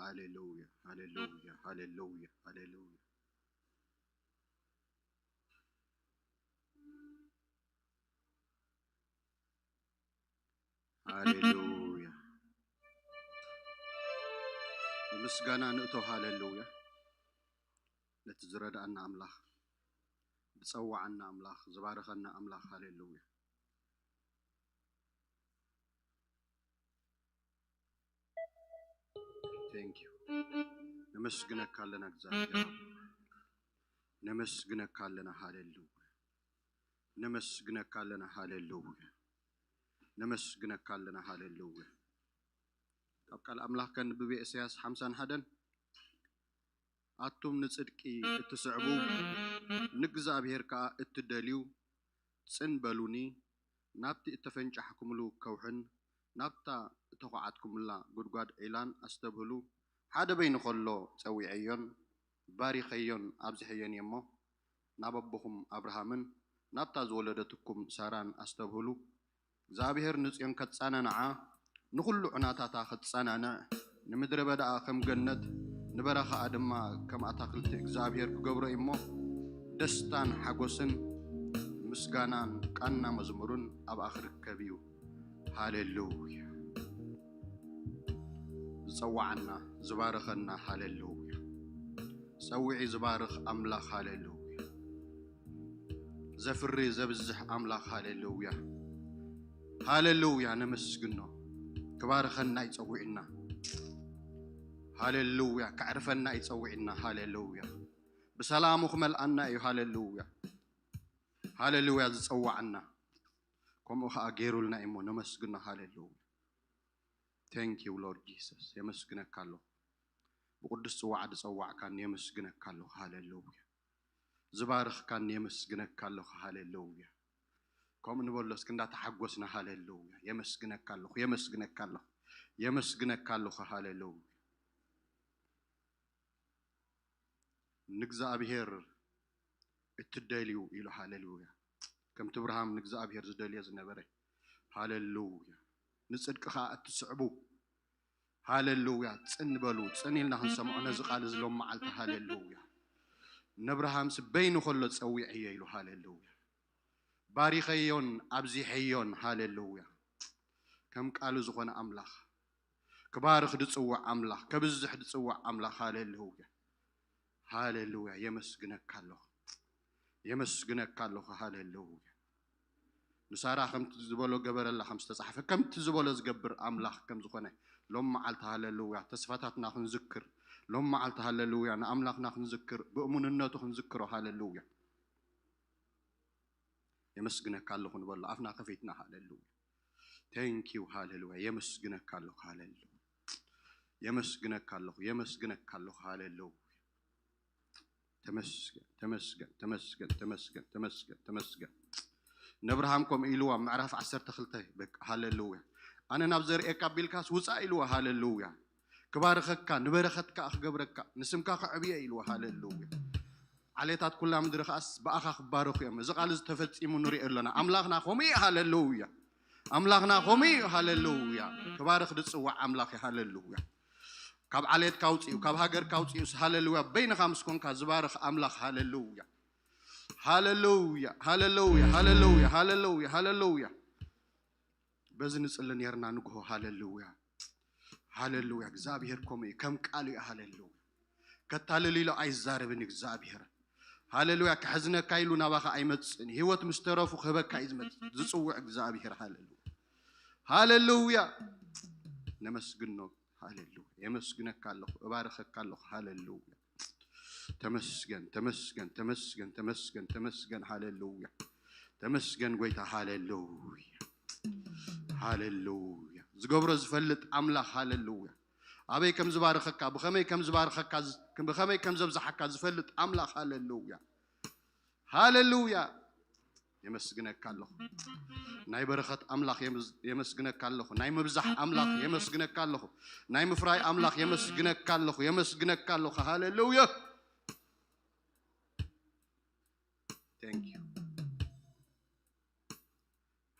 ሃሌሉያ፣ ሃሌሉያ፣ ሃሌሉያ፣ ሃሌሉያ። ሃሌሉያ። ብምስጋና ንእቶ። ሃሌሉያ። ነቲ ዝረዳእና ኣምላኽ፣ ዝጸዋዓና ኣምላኽ፣ ዝባረኸና ኣምላኽ። ሃሌሉያ። Thank you። ነመስግነካ ኣለና እግዚኣብሔር። ነመስግነካ ኣለና። ሃሌሉያ። ነመስግነካ ኣለና። ሃሌሉያ። ነመስግነካ ኣለና። ሃሌሉያ። ካብ ቃል ኣምላኽ ከንብብ እየ። ኢሳያስ ሓምሳን ሓደን፣ ኣቱም ንጽድቂ እትስዕቡ፣ ንእግዚኣብሔር ከኣ እትደልዩ፣ ጽን በሉኒ፣ ናብቲ እተፈንጫሕኩምሉ ከውሕን ናብታ እተዃዓትኩምላ ጉድጓድ ዒላን ኣስተብህሉ። ሓደ በይኑ ኸሎ ጸዊዐዮን ባሪኸዮን ኣብዚሐዮን እየ እሞ፣ ናብ ኣቦኹም ኣብርሃምን ናብታ ዝወለደትኩም ሳራን ኣስተብህሉ። እግዚኣብሔር ንጽዮን ከጻናንዓ፣ ንኹሉ ዑናታታ ከጻናንዕ፣ ንምድረ በዳኣ ከም ገነት፣ ንበረኻኣ ድማ ከም ኣታኽልቲ እግዚኣብሔር ክገብሮ እዩ እሞ፣ ደስታን ሓጎስን ምስጋናን ቃና መዝሙርን ኣብኣ ክርከብ እዩ። ሃሌሉያ። ዝጸዋዓና ዝባረኸና፣ ሃሌሉያ። ጸዊዒ ዝባርኽ ኣምላኽ፣ ሃሌሉያ። ዘፍሪ ዘብዝሕ ኣምላኽ፣ ሃሌሉያ። ሃሌሉያ፣ ነመስግኖ። ክባርኸና እዩ ጸዊዕና። ሃሌሉያ፣ ከዕርፈና እዩ ጸዊዕና። ሃሌሉያ፣ ብሰላሙ ክመልኣና እዩ። ሃሌሉያ፣ ሃሌሉያ፣ ዝጸዋዓና ከምኡ ኸኣ ገይሩልና እዩ እሞ ነመስግኖ። ሃሌሉያ። Thank you Lord Jesus። የመስግነካ ኣለኹ። ብቅዱስ ጽዋዕ ዝጸዋዕካኒ የመስግነካ ኣለኹ። ሃሌሉያ። ዝባርኽካኒ የመስግነካ ኣለኹ። ሃሌሉያ። ከምኡ ንበሎ እስኪ እንዳተሓጎስና። ሃሌሉያ። የመስግነካ ኣለኹ፣ የመስግነካ ኣለኹ፣ የመስግነካ ኣለኹ። ሃሌሉያ። ንእግዚኣብሔር እትደልዩ ኢሉ። ሃሌሉያ። ከምቲ እብርሃም ንእግዚኣብሔር ዝደልዮ ዝነበረ። ሃሌሉያ። ንጽድቂ ኸኣ እትስዕቡ። ሃሌሉያ። ጽን በሉ። ጽን ኢልና ክንሰምዖ ነዚ ቃል እዚ ሎም መዓልቲ። ሃሌሉያ። ነብርሃምሲ በይኑ ከሎ ጸዊዐዮ ኢሉ። ሃሌሉያ። ባሪኸዮን ኣብዚሐዮን። ሃሌሉያ። ከም ቃሉ ዝኾነ ኣምላኽ፣ ክባርኽ ዝጽውዕ ኣምላኽ፣ ከብዝሕ ዝጽውዕ ኣምላኽ። ሃሌሉያ፣ ሃሌሉያ። የመስግነካ ኣለኹ፣ የመስግነካ ኣለኹ። ሃሌሉያ። ንሳራ ከምቲ ዝበሎ ገበረላ ከም ዝተጻሕፈ፣ ከምቲ ዝበሎ ዝገብር ኣምላኽ ከም ዝኾነ ሎም መዓልቲ። ሃሌሉያ። ተስፋታትና ክንዝክር ሎም መዓልቲ። ሃሌሉያ። ንኣምላኽና ክንዝክር፣ ብእሙንነቱ ክንዝክሮ። ሃሌሉያ። የመስግነካ ኣለኹ ንበሎ ኣፍና ከፊትና። ሃሌሉያ። Thank you። ሃሌሉያ። የመስግነካ ኣለኹ። ሃሌሉያ። የመስግነካ ኣለኹ፣ የመስግነካ ኣለኹ። ሃሌሉያ። ተመስገን፣ ተመስገን፣ ተመስገን፣ ተመስገን፣ ተመስገን፣ ተመስገን። ነብርሃም ከምኡ ኢልዋ፣ ምዕራፍ ዓሰርተ ክልተ። በቃ ሃሌሉያ። ኣነ ናብ ዘርእየካ ኣቢልካስ ውጻእ ኢልዋ። ሃሌሉያ። ክባርኸካ፣ ንበረኸትካ ክገብረካ፣ ንስምካ ከዕብየ ኢልዋ። ሃሌሉያ። ዓሌታት ኩላ ምድሪ ከኣስ ብኣኻ ክባረኹ እዮም። እዚ ቃል እዚ ተፈጺሙ ንሪኦ ኣለና። ኣምላኽና ከምኡ እዩ። ሃሌሉያ። ኣምላኽና ከምኡ እዩ። ሃሌሉያ። ክባርኽ ዝጽዋዕ ኣምላኽ እዩ። ሃሌሉያ። ካብ ዓሌትካ ኣውጺኡ፣ ካብ ሃገርካ ኣውጺኡስ፣ ሃሌሉያ፣ በይንኻ ምስ ኮንካ ዝባርኽ ኣምላኽ። ሃሌሉያ። ሃሌሉያ፣ ሃሌሉያ፣ ሃሌሉያ፣ ሃሌሉያ፣ ሃሌሉያ። በዚ ንጽሊ ኔርና ንግሆ። ሃሌሉያ፣ ሃሌሉያ። እግዚኣብሄር ከምኡ እዩ፣ ከም ቃሉ እዩ። ሃሌሉያ። ከታልል ኢሉ ኣይዛረብን እግዚኣብሄር። ሃሌሉያ። ከሕዝነካ ኢሉ ናባኻ ኣይመጽእን። ህይወት ምስ ተረፉ ክህበካ እዩ ዝመጽእ፣ ዝጽውዕ እግዚኣብሄር። ሃሌሉያ፣ ሃሌሉያ። ነመስግኖ። ሃሌሉያ። የመስግነካ ኣለኹ፣ እባርኸካ ኣለኹ። ሃሌሉያ። ተመስገን፣ ተመስገን፣ ተመስገን፣ ተመስገን፣ ተመስገን። ሃሌሉያ። ተመስገን ጎይታ። ሃሌሉያ፣ ሃሌሉያ። ዝገብሮ ዝፈልጥ ኣምላኽ። ሃሌሉያ። ኣበይ ከም ዝባርኸካ፣ ብኸመይ ከም ዝባርኸካ፣ ዝ-፣ ብኸመይ ከም ዘብዝሓካ ዝፈልጥ ኣምላኽ። ሃሌሉያ፣ ሃሌሉያ። የመስግነካ ኣለኹ። ናይ በረኸት ኣምላኽ የምዝ-፣ የመስግነካ ኣለኹ። ናይ ምብዛሕ ኣምላኽ የመስግነካ ኣለኹ። ናይ ምፍራይ ኣምላኽ የመስግነካ ኣለኹ። የመስግነካ ኣለኹ። ሃሌሉያ። Thank you።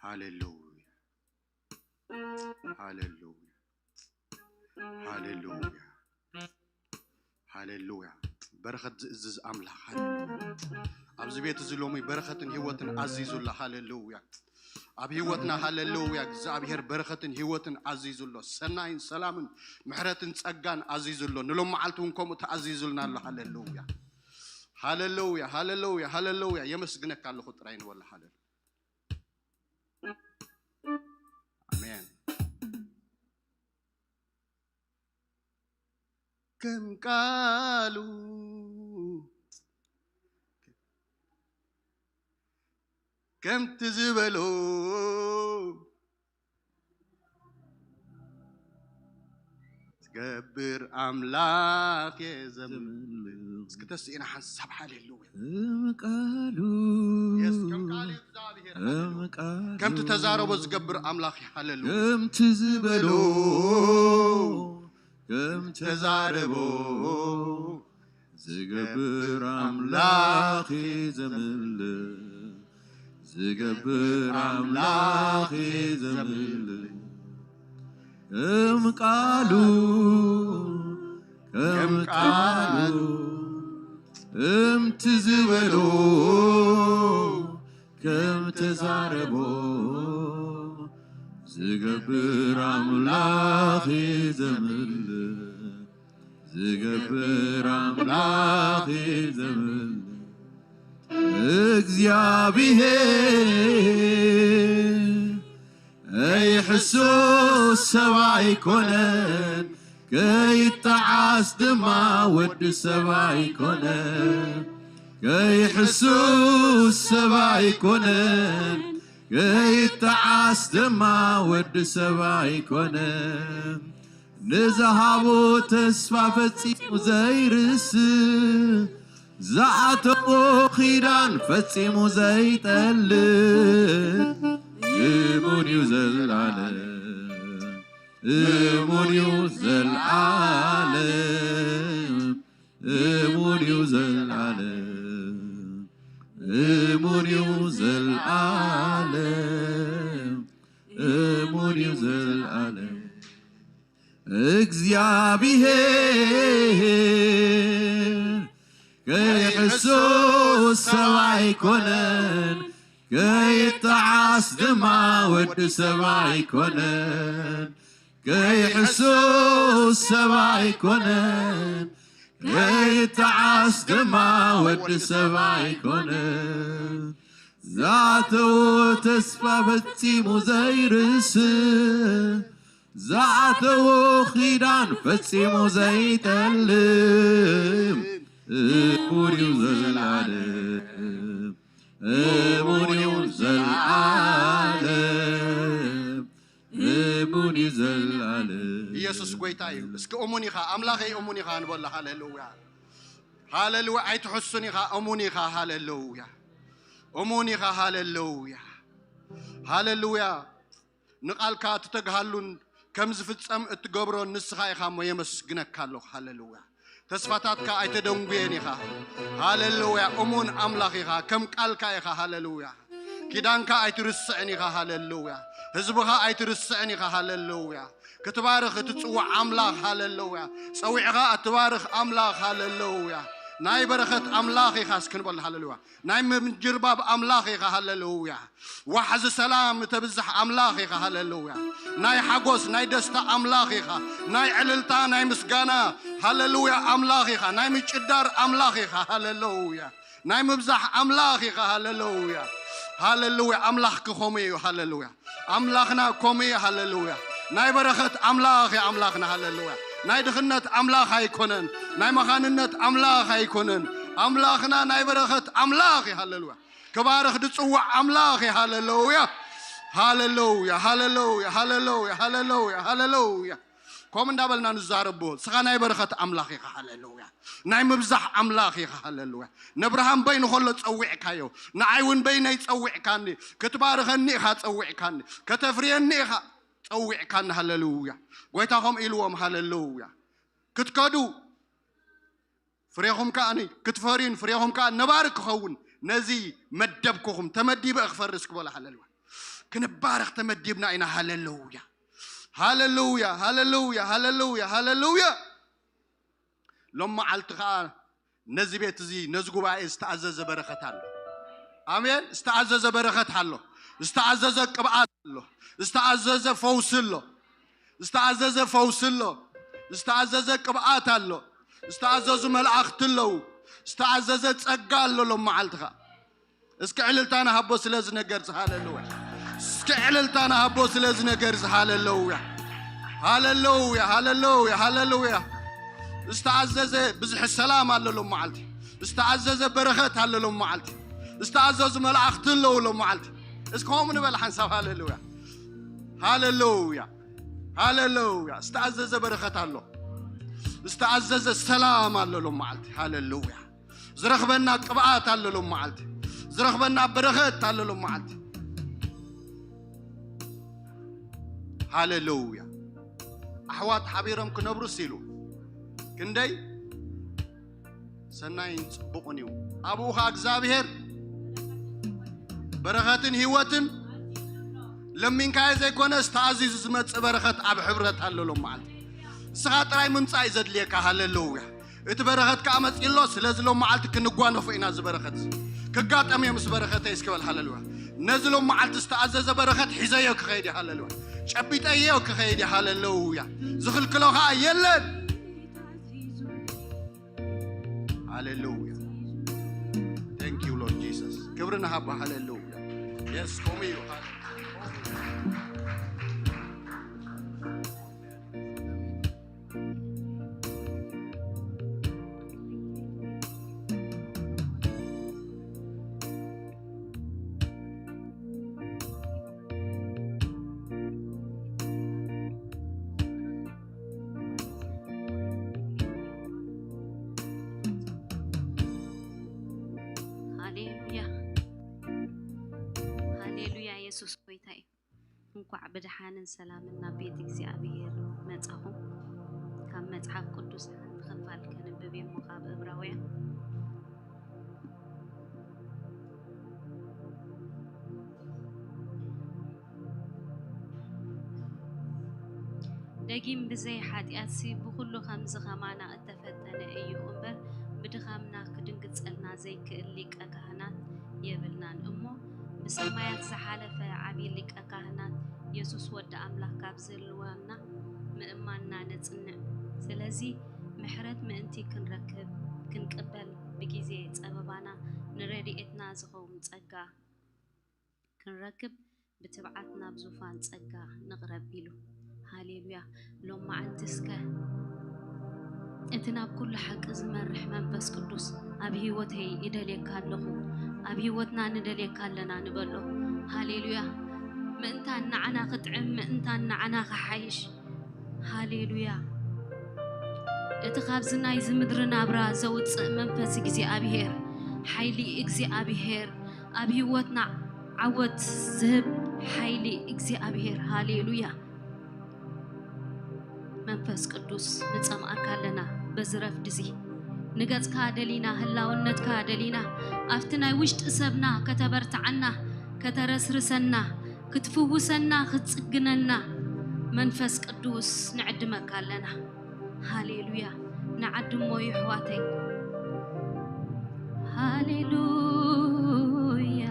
ሃሌሉያ። ሃሌሉያ። ሃሌሉያ። ሃሌሉያ። በረኸት ዝእዝዝ ኣምላኽ፣ ሃሌሉያ። ኣብዚ ቤት እዚ ሎሚ በረኸትን ህይወትን ኣዚዙላ፣ ሃሌሉያ። ኣብ ህይወትና፣ ሃሌሉያ፣ እግዚኣብሔር በረኸትን ህይወትን ኣዚዙሎ። ሰናይን ሰላምን ምሕረትን ጸጋን ኣዚዙሎ። ንሎም መዓልቲ እውን ከምኡ ተኣዚዙልና ኣሎ። ሃሌሉያ። ሃሌሉያ፣ ሃሌሉያ፣ ሃሌሉያ። የመስግነካ ኣለኹ ጥራይ ንበሎ። ሃሌሉያ። ኣሜን። ከም ቃሉ ከምቲ ዝበሎ ትገብር ኣምላኽ እየ ዘምልኽ። እስኪ ተስኢና ሓንሳብ ሃሌሉያ። ከም ቃሉ የስ፣ ከም ቃሉ እግዚኣብሔር ከም ሃሌሉያ። ቃሉ ከምቲ ተዛረቦ ዝገብር ኣምላኽ እዩ። ሃሌሉያ። ከምቲ ዝበሎ ከም ተዛረቦ ዝገብር ኣምላኽ እየ ዘምልኽ። ዝገብር ኣምላኽ እየ ዘምልኽ። ከም ቃሉ ከም ቃሉ ከምቲ ዝበሎ ከም ተዛረቦ ዝገብር ኣምላኽ እየ ዘምልኽ። ዝገብር ኣምላኽ እየ ዘምልኽ። እግዚኣብሔር ከይሕሱስ ሰብ ኣይኮነን፣ ከይጠዓስ ድማ ወዲ ሰብ ኣይኮነን። ከይሕሱስ ሰብ ኣይኮነን፣ ከይጠዓስ ድማ ወዲ ሰብ ኣይኮነን። ንዝሃቦ ተስፋ ፈጺሙ ዘይርስ፣ ዝኣተዎ ኺዳን ፈጺሙ ዘይጠልም፣ እሙን እዩ ዘልዓለም፣ እሙን እዩ ዘልዓለም፣ እሙን እዩ ዘልዓለም፣ እሙን እዩ ዘልዓለም፣ እሙን እዩ ዘልዓለም። እግዚኣብሔር ከይሕሱስ ሰብ ኣይኮነን፣ ከይጠዓስ ድማ ወዲ ሰብ ኣይኮነን። ከይሕሱስ ሰብ ኣይኮነን፣ ከይጠዓስ ድማ ወዲ ሰብ ኣይኮነን። ዝኣተዎ ተስፋ ፈጺሙ ዘይርስ፣ ዝኣተዎ ኺዳን ፈጺሙ ዘይጠልም፣ እሙን እዩ ዘልዓለም፣ እሙን እዩ ዘልዓለም፣ እሙን እዩ ዘልዓለም። ኢየሱስ ጎይታ እዩ። እስኪ እሙን ኢኻ ኣምላኸይ፣ እሙን ኢኻ ንበሎ። ሃሌሉያ፣ ሃሌሉያ። ኣይትሕሱን ኢኻ፣ እሙን ኢኻ። ሃሌሉያ፣ እሙን ኢኻ። ሃሌሉያ፣ ሃሌሉያ። ንቓልካ እትተግሃሉን ከም ዝፍጸም እትገብሮን ንስኻ ኢኻ እሞ የመስግነካ ኣለኹ። ሃሌሉያ። ተስፋታትካ ኣይተደንጉየን ኢኻ። ሃሌሉያ። እሙን ኣምላኽ ኢኻ። ከም ቃልካ ኢኻ። ሃሌሉያ። ኪዳንካ ኣይትርስዕን ኢኻ። ሃሌሉያ። ህዝብኻ ኣይትርስዕን ኢኻ። ሃሌሉያ። ክትባርኽ እትጽውዕ ኣምላኽ። ሃሌሉያ። ጸዊዕኻ እትባርኽ ኣምላኽ። ሃሌሉያ። ናይ በረኸት ኣምላኽ ኢኻ። እስኪ ንበል። ሃሌሉያ። ናይ ምንጅርባብ ኣምላኽ ኢኻ። ሃሌሉያ። ዋሕዚ ሰላም እተብዝሕ ኣምላኽ ኢኻ። ሃሌሉያ። ናይ ሓጎስ ናይ ደስታ ኣምላኽ ኢኻ። ናይ ዕልልታ ናይ ምስጋና፣ ሃሌሉያ፣ ኣምላኽ ኢኻ። ናይ ምጭዳር ኣምላኽ ኢኻ። ሃሌሉያ። ናይ ምብዛሕ ኣምላኽ ኢኻ። ሃሌሉያ፣ ሃሌሉያ። ኣምላኽ ክኸሙ እዩ። ሃሌሉያ። ኣምላኽና ከምኡ እዩ። ሃሌሉያ። ናይ በረኸት ኣምላኽ እዩ ኣምላኽና። ሃሌሉያ። ናይ ድኽነት ኣምላኽ ኣይኮነን። ናይ መኻንነት ኣምላኽ ኣይኮነን። ኣምላኽና ናይ በረኸት ኣምላኽ እዩ። ሃሌሉያ። ክባርኽ ዝጽዋዕ ኣምላኽ እዩ። ሃሌሉያ። ሃሌሉያ፣ ሃሌሉያ፣ ሃሌሉያ፣ ሃሌሉያ፣ ሃሌሉያ። ከምኡ እንዳበልና ንዛረቦ፣ ንስኻ ናይ በረኸት ኣምላኽ ኢኻ። ሃሌሉያ። ናይ ምብዛሕ ኣምላኽ ኢኻ። ሃሌሉያ። ነብርሃም በይኑ ከሎ ጸዊዕካዮ፣ ንዓይ እውን በይነይ ጸዊዕካኒ። ክትባርኸኒ ኢኻ ጸዊዕካኒ። ከተፍርየኒ ኢኻ ጸዊዕካኒ። ሃሌሉያ። ጎይታ ከምኡ ኢልዎም። ሃሌሉያ። ክትከዱ ፍሬኹም ከኣ ክትፈርዩን ፍሬኹም ከኣ ነባሪ ክኸውን ነዚ መደብኩኹም ተመዲበ ክፈርስ ክበሎ። ሃሌሉያ። ክንባረኽ ተመዲብና ኢና። ሃሌሉያ፣ ሃሌሉያ፣ ሃሌሉያ፣ ሃሌሉያ፣ ሃሌሉያ። ሎም መዓልቲ ከዓ ነዚ ቤት እዚ፣ ነዚ ጉባኤ ዝተኣዘዘ በረኸት ኣሎ። ኣሜን። ዝተኣዘዘ በረኸት ኣሎ። ዝተኣዘዘ ቅብኣት ኣሎ። ዝተኣዘዘ ፈውሲ ኣሎ። ዝተኣዘዘ ፈውሲ ኣሎ። ዝተኣዘዘ ቅብኣት ኣሎ። ዝተኣዘዙ መላእኽቲ ኣለዉ። ዝተኣዘዘ ጸጋ ኣሎ። ሎም መዓልቲ ከዓ እስኪ ዕልልታ ንሃቦ ስለዚ ነገር እዚ። ሃሌሉያ። እስኪ ዕልልታ ንሃቦ ስለዚ ነገር እዚ። ሃሌሉያ። ሃሌሉያ። ሃሌሉያ። ሃሌሉያ። ዝተኣዘዘ ብዝሒ ሰላም ኣሎ ሎም መዓልቲ። ዝተኣዘዘ በረኸት ኣሎ ሎም መዓልቲ። ዝተኣዘዙ መላእኽቲ ኣለዉ ሎም መዓልቲ። እስኪ ከምኡ ንበል ሓንሳብ። ሃሌሉያ። ሃሌሉያ። ሃሌሉያ። ዝተኣዘዘ በረኸት ኣሎ። ዝተኣዘዘ ሰላም ኣሎ ሎም መዓልቲ። ሃሌሉያ። ዝረኽበና ቅብኣት ኣሎ ሎም መዓልቲ። ዝረኽበና በረኸት ኣሎ ሎም መዓልቲ። ሃሌሉያ። ኣሕዋት ሓቢሮም ክነብሩስ ኢሉ ክንደይ ሰናይን ጽቡቕን እዩ። ኣብኡ ኸኣ እግዚኣብሔር በረኸትን ህይወትን ለሚንካዮ ዘይኮነስ ተኣዚዙ ዝመጽእ በረኸት ኣብ ሕብረት ኣሎ ሎም መዓልቲ። ንስኻ ጥራይ ምምጻእ እዩ ዘድልየካ። ሃሌሉያ። እቲ በረኸት ከኣ መጺኡ ኣሎ። ስለዚ ሎም መዓልቲ ክንጓነፎ ኢና። እዚ በረኸት ክጋጠም እየ ምስ በረኸተይ እስኪ በል። ሃሌሉያ። ነዚ ሎም መዓልቲ ዝተኣዘዘ በረኸት ሒዘዮ ክኸይድ እየ። ሃሌሉያ። ጨቢጠዮ ክኸይድ እየ። ሃሌሉያ። ዝኽልክሎ ኸኣ የለን። ሃሌሉያ። Thank you Lord Jesus። ክብሪ ንሃቦ። ሃሌሉያ። የስ፣ ከምኡ እዩ። ሃሌሉያ። ሃሌሉያ። የሱስ ጎይታ እዩ። እንኳዕ ብደሓንን ሰላምን ናብ ቤት እግዚኣብሔር መጻኹም። ካብ መጽሓፍ ቅዱስ ሓንቲ ክፋል ከንብብ እየ እሞ ካብ እብራውያን። ደጊም ብዘይ ሓጢኣትሲ ብኹሉ ከምዚ ከማና እተፈተነ እዩ እምበር፣ ብድኻምና ክድንግጸልና ዘይክእል ሊቀ ካህናት የብልናን እሞ፣ ብሰማያት ዝሓለፈ ዓቢ ሊቀ ካህናት የሱስ ወዲ ኣምላኽ ካብ ዝህልወና ምእማንና ነጽንዕ። ስለዚ ምሕረት ምእንቲ ክንረክብ፣ ክንቅበል፣ ብጊዜ ጸበባና ንረድኤትና ዝኸውን ጸጋ ክንረክብ ብትብዓት ናብ ዙፋን ጸጋ ንቕረብ ኢሉ። ሃሌሉያ። ሎም መዓልቲ እስከ እቲ ናብ ኩሉ ሓቂ ዝመርሕ መንፈስ ቅዱስ ኣብ ህይወተይ ይደልየካ ኣለኹ፣ ኣብ ህይወትና ንደልየካ ኣለና ንበሎ። ሃሌሉያ። ምእንታን ንዓና ክጥዕም፣ ምእንታን ንዓና ክሓይሽ። ሃሌሉያ። እቲ ካብዚ ናይዚ ምድሪ ናብራ ዘውጽእ መንፈስ እግዚኣብሔር፣ ሓይሊ እግዚኣብሔር፣ ኣብ ህይወትና ዓወት ዝህብ ሓይሊ እግዚኣብሔር። ሃሌሉያ። መንፈስ ቅዱስ ንጸምኣካ ኣለና በዚ ረፍዲ እዚ። ንገጽካ ደሊና፣ ህላውነትካ ደሊና፣ ኣብቲ ናይ ውሽጢ ሰብና ከተበርትዓና፣ ከተረስርሰና፣ ክትፍውሰና፣ ክትጽግነና መንፈስ ቅዱስ ንዕድመካ ኣለና። ሃሌሉያ። ንዓድሞ የሕዋተይ። ሃሌሉያ።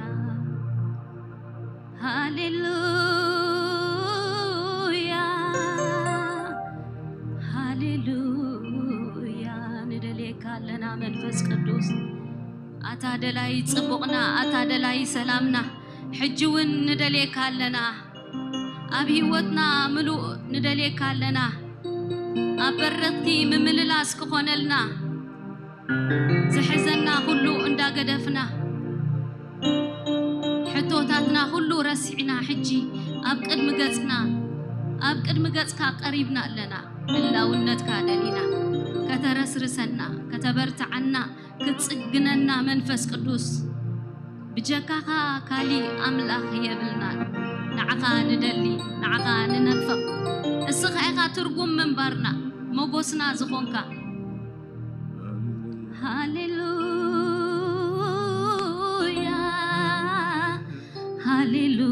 ሃሌሉያ። ሃሌሉያ። ንደልየካ ኣለና መንፈስ ቅዱስ። ኣታ ደላይ ጽቡቕና፣ ኣታ ደላይ ሰላምና፣ ሕጂ እውን ንደልየካ ኣለና። ኣብ ህይወትና ምሉእ ንደልየካ ኣለና። ኣብ በረኽቲ ምምልላስ ክኾነልና፣ ዝሕዘና ኩሉ እንዳገደፍና፣ ሕቶታትና ኩሉ ረሲዕና፣ ሕጂ ኣብ ቅድሚ ገጽና፣ ኣብ ቅድሚ ገጽካ ቀሪብና ኣለና። ህላውነትካ ደሊና፣ ከተረስርሰና፣ ከተበርትዓና፣ ክትጽግነና መንፈስ ቅዱስ። ብጀካኻ ካሊእ ኣምላኽ የብልናን። ንዓኻ ንደሊ፣ ንዓኻ ንነፍቕ። እስኻ ኢኻ ትርጉም ምንባርና፣ ሞጎስና ዝኾንካ። ሃሌሉያ፣ ሃሌሉያ።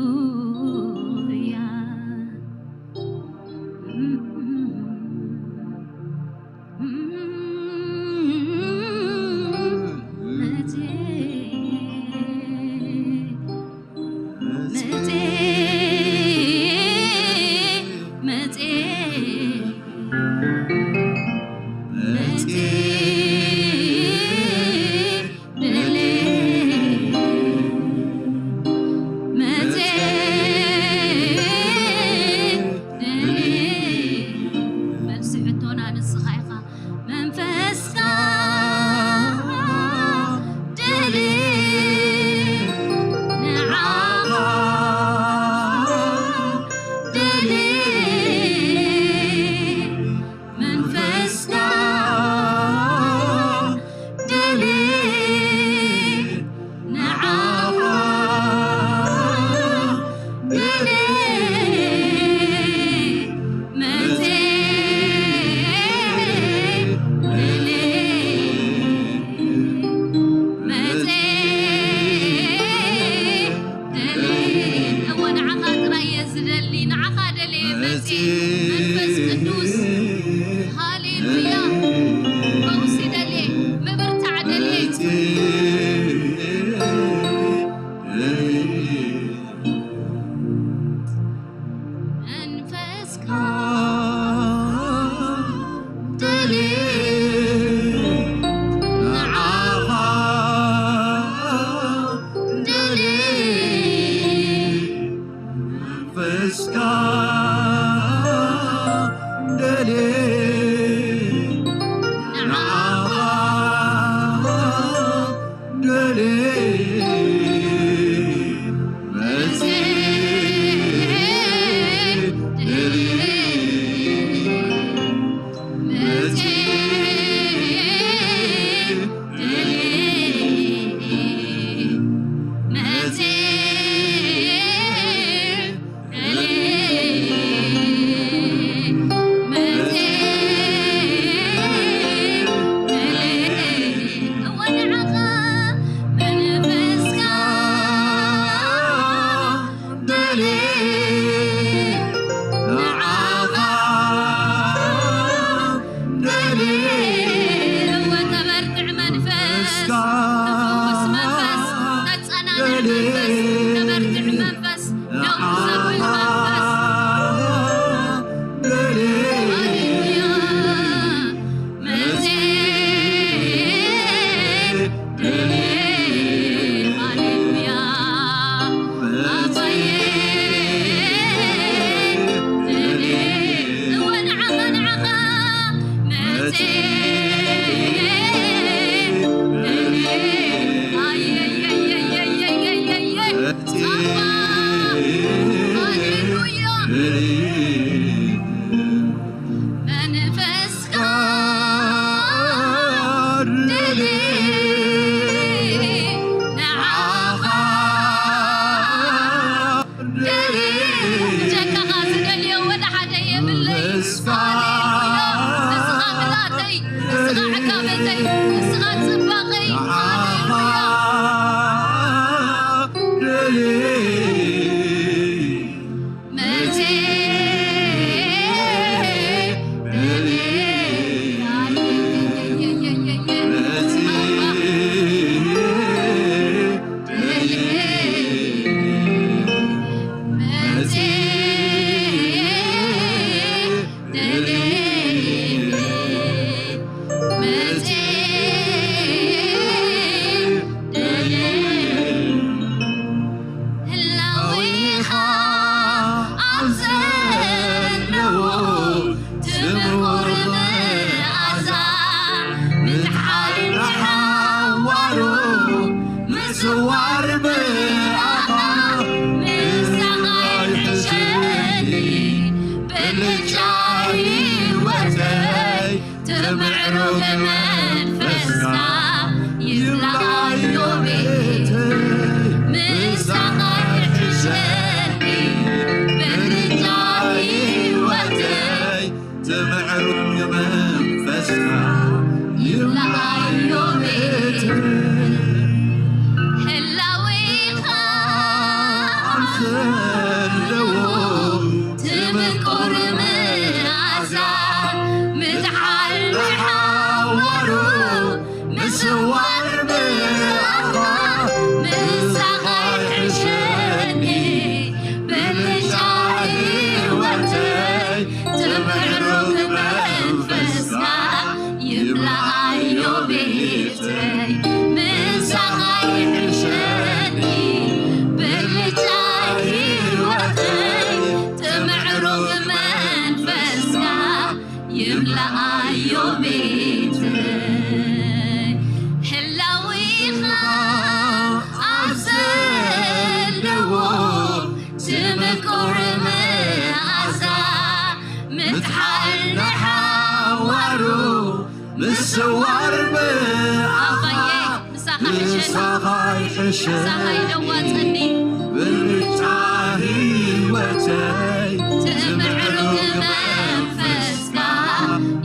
መጽ ደሌ መጽ ደሌ። መልሲ ሕቶና ንስኻ ኢኻ። መንፈስካ ደሌ ንዓኻ ደሌ መንፈስካ ደሌ ንዓኻ ደሌ መጽ ደሌ መጽ ደሌ። እወ ንዓኻ ጥራይ እየ ዝደሊ፣ ንዓኻ ደሌ መጽ መንፈስ ቅዱስ። ሃሌሉያ። ፈውሲ ደሌ፣ ምብርታዕ ደሌ። መንፈስካ ደሌ ንዓኻ ደሌ መንፈስካ ደሌ ንዓኻ ደሌ መጽ ደሌ መጽ ደሌ መጽ ደሌ መጽ ደሌ እወ ንዓኻ መንፈስካ ደሌ ንዓኻ ደሌ እወ ተበርትዕ መንፈስ ተፈውስ መንፈስ ተጸናንዕ መንፈስ ተበርትዕ መንፈስ ደው ዘብል መንፈስ ደሌ ሃሌሉያ መጽ ደሌ ሃሌሉያ ኣባዬ ደሌ እወ ንዓኻ ንዓኻ መጽ ደሌ ኣየየየየየየየየ ጻባ ሃሌሉያ መንፈስካ ደሌ ንዓኻ ደሌ ብጀካኻ ዝደልዮ ወላ ሓደ የብለይ። ሃሌሉያ ንስኻ ምላእተይ ንስኻ ዕጋበተይ ንስኻ ጽባቐይ። ሃሌሉያ ደሌ መጽ ደሌ መጽ ደሌ መጽ ደሌ መጽ ደሌ ህላዌኻ ኣብ ዘለዎ ትምኩር መዓዛ ምትሓል ብሓዋሩ ምስዋር ብኣኻ ምሳኻ ይሕሸኒ ብልጫ ህይወተይ ትምዕሩግ መንፈስካ ይብላዮ ቤት ምሳኻ ይሕሸኒ ብልጫ ህይወተይ ትምዕሩግ መንፈስካ ይብላዮ ቤት ህላዌኻ ኣምሰለዎ ትምቁር መዓዛ ምትሓል ብሓዋሩ ምስዋር ብኣኻ ምሳኻ ይሕሸኒ ብልጫ ህይወተይ ትምዕሩግ ይምልኣዮ ቤተይ። ህላዊኻ ኣብ ዘለዎ ትምቁር መዓዛ፣ ምትሓል ንሓዋሩ ምስዋር ብኣኻ ኣባዬ፣ ምሳኻ ይሕሸኒ። ምሳኻ ይሕሸኒ። ምሳኻ ይለዋጸኒ። ብልጫ ህይወተይ ትምዕሩግ መንፈስካ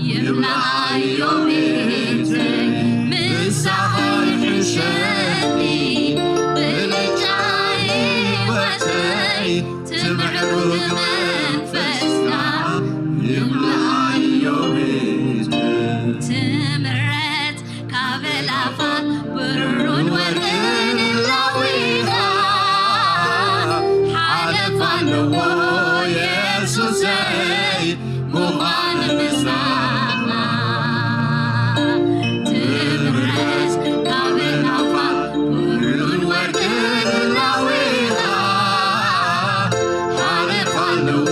ይምልኣዮ ቤተይ። ምሳኻ ይሕሸኒ። ብልጫ ህይወተይ ትምዕሩግ መንፈስካ ይምልኣዮ ቤተይ። ትምረት ካብ ኣእላፋት ብሩርን ወርቅን ላዊኻ ሓለፋ ኣለዎ የሱሰይ ምዃን ምሳኻ። ትምረት ካብ ኣእላፋት ብሩርን ወርቅን ላዊኻ ሓለፋ ኣለዎ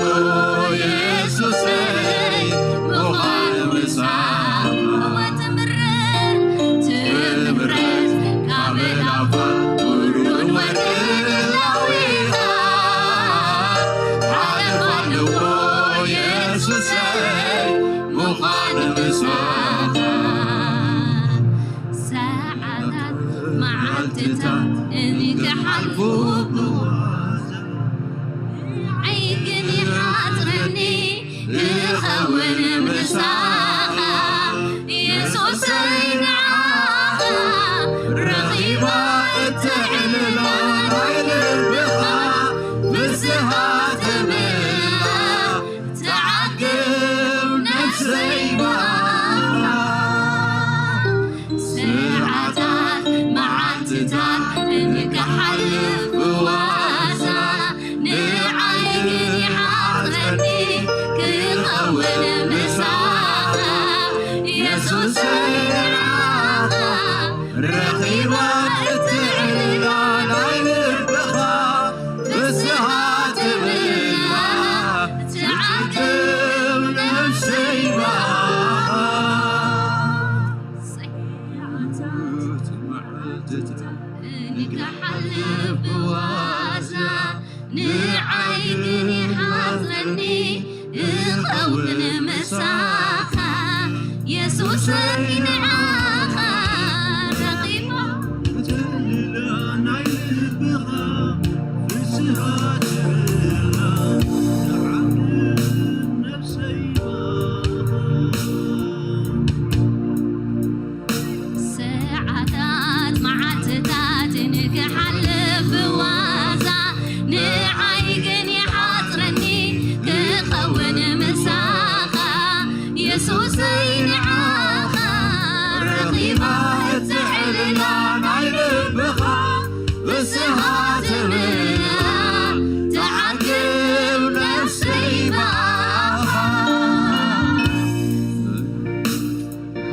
የሱሰይ ምዃን ምሳኻ። ትምረት፣ ትምረት ካብ ኣእላፋት ብሩርን ወርቅን ላዊኻ ሓለፋ ኣለዎ የሱሰይ ምዃን ምሳኻ። ሰዓታት መዓልትታት እንክሓልፉ ብዋዛ ዓይግን ይሓጽረኒ ክኸውን ምሳኻ የሱሰይ ንዓኻ ረኺባ እትዕልላ ናይ ልብኻ ፍስሃ ትምላ ትዓግብ ነፍሰይ ብኣኻ። ሰዓታት መዓልትታት እንክሓልፍ ብዋዛ ንዓይ ግን ይሓጽረኒ ክኸውን ምሳኻ የሱሰይ ንዓኻ ረኺባ እትዕልላ ናይ ልብኻ ፍስሃ ትምላ ትዓግብ ነፍሰይ ብኣኻ። እንክሓልፍ ብዋዛ ንዓይ ግን ይሓጽረኒ እኸውን ምሳኻ የሱሰይ ንዓኻ ረኺባ ናይ ልብኻ ፍስሃ ትምላ ትዓግብ ነፍሰይ ብኣኻ። ሰዓታት መዓልትታት እንክሓልፍ ብዋዛ ንዓይ ግን ይሓጽረኒ ክኸውን ምሳኻ የሱሰይ ንዓኻ ረኺባ እትዕልላ ናይ ልብኻ ፍስሃ ትምላ ትዓግብ ነፍሰይ ብኣኻ።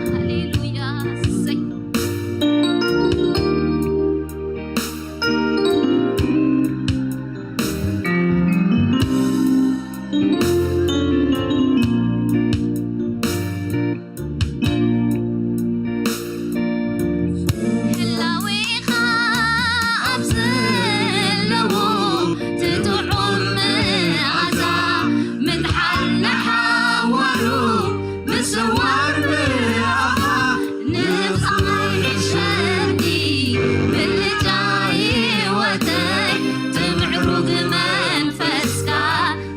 ሃሌሉያ። እሰይ። ህላዌኻ ኣብ ዘለዎ ትጥዑም መዓዛ ምትሓል ንሓዋሩ ምስዋር ብኣኻ ንብጻይ ሕሸኒ ብልጫ ህይወተይ ትምዕሩግ መንፈስካ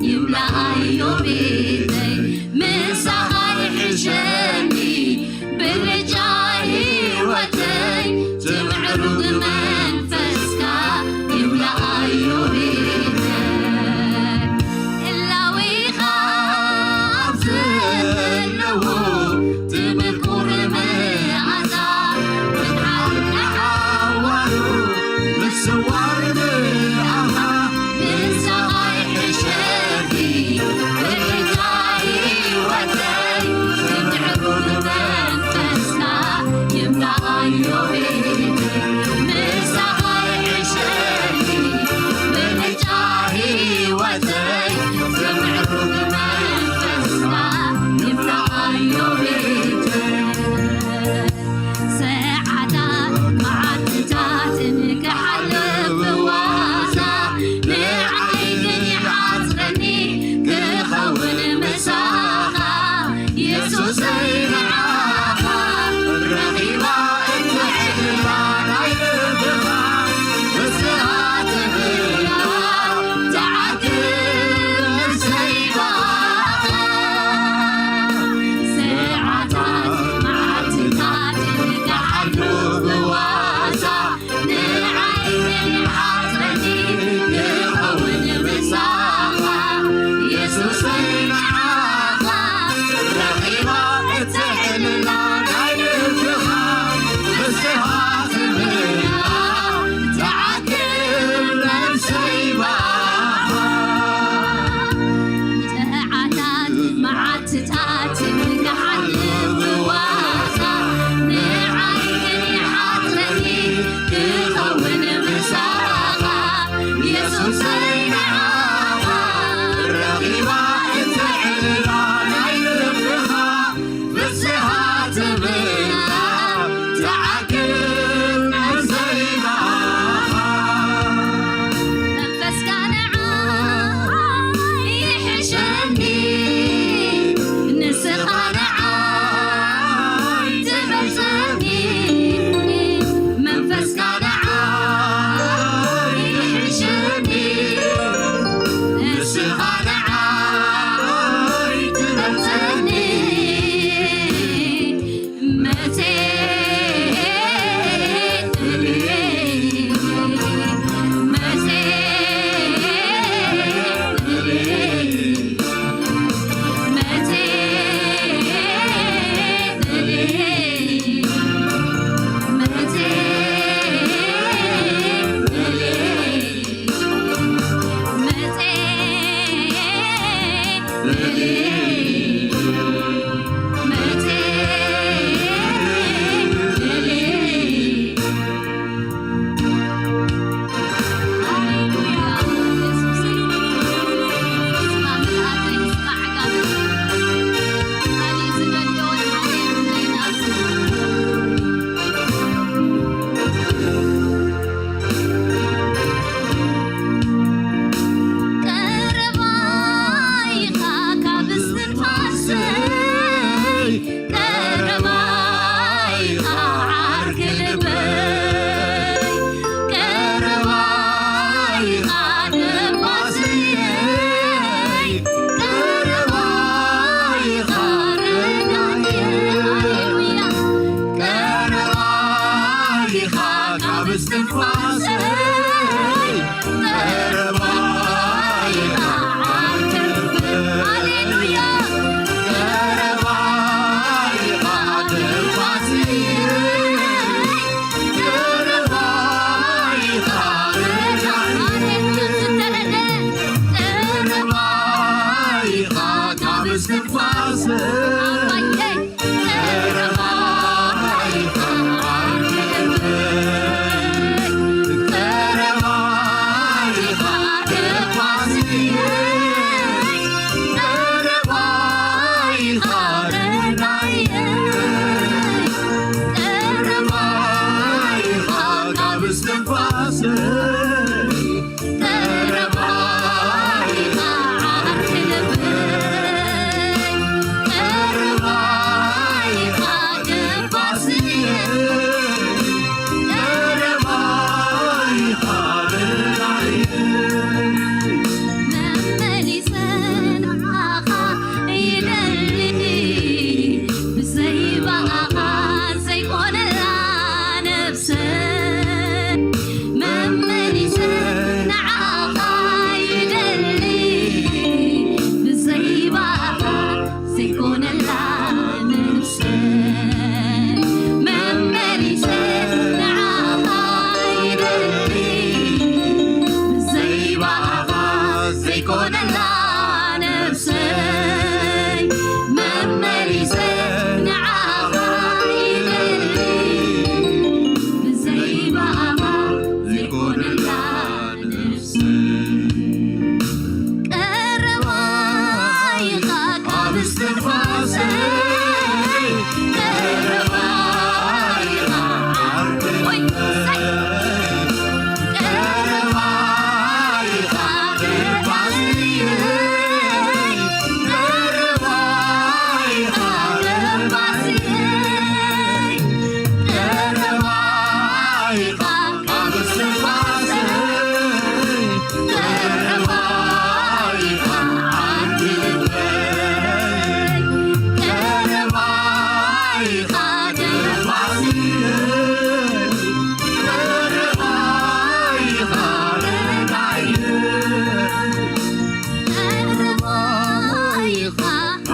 ይምላኣዮ ቤተይ ምሳኻ ይሕሸኒ ብልጫ ህይወተይ ትምዕሩግ መንፈስካ ይምላኣዮ ቤተይ ህላዌኻ ኣብ ዘለዎ ትምቁር መዓዛ ምትሓል ንሓዋሩ ምስዋር ብኣኻ ምሳኻ ይሕሸኒ ብልጫ ህይወተይ ትምዕሩግ መንፈስካ ይምላኣዮ ቤተይ ምሳኻ ይሕሸኒ ብልጫ ህይወተይ ትምዕሩግ መንፈስካ ይምላኣ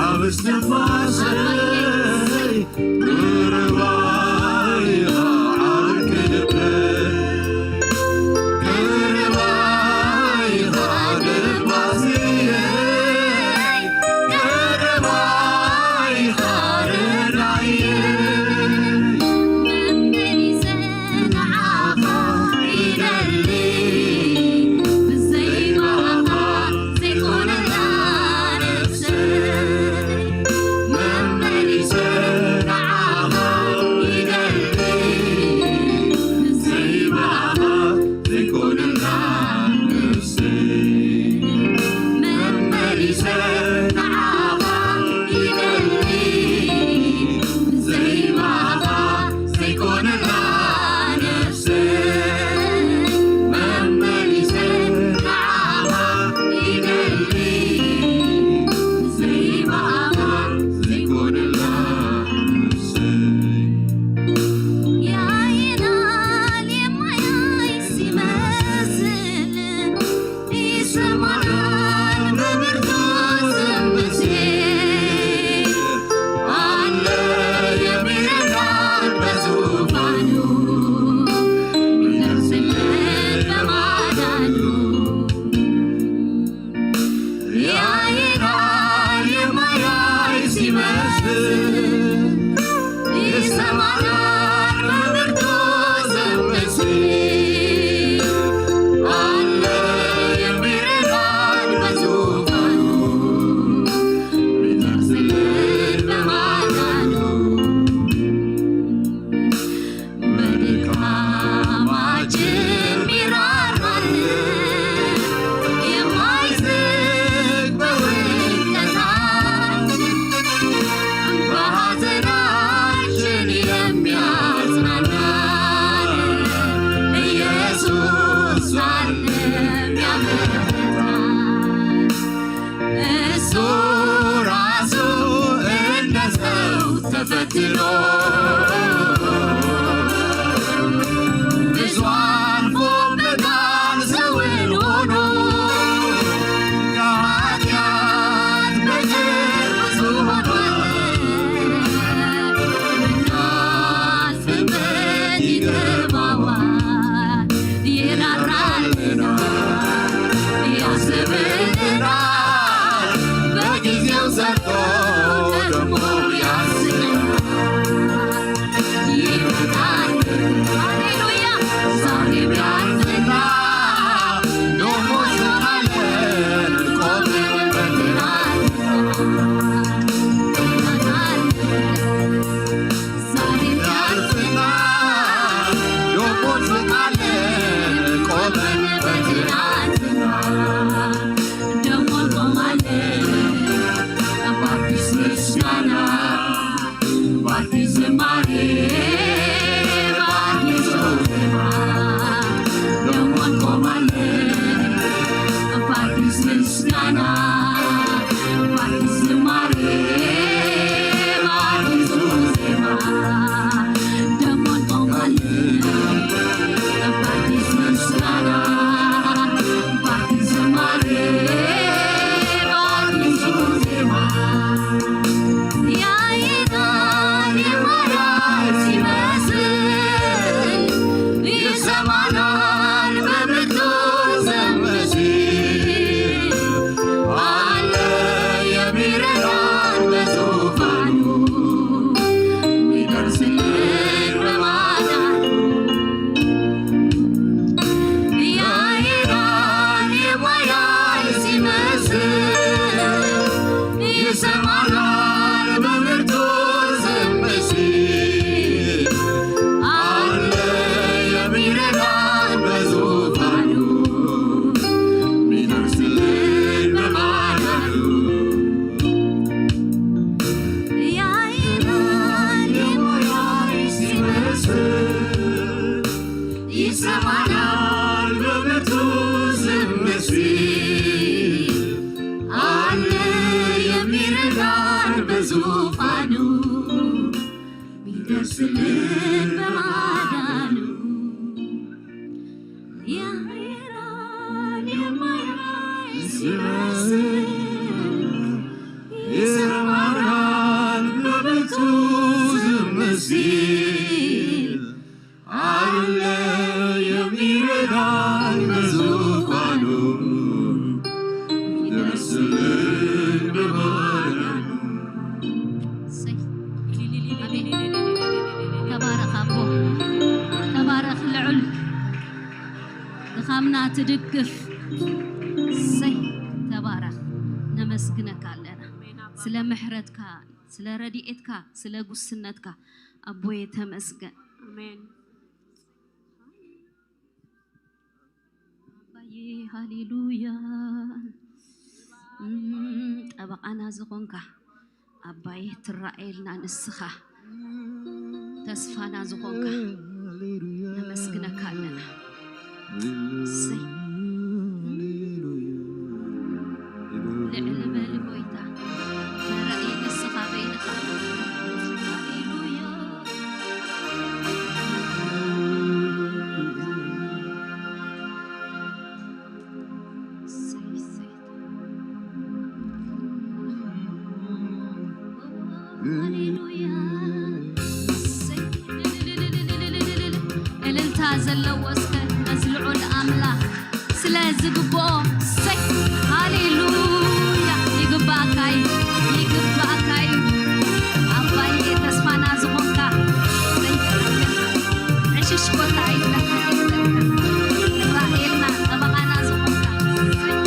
ኣብ እስትንፋሰይ ቀረባ ኢኻ ዓርኪ ልበይ፣ ቀረባ ኢኻ ደባስየይ፣ ቀረባ ኢኻ ረዳእየይ። መመሊሰ ንዓኻ ይደሊ፣ ብዘይ ብኣኻ ዘይኮነላ ነፍሰይ። መመሊሰ ንዓኻ ይደሊ፣ ብዘይ ብኣኻ ዘይኮነላ ነፍሰይ። መመሊሰ ንዓኻ ይደሊ፣ ብዘይ ብኣኻ ዘይኮነላ ነፍሰይ። መመሊሰ ንዓኻ ይደሊ፣ ዘይብኣኻ ዘይኮነላ ነፍሰይ። ያየናል የማያይ ሲመስል ይሰማናል በብርቱ ስምሴ። አለ የሚረዳን በዙፋኑ፣ የሚደርስልን በማዳኑ። ያየናል የማያይ ሲመስል፣ ይሰማናል በብርቱ ስምሴ። አለ የሚረዳን በዙፋኑ፣ የሚደርስልን በማዳኑ። በድካማችን ሚራራልን የማይዝግ በውድቀታችን፣ በሐዘናችን የሚያጽናናን ኢየሱስ አለ የሚያበረታን። እሱ ራሱ እንደ ሰው ተፈትኖ ብዙ አልፎበታል ሰውን ሆኖ። ከኃጢአት በቀር ብዙ ሆኗል። እናልፍበት ይገባዋል። ይራራልናል፣ ያስብልናል። በጊዜው ሰርቶ ደግሞ ያስብልናል። በማዳኑ ያይራን የማይራን ሲመስል ይሰማራል በብርቱ ዝም ሲል አለ የሚረዳን በዙፋኑ ይደርስልን በማዳኑ። እሰይ። አሜን። ተባረኽ ኣቦ፣ ተባረኽ ልዑል፣ ድኻምና ትድግፍ። እሰይ፣ ተባረኽ። ነመስግነካ ኣለና ስለ ምሕረትካ፣ ስለ ረድኤትካ፣ ስለ ጉስነትካ ኣቦየ ተመስገን። ኣሜን። ኣባዬ ሃሌሉያ። እም፣ ጠበቓና ዝኾንካ ኣባዬ ትረኣየልና ንስኻ፣ ተስፋና ዝኾንካ ነመስግነካ ኣለና። እሰይ። ልዕል በል ጎይታ፣ ተራእይ ንስኻ በይንኻ። ሃሌሉያ። እሰይ፣ እሰይ። ሃሌሉያ። እሰይ። እልልታ ዘለዎ እስከ ነዚ ልዑል ኣምላኽ ስለ ዝግብኦ። እሰይ። ሃሌሉያ። ይግባእካ እዩ፣ ይግባእካ እዩ። ኣባዬ ተስፋና ዝኾንካ። እሰይ። ዕሽሽ ኮታ ኣይብለካ፣ ኣይብለካ። ራእየልና ጠበቓና ዝኾንካ። እሰይ።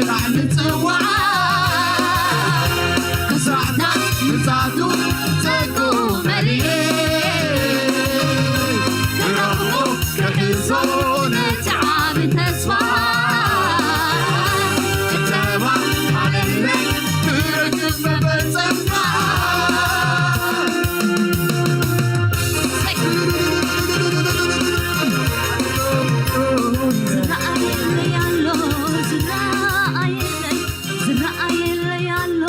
ንጽውዓ ክሳዕና ምጻቱ ጸግኡ መሊኤ ክረኽቦ ክሕዞ ነቲ ዓቢ ተስፋ ክተማመነለይ ክርክብ መፈጸምታ። ዝረኣየለይ ኣሎ፣ ዝረኣየለይ፣ ዝረኣየለይ ኣሎ፣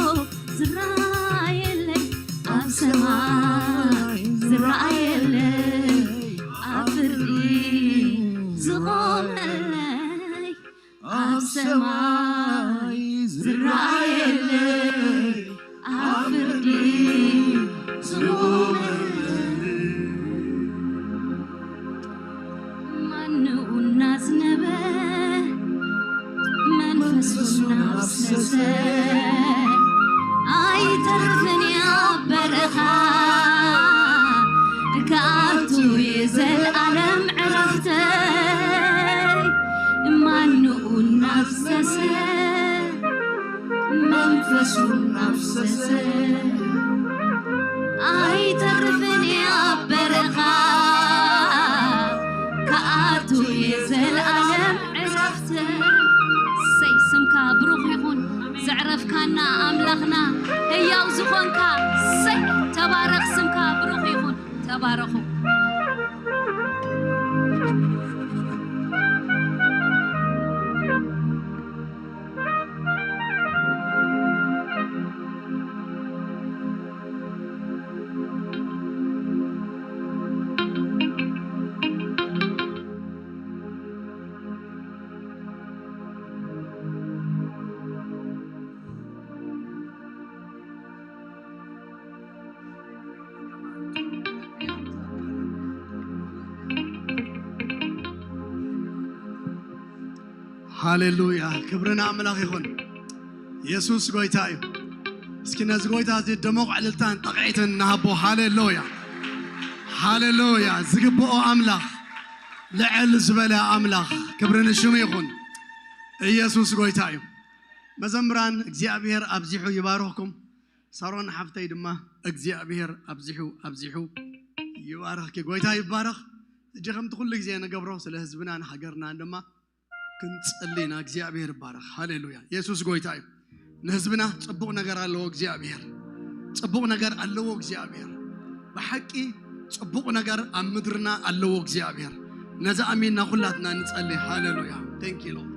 ዝረኣየለይ ኣብ ሰማይ፣ ዝረኣየለይ ኣብ ፍርዲ ዝቖመለይ፣ ኣብ ሰማይ ዝረኣየለይ ኣብ ፍርዲ ዝቖመለይ። ማንኡ እናዝነበ መንፈሱ እናፍሰሰ ኣይተርፍን እዩ ኣብ በረኻ፣ ክኣቱ እዩ ዘልኣለም ዕረፍተይ። ማንኡ እናፍሰሰ መንፈሱ እናፍሰሰ ኣይተርፍን እዩ ኣብ በረኻ፣ ክኣቱ እዩ ዘልኣለም ዕረፍተይ። እሰይ፣ ስምካ ብሩኽ ይኹን፣ ዘዕረፍካና ኣምላኽና፣ ህያው ዝኾንካ። እሰይ፣ ተባረኽ፣ ስምካ ብሩኽ ይኹን። ተባረኹ። ሃሌሉያ፣ ክብሪ ንኣምላኽ ይኹን። የሱስ ጎይታ እዩ። እስኪ ነዚ ጎይታ እዚ ድሙቕ ዕልልታን ጠቕዒትን ንሃቦ። ሃሌሉያ፣ ሃሌሉያ። ዝግብኦ ኣምላኽ፣ ልዕል ዝበለ ኣምላኽ፣ ክብሪ ንሽሙ ይኹን። ኢየሱስ ጎይታ እዩ። መዘምራን፣ እግዚኣብሔር ኣብዚሑ ይባርኽኩም። ሳሮን ሓፍተይ ድማ እግዚኣብሔር ኣብዚሑ ኣብዚሑ ይባርኽኪ። ጎይታ ይባረኽ። ሕጂ ከምቲ ኩሉ ግዜ ንገብሮ ስለ ህዝብናን ሃገርናን ድማ ክንጽሊ ኢና። እግዚኣብሔር ይባረኽ። ሃሌሉያ። የሱስ ጎይታ እዩ። ንህዝብና ጽቡቕ ነገር ኣለዎ እግዚኣብሔር። ጽቡቕ ነገር ኣለዎ እግዚኣብሔር። ብሓቂ ጽቡቕ ነገር ኣብ ምድርና ኣለዎ እግዚኣብሔር። ነዚ ኣሚንና ኩላትና ንጸሊ። ሃሌሉያ። Thank you Lord።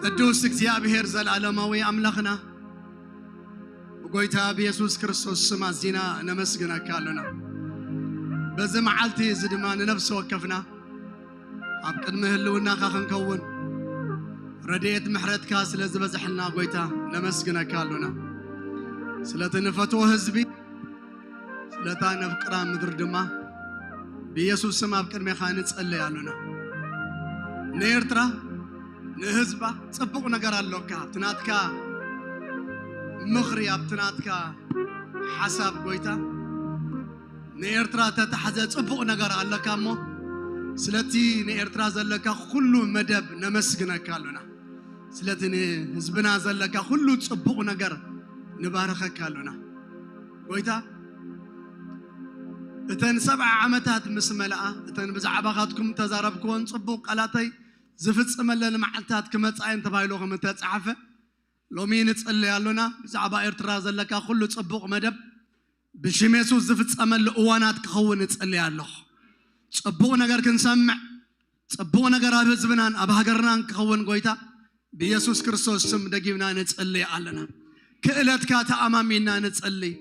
ቅዱስ እግዚኣብሔር፣ ዘላለማዊ ኣምላኽና፣ ብጎይታ ብየሱስ ክርስቶስ ስም ኣዚና ነመስግነካ ኣሎና። በዚ መዓልቲ እዚ ድማ ንነፍሲ ወከፍና ኣብ ቅድሚ ህልውናኻ ክንከውን፣ ረድኤት ምሕረትካ ስለ ዝበዝሐልና፣ ጎይታ፣ ነመስግነካ ኣሎና። ስለቲ ንፈትዎ ህዝቢ፣ ስለታ ነፍቅራ ምድሪ ድማ ብየሱስ ስም ኣብ ቅድሜኻ ንጸልይ ኣሎና። ንኤርትራ፣ ንህዝባ ጽቡቕ ነገር ኣሎካ። ኣብቲ ናትካ ምኽሪ፣ ኣብቲ ናትካ ሓሳብ፣ ጎይታ፣ ንኤርትራ ተታሕዘ ጽቡቕ ነገር ኣለካ እሞ፣ ስለቲ ንኤርትራ ዘለካ ኩሉ መደብ ነመስግነካ ኣሎና። ስለቲ ንህዝብና ዘለካ ኩሉ ጽቡቕ ነገር ንባርኸካ ኣሎና። ጎይታ፣ እተን ሰብዓ ዓመታት ምስ መልኣ፣ እተን ብዛዕባኻትኩም ተዛረብክወን ጽቡቕ ቃላተይ ዝፍጽመለን መዓልታት ክመጻ እየን ተባሂሉ ከም እተጻሕፈ፣ ሎሚ ንጽልይ ኣሎና። ብዛዕባ ኤርትራ ዘለካ ኩሉ ጽቡቕ መደብ ብሽም የሱስ ዝፍጸመሉ እዋናት ክኸውን እጽልይ ኣለኹ። ጽቡቕ ነገር ክንሰምዕ፣ ጽቡቕ ነገር ኣብ ህዝብናን ኣብ ሃገርናን ክኸውን፣ ጎይታ፣ ብየሱስ ክርስቶስ ስም ደጊምና ንጽልይ ኣለና። ክእለትካ ተኣማሚንና ንጽልይ።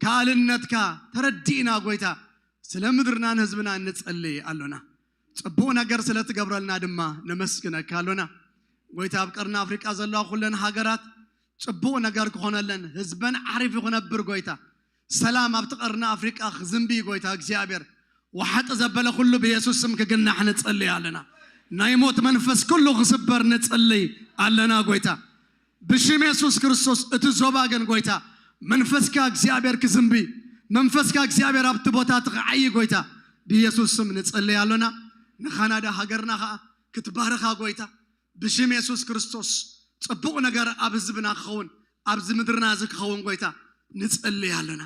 ከኣልነትካ ተረዲእና፣ ጎይታ፣ ስለ ምድርናን ህዝብናን ንጽልይ ኣሎና። ጽቡቕ ነገር ስለ ትገብረልና ድማ ነመስግነካ ኣሎና። ጎይታ፣ ኣብ ቀርኒ ኣፍሪቃ ዘለዋ ኩለን ሃገራት ጽቡቕ ነገር ክኾነለን፣ ህዝበን ዓሪፉ ክነብር፣ ጎይታ፣ ሰላም ኣብቲ ቀርኒ ኣፍሪቃ ክዝንቢ፣ ጎይታ እግዚኣብሔር፣ ወሓጥ ዘበለ ኩሉ ብየሱስ ስም ክግናሕ ንጽልይ ኣለና። ናይ ሞት መንፈስ ኩሉ ክስበር ንጽልይ ኣለና፣ ጎይታ። ብሽም የሱስ ክርስቶስ እቲ ዞባ ግን ጎይታ መንፈስካ እግዚኣብሔር ክዝንቢ፣ መንፈስካ እግዚኣብሔር ኣብቲ ቦታ እቲ ክዓይ ጎይታ ብየሱስ ስም ንጽልይ ኣሎና። ንካናዳ ሃገርና ኸዓ ክትባርኻ ጎይታ ብሽም የሱስ ክርስቶስ ጽቡቕ ነገር ኣብ ህዝብና ክኸውን ኣብዚ ምድርና እዚ ክኸውን ጎይታ ንጽልይ ኣሎና።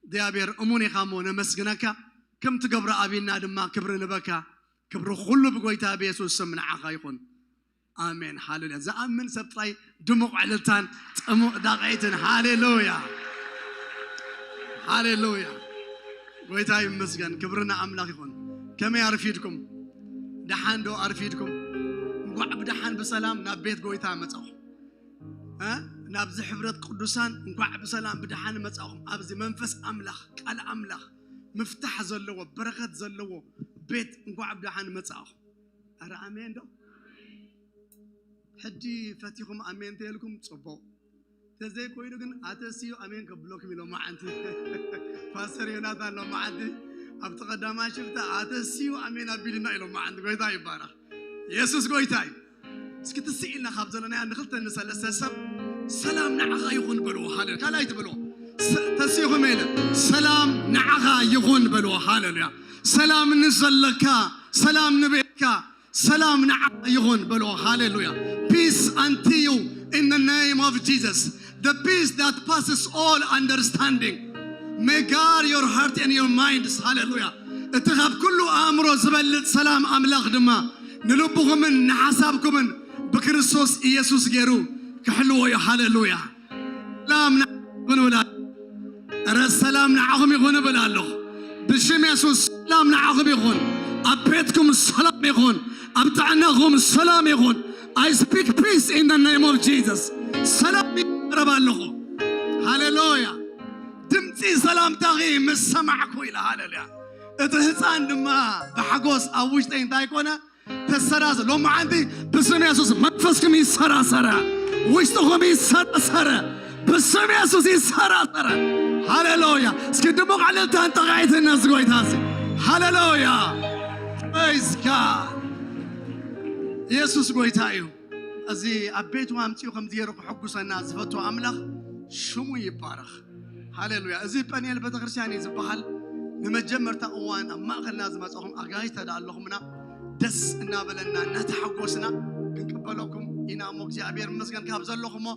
እግዚኣብሔር እሙን ኢኻ እሞ ነመስግነካ፣ ከም ትገብሮ ኣብና ድማ ክብሪ ንበካ። ክብሪ ኩሉ ብጎይታ ብየሱስ ስም ንዓኻ ይኹን። ኣሜን ሃሌሉያ። ዝኣምን ሰብ ጥራይ ድሙቕ ዕልልታን ጥሙቕ ዳቕዒትን። ሃሌሉያ ሃሌሉያ። ጎይታ ይመስገን። ክብሪ ንኣምላኽ ይኹን። ከመይ ኣርፊድኩም? ደሓን ዶ ኣርፊድኩም? እንኳዕ ብደሓን ብሰላም ናብ ቤት ጎይታ መጻኹም። እ? ናብዚ ሕብረት ቅዱሳን እንኳዕ ብሰላም ብደሓን መጻኹም። ኣብዚ መንፈስ ኣምላኽ፣ ቃል ኣምላኽ፣ ምፍታሕ ዘለዎ፣ በረኸት ዘለዎ ቤት እንኳዕ ብደሓን መጻኹም። ኣረ ኣሜን ዶ? ሕጂ ፈቲኹም ኣሜን ተይልኩም ጽቡቕ። ተዘይኮይኑ ግን ኣተስዩ ኣሜን ከብለኩም ኢሎም መዓንቲ። ፓስተር ዮናታን ሎም መዓንቲ ኣብቲ ቀዳማይ ሽፍታ ኣተስዩ ኣሜን ኣቢልና ኢሎም መዓንቲ። ጎይታ ይባረኽ። የሱስ ጎይታ እዩ። እስኪ ትስእ ኢልና ካብ ዘለናያ ንክልተ ንሰለስተ ሰብ ሰላም ንዓኻ ይኹን በልዎ። ሃሌ ካልኣይ ትበልዎ። ሰ-፣ ተስእኹም ኢለ ሰላም ንዓኻ ይኹን በልዎ። ሃሌሉያ። ሰላም ንዘለካ፣ ሰላም ንቤትካ፣ ሰላም ንዓኻ ይኹን በልዎ። ሃሌሉያ። Peace unto you in the name of Jesus. The peace that passes all understanding. May guard your heart and your minds. ሃሌሉያ። እቲ ካብ ኩሉ ኣእምሮ ዝበልጽ ሰላም ኣምላኽ ድማ ንልብኹምን ንሓሳብኩምን ብክርስቶስ ኢየሱስ ገይሩ ክሕልዎ እዩ። ሃሌሉያ። ሰላም ንዓኹም ይኹን እብል ኣለኹ። እረ ሰላም ንዓኹም ይኹን እብል ኣለኹ። ብሽም የሱስ ሰላም ንዓኹም ይኹን። ኣብ ቤትኩም ሰላም ይኹን። ኣብ ጥዕናኹም ሰላም ይኹን። I speak peace in the name of Jesus. ሰላም ይዛረብ ኣለኹ። ሃሌሉያ። ድምፂ ሰላምታኺ ምስ ሰማዕኩ ኢለ። ሃሌሉያ። እቲ ህፃን ድማ ብሓጎስ ኣብ ውሽጠይ እንታይ ኮነ? ተሰራሰ። ሎማዓንቲ ብስም የሱስ መንፈስኩም ይሰራሰረ፣ ውሽጥኹም ይሰራሰረ፣ ብስም የሱስ ይሰራሰረ። ሃሌሉያ። እስኪ ድሙቕ ዕልልታን ጠቓዒትን ነዚ ጎይታ እዚ። ሃሌሉያ። Praise God። የሱስ ጎይታ እዩ። እዚ ኣብ ቤቱ ኣምጺኡ ከምዚ ገይሩ ክሕጉሰና ዝፈቱ ኣምላኽ ሽሙ ይባረኽ። ሃሌሉያ። እዚ ጳኒኤል ቤተክርስትያን እዩ ዝበሃል። ንመጀመርታ እዋን ኣብ ማእኸልና ዝመጻኹም ኣጋይሽ ተዳ ኣለኹምና ደስ እናበለና እናተሓጎስና ክንቅበለኩም ኢና እሞ እግዚኣብሔር ይመስገን ካብ ዘለኹሞ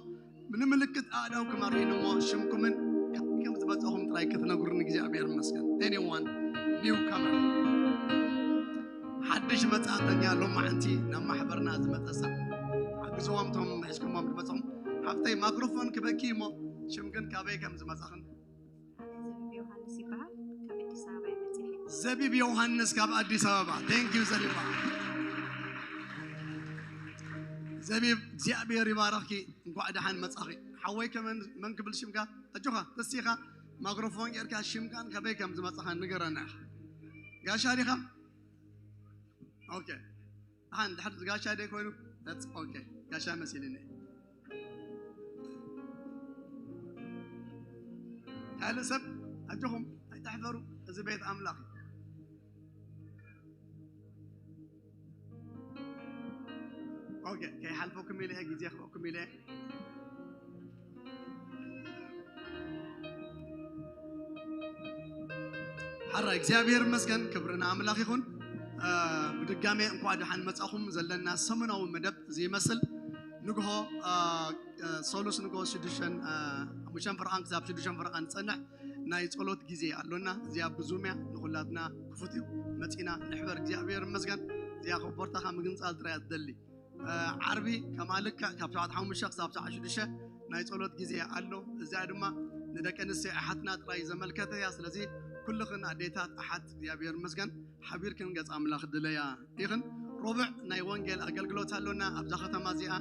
ንምልክት ኣእዳውኩም ኣርእዩኒ እሞ ሽምኩምን ካብ ከም ዝመጻኹም ጥራይ ክትነግሩኒ እግዚኣብሔር ይመስገን። Anyone newcomer ሓድሽ መጻእተኛ ሎማዕንቲ ናብ ማሕበርና ዝመጸ ሰብ ሓግዝዎም እቶም ሒዝኩሞም ዝመጻኹም ሓፍተይ ማክሮፎን ክበኪ እሞ ሽምክን ካበይ ከም ዝመጻኽን። ኣነ ዘቢብ ዮሃንስ ይበሃል። ካብ ኣዲስ ኣበባ እየ መጺኤ። ዘቢብ ዮሃንስ ካብ ኣዲስ ኣበባ። Thank you ዘቢባ። ዘቢብ እግዚኣብሔር ይባረኽኪ። እንኳዕ ደሓን መጻኺ። ሓወይ ከመን መን ክብል ሽምካ? ኣጆኻ ተሲኻ ማክሮፎን ጌርካ ሽምካን ከበይ ከም ዝመጻኻ ንገረና ኢኻ። ጋሻ ዲኻ? ኦኬ። ኣን ድሕር ጋሻ ደይ ኮይኑ that's okay ጋሻ መሲልኒ። ካልእ ሰብ ኣጆኹም ኣይተሕፈሩ፣ እዚ ቤት ኣምላኽ እዩ። ኦኬ ከይሓልፈኩም ኢለ ግዜ ክበኩም ኢለ። ሓራ እግዚኣብሔር ይመስገን፣ ክብሪ ንኣምላኽ ይኹን። እ፣ ብድጋሜ እንኳዕ ደሓን መጻኹም። ዘለና ሰሙናዊ መደብ እዚ ይመስል። ንግሆ፣ እ፣ እ፣ ሰሉስ ንግሆ ሽዱሽተን፣ እ፣ ሓሙሽተን ፈረቓን ክሳብ ሽዱሽተን ፈረቓን ዝጸንሕ ናይ ጸሎት ግዜ ኣሎና። እዚኣ ብዙም እያ፣ ንኹላትና ክፉት እዩ። መጺና ንሕበር፣ እግዚኣብሔር ይመስገን። እዚኣ ኮቦርታኻ ምግንጻል ጥራይ እያ ትደሊ። እ፣ ዓርቢ ከማልካ ካብ ሰዓት ሓሙሽተ ክሳብ ሰዓት ሽዱሽተ ናይ ጸሎት ግዜ ኣሎ። እዚኣ ድማ ንደቂ ኣንስትዮ ኣሓትና ጥራይ ዘመልከተ እያ። ስለዚ ኩልኽን ኣዴታት ኣሓት እግዚኣብሔር ይመስገን ሓቢርክን ገጽ ኣምላኽ ድለያ ኢኽን። ሮብዕ ናይ ወንጌል ኣገልግሎት ኣሎና ኣብዛ ከተማ እዚኣ።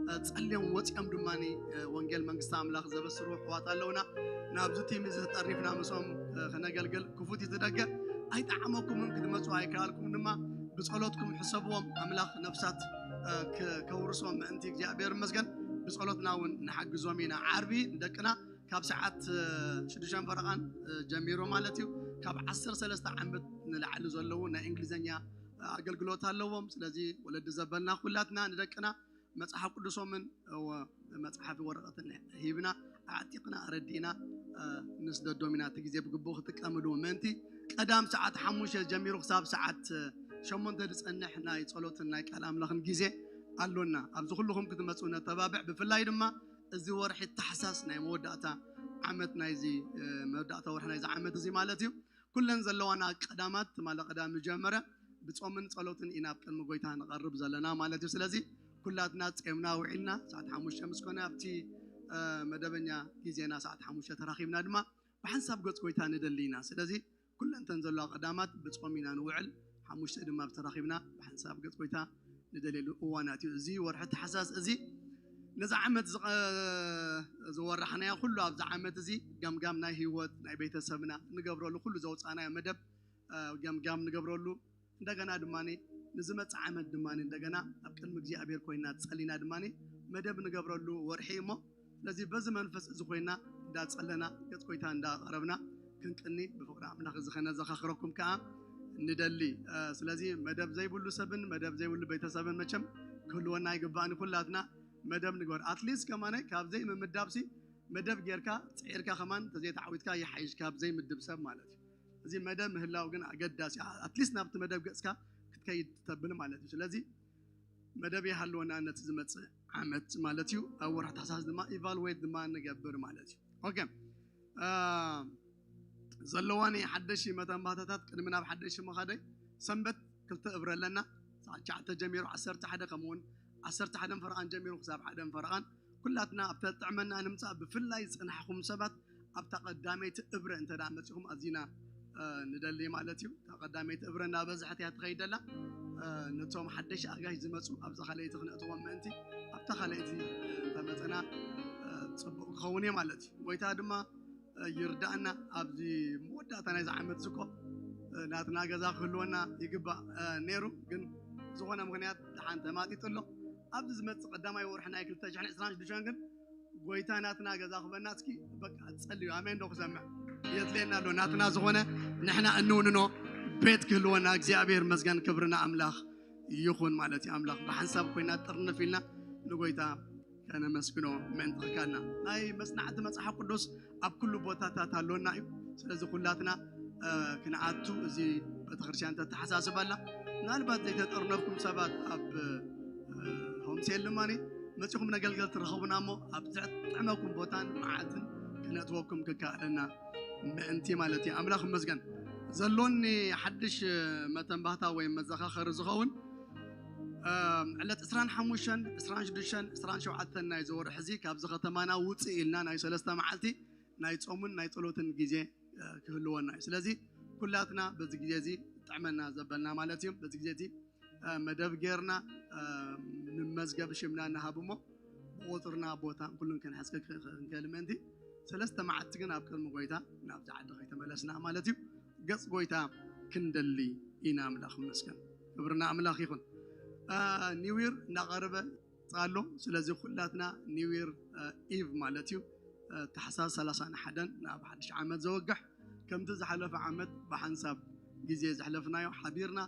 እ፣ ጸልዮም ወጺኦም ድማኒ፣ እ፣ ወንጌል መንግስቲ ኣምላኽ ዘበስሩ ኣሕዋት ኣለውና። ናብዚ ቲም እዚ ተጠሪፍና ምስኦም፣ እ፣ ክነገልግል ክፉት እዩ እቲ ደገ። ኣይጠዓመኩምን ክትመጹ ኣይከኣልኩም ድማ ብጸሎትኩም ሕሰብዎም። ኣምላኽ ነፍሳት፣ እ፣ ክ-፣ ከውርሶም ምእንቲ እግዚኣብሔር ይመስገን። ብጸሎትና እውን ንሓግዞም ኢና። ዓርቢ ንደቅና ካብ ሰዓት፣ እ፣ ሽዱሽተ ፈረቓን፣ እ፣ ጀሚሩ ማለት እዩ። ካብ ዓሰርተ ሰለስተ ዓመት ንላዕሊ ዘለዉ ናይ እንግሊዝኛ፣ እ፣ ኣገልግሎት ኣለዎም። ስለዚ ወለዲ ዘበልና ኩላትና ንደቅና መጽሓፍ ቅዱሶምን፣ እወ፣ መፅሓፊ ወረቐትን ሂብና ኣዕጢቕና ኣረዲእና ንስደዶም ኢና። እቲ ግዜ ብግቡእ ክጥቀምሉ ምእንቲ ቀዳም ሰዓት ሓሙሽተ ጀሚሩ ክሳብ ሰዓት ሸሞንተ ዝፀንሕ ናይ ጸሎትን ናይ ቃል ኣምላኽን ግዜ ኣሎና። ኣብዚ ኩልኹም ክትመፁ ነተባብዕ። ብፍላይ ድማ እዚ ወርሒ ታሕሳስ ናይ መወዳእታ ዓመት ናይዚ መወዳእታ ወርሒ ናይዚ ዓመት እዚ ማለት እዩ። ኩለን ዘለዋና ቀዳማት ትማሊ ቀዳም ዝጀመረ ብጾምን ጸሎትን ኢና ኣብ ቅድሚ ጎይታ ንቐርብ ዘለና ማለት እዩ። ስለዚ ኩላትና ጼምና ውዒልና ሰዓት ሓሙሽተ ምስ ኮነ ኣብቲ መደበኛ ግዜና ሰዓት ሓሙሽተ ተራኺብና ድማ ብሓንሳብ ገጽ ጎይታ ንደሊ ኢና። ስለዚ ኩለንተን ዘለዋ ቀዳማት ብጾም ኢና ንውዕል። ሓሙሽተ ድማ ተራኺብና ብሓንሳብ ገጽ ጎይታ ንደልየሉ እዋናት እዩ። እዚ ወርሒ ተሓሳስ እዚ ነዚ ዓመት ዝወራሕናዮ ኩሉ ኣብዚ ዓመት እዚ ገምጋም ናይ ህይወት ናይ ቤተሰብና ንገብረሉ ኩሉ ዘውፃናዮ መደብ ገምጋም ንገብረሉ እንደገና ድማ ንዝመፅእ ዓመት ድማ እንደገና ኣብ ቅድሚ እግዚኣብሔር ኮይና ጸሊና ድማ መደብ ንገብረሉ ወርሒ እሞ ስለዚ በዚ መንፈስ እዚ ኮይና እንዳጸለና ገጽ ኮይታ እንዳቀረብና ክንቅኒ ብፍቅሪ ኣምላኽ እዚ ከነዘኻኽረኩም ከዓ ንደሊ። ስለዚ መደብ ዘይብሉ ሰብን መደብ ዘይብሉ ቤተሰብን መቸም ክህልወና ይግባእኒ። ኩላትና መደብ ንግበር። ኣትሊስት ከማነ ካብ ዘይምምዳብሲ መደብ ጌርካ ጽዒርካ ከማን ተዘይተዓዊትካ ይሓይሽ ካብ ዘይምድብ ሰብ ማለት እዩ። እዚ መደብ ምህላው ግን ኣገዳሲ። ኣትሊስት ናብቲ መደብ ገጽካ ክትከይድ ተብል ማለት እዩ። ስለዚ መደብ ይሃልወና ነቲ ዝመጽእ ዓመት ማለት እዩ። ኣብ ወርሒ ታሕሳስ ድማ ኢቫሉዌት ድማ ንገብር ማለት እዩ። ኦኬ ዘለዋኒ ሓደሽ መተንባህታታት ቅድሚ ናብ ሓደሽ ምኻደይ ሰንበት ክልተ እብረ ኣለና። ሰዓት ትሽዓተ ጀሚሩ ዓሰርተ ሓደ ከምኡውን ዓሰርተ ሓደን ፈረቓን ጀሚሩ ክሳብ ሓደን ፈረቓን ኩላትና ኣብታ ጥዕመና ንምፃእ ብፍላይ ዝፅናሕኹም ሰባት ኣብታ ቀዳመይቲ እብረ እንተ ደኣ መጺኹም ኣዚና ንደሊ ማለት እዩ። እታ ቀዳመይቲ እብረ እናበዝሐት እያ ትኸይድ ደላ። ነቶም ሓደሽ ኣጋሽ ዝመጹ ኣብዛ ካልኣይቲ ክነእትዎም ምእንቲ ኣብታ ካልኣይቲ እንተመጸና ጽቡቕ ክኸውን እየ ማለት እዩ። ጎይታ ድማ ይርዳእና። ኣብዚ መወዳእታ ናይዚ ዓመት ዝኮ ናትና ገዛ ክህልወና ይግባእ ነይሩ፣ ግን ዝኾነ ምኽንያት ደሓን ተማጢጡ ኣሎ። ኣብዚ ዝመጽእ ቀዳማይ ወርሒ ናይ ክልተ ሽሕን ዕስራን ሽዱሽተን ግን ጎይታ ናትና ገዛ ክበና እስኪ በቃ ጸልዩ። ኣሜን ዶ ክሰምዕ የድልየና ኣሎ። ናትና ዝኾነ ንሕና እንውንኖ ቤት ክህልወና እግዚኣብሔር መስገን ክብርና ኣምላኽ ይኹን ማለት እዩ። ኣምላኽ ብሓንሳብ ኮይና ጥርንፍ ኢልና ንጎይታ ከነመስግኖ ምእንቲ ክካልና ናይ መጽናዕቲ መጽሓፍ ቅዱስ ኣብ ኩሉ ቦታታት ኣሎና እዩ። ስለዚ ኩላትና ክንኣቱ እዚ ቤተክርስትያን ተተሓሳስብ ኣላ። ምናልባት ዘይተጠርነፍኩም ሰባት ኣብ ሆምሴል ድማ መጺኹም ነገልገል ትረኸቡና እሞ ኣብ ዘጥዕመኩም ቦታን መዓልትን ክነእትወኩም ክከኣለና ምእንቲ ማለት እዩ። ኣምላኽ ይመስገን። ዘሎኒ ሓድሽ መተንባህታ ወይ መዘኻኸሪ ዝኸውን ዕለት ዕስራን ሓሙሽተን፣ ዕስራን ሽዱሽተን፣ ዕስራን ሸውዓተን ናይ ዝወርሒ እዚ ካብዚ ከተማና ውፅእ ኢልና ናይ ሰለስተ መዓልቲ ናይ ጾምን ናይ ጸሎትን ግዜ ክህልወና እዩ። ስለዚ ኩላትና በዚ ግዜ እዚ ጥዕመና ዘበልና ማለት እዩ። በዚ ግዜ እዚ መደብ ጌርና ንመዝገብ ሽምና ንሃብ እሞ ብቁፅርና ቦታን ኩሉን ክንሕዝ ክንክእል ምእንቲ ሰለስተ መዓልቲ ግን ኣብ ቅድሚ ጎይታ ናብዚ ዓዲ ከይተመለስና ማለት እዩ። ገጽ ጎይታ ክንደሊ ኢና። ኣምላኽ ይመስገን። ክብርና ኣምላኽ ይኹን። ኒው ይር እናቐረበ ኣሎ። ስለዚ ኩላትና ኒው ይር ኢቭ ማለት እዩ። ታሕሳስ ሰላሳን ሓደን ናብ ሓድሽ ዓመት ዘወግሕ ከምቲ ዝሓለፈ ዓመት ብሓንሳብ ግዜ ዘሕለፍናዮ ሓቢርና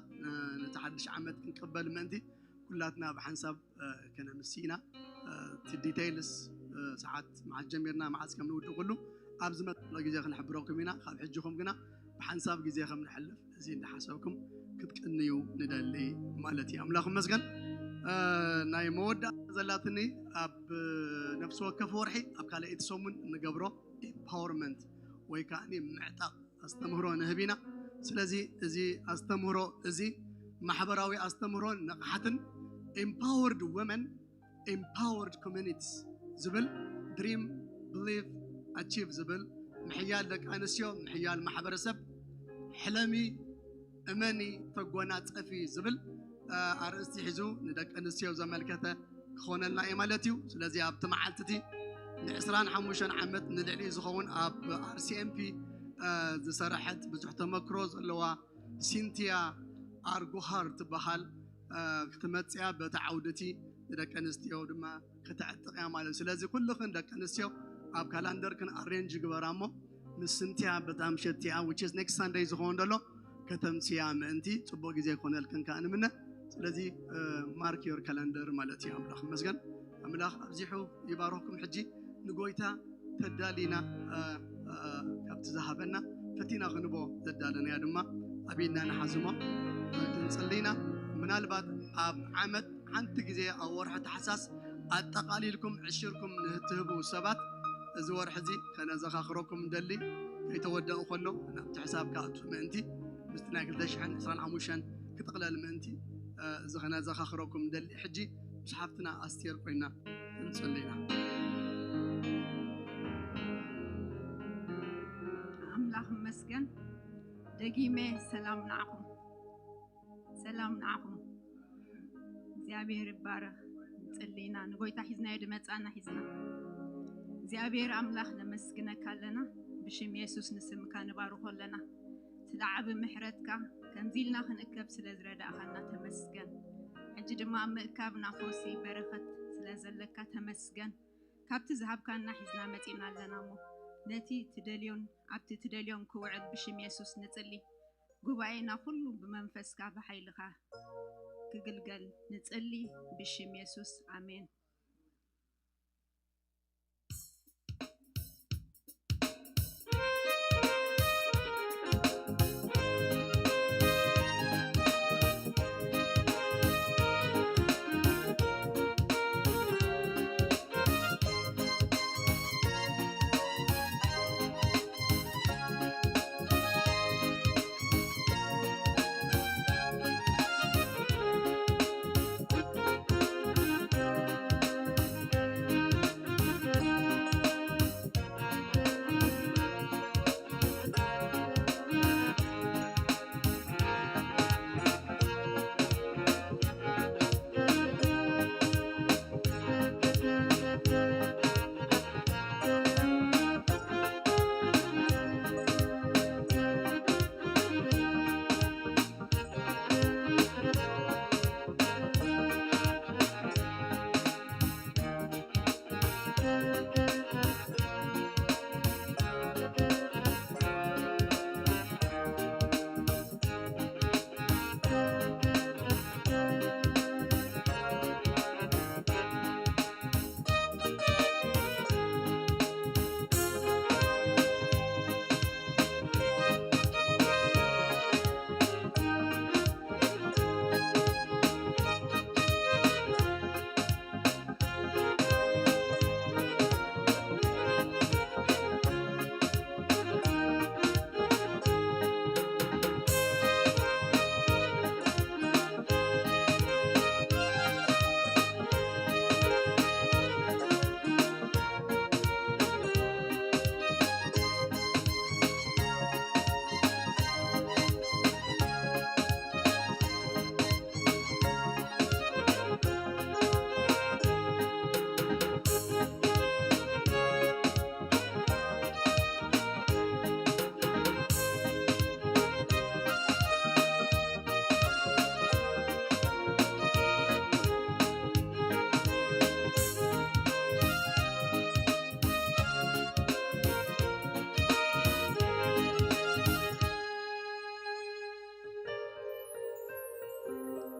ነቲ ሓድሽ ዓመት ክንቅበል ምእንቲ ኩላትና ብሓንሳብ ከነምሲ ኢና። እቲ ዲቴይልስ ሰዓት መዓዝ ጀሚርና መዓዝ ከም ንውድእ ኩሉ ኣብ ዝመፅእ ግዜ ክንሕብረኩም ኢና። ካብ ሕጂኹም ግና ብሓንሳብ ግዜ ከም ንሕልፍ እዚ እንዳሓሰብኩም ክትቅንዩ ንደሊ ማለት እዩ። ኣምላኽ ይመስገን። ናይ መወዳእታ ዘላትኒ ኣብ ነፍሲ ወከፍ ወርሒ ኣብ ካልኣይቲ ሰሙን እንገብሮ ኢምፓወርመንት ወይ ከዓ ምዕጣቕ ኣስተምህሮ ንህብ ኢና። ስለዚ እዚ ኣስተምህሮ እዚ ማሕበራዊ ኣስተምህሮን ንቕሓትን ኢምፓወርድ ወመን ኢምፓወርድ ኮሚኒቲስ ዝብል ድሪም ብሊቭ ኣቺቭ ዝብል ምሕያል ደቂ ኣንስትዮ ምሕያል ማሕበረሰብ ሕለሚ እመኒ ተጎናፀፊ ዝብል ኣርእስቲ ሒዙ ንደቂ ኣንስትዮ ዘመልከተ ክኾነልና እዩ ማለት እዩ። ስለዚ ኣብቲ መዓልቲ እቲ ንዕስራን ሓሙሽተን ዓመት ንልዕሊ ዝኸውን ኣብ ኣርሲኤምፒ ዝሰረሐት ብዙሕ ተመክሮ ዘለዋ ሲንቲያ ኣርጉሃር ትበሃል ክትመፅያ በቲ ዓውዲ እቲ ንደቂ ኣንስትዮ ድማ ከተዕጥቕያ ማለት እዩ። ስለዚ ኩልኽን ደቂ ኣንስትዮ ኣብ ካላንደርክን ኣሬንጅ ግበራ እሞ ምስ ስንቲያ በታ ምሸት እቲኣ which is next Sunday ዝኸውን ዘሎ ከተምስያ ምእንቲ ፅቡቕ ግዜ ክኾነልክን ከዓ ንምነ። ስለዚ mark your calendar ማለት እዩ። ኣምላኽ ይመስገን። ኣምላኽ ኣብዚሑ ይባርኽኩም። ሕጂ ንጎይታ ተዳሊና፣ እ፣ እ፣ ካብቲ ዝሃበና ፈቲና ክንቦ ዘዳለናያ ድማ ኣብ ኢድና ንሓዝሞ፣ እ፣ ክንጽሊ ኢና። ምናልባት ኣብ ዓመት ሓንቲ ግዜ ኣብ ወርሒ ታሕሳስ ኣጠቓሊልኩም ዕሽርኩም ንትህቡ ሰባት እዚ ወርሒ እዚ ከነዘኻኽረኩም ንደሊ። ከይተወደአ ከሎ ናብቲ ሕሳብ ክኣቱ ምእንቲ ምስቲ ናይ ክልተ ሽሕን ዕስራን ሓሙሽተን ክጥቕለል ምእንቲ፣ እ፣ እዚ ከነዘኻኽረኩም ንደሊ። ሕጂ ምስ ሓፍትና ኣስቴር ኮይና ክንጽሊ ኢና። ኣምላኽ ይመስገን። ደጊመ ሰላም ንዓኹም፣ ሰላም ንዓኹም። እግዚኣብሔር ይባረኽ። ንጽሊ ኢና፣ ንጎይታ ሒዝናዮ ድመጻና ሒዝና። እግዚኣብሔር ኣምላኽ ነመስግነካ ኣለና፣ ብሽም የሱስ ንስምካ ንባርኾ ኣለና። ስለ ዓቢ ምሕረትካ ከምዚ ኢልና ክንእከብ ስለ ዝረዳእኻና ተመስገን። ሕጂ ድማ ኣብ ምእካብና ፈውሲ በረኸት ስለ ዘለካ ተመስገን። ካብቲ ዝሃብካና ሒዝና መጺና ኣለና እሞ ነቲ ትደልዮን ኣብቲ ትደልዮን ክውዕል ብሽም የሱስ ንጽሊ። ጉባኤና ኩሉ ብመንፈስካ ብሓይልኻ ክግልገል ንጽሊ ብሽም የሱስ ኣሜን።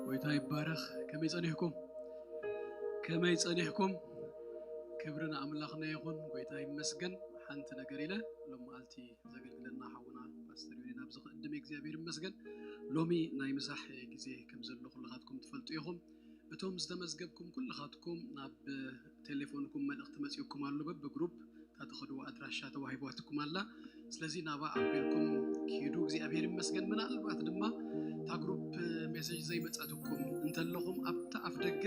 ጎይታ ይባረኽ። ከመይ ጸኒሕኩም? ከመይ ጸኒሕኩም? ክብሪ ንኣምላኽና ይኹን። ጎይታ ይመስገን። ሓንቲ ነገር ኢለ ሎም መዓልቲ ዘገልግለና ሓውና ፓስተር ዮኒ ናብ ዝቕድም እግዚኣብሔር ይመስገን። ሎሚ ናይ ምሳሕ ግዜ ከም ዘሎ ኩልኻትኩም ትፈልጡ ኢኹም። እቶም ዝተመዝገብኩም ኩልኻትኩም ናብ ቴሌፎንኩም መልእኽቲ መጺኡኩም ኣሎ። በብግሩፕ እታ ትኸድዎ ኣድራሻ ተዋሂባትኩም ኣላ። ስለዚ ናባ ኣቢልኩም ኪዱ። እግዚኣብሔር ይመስገን። ምናልባት ድማ እታ ግሩፕ ሜሴጅ ዘይመጻትኩም እንተለኹም ኣብታ ኣፍ ደገ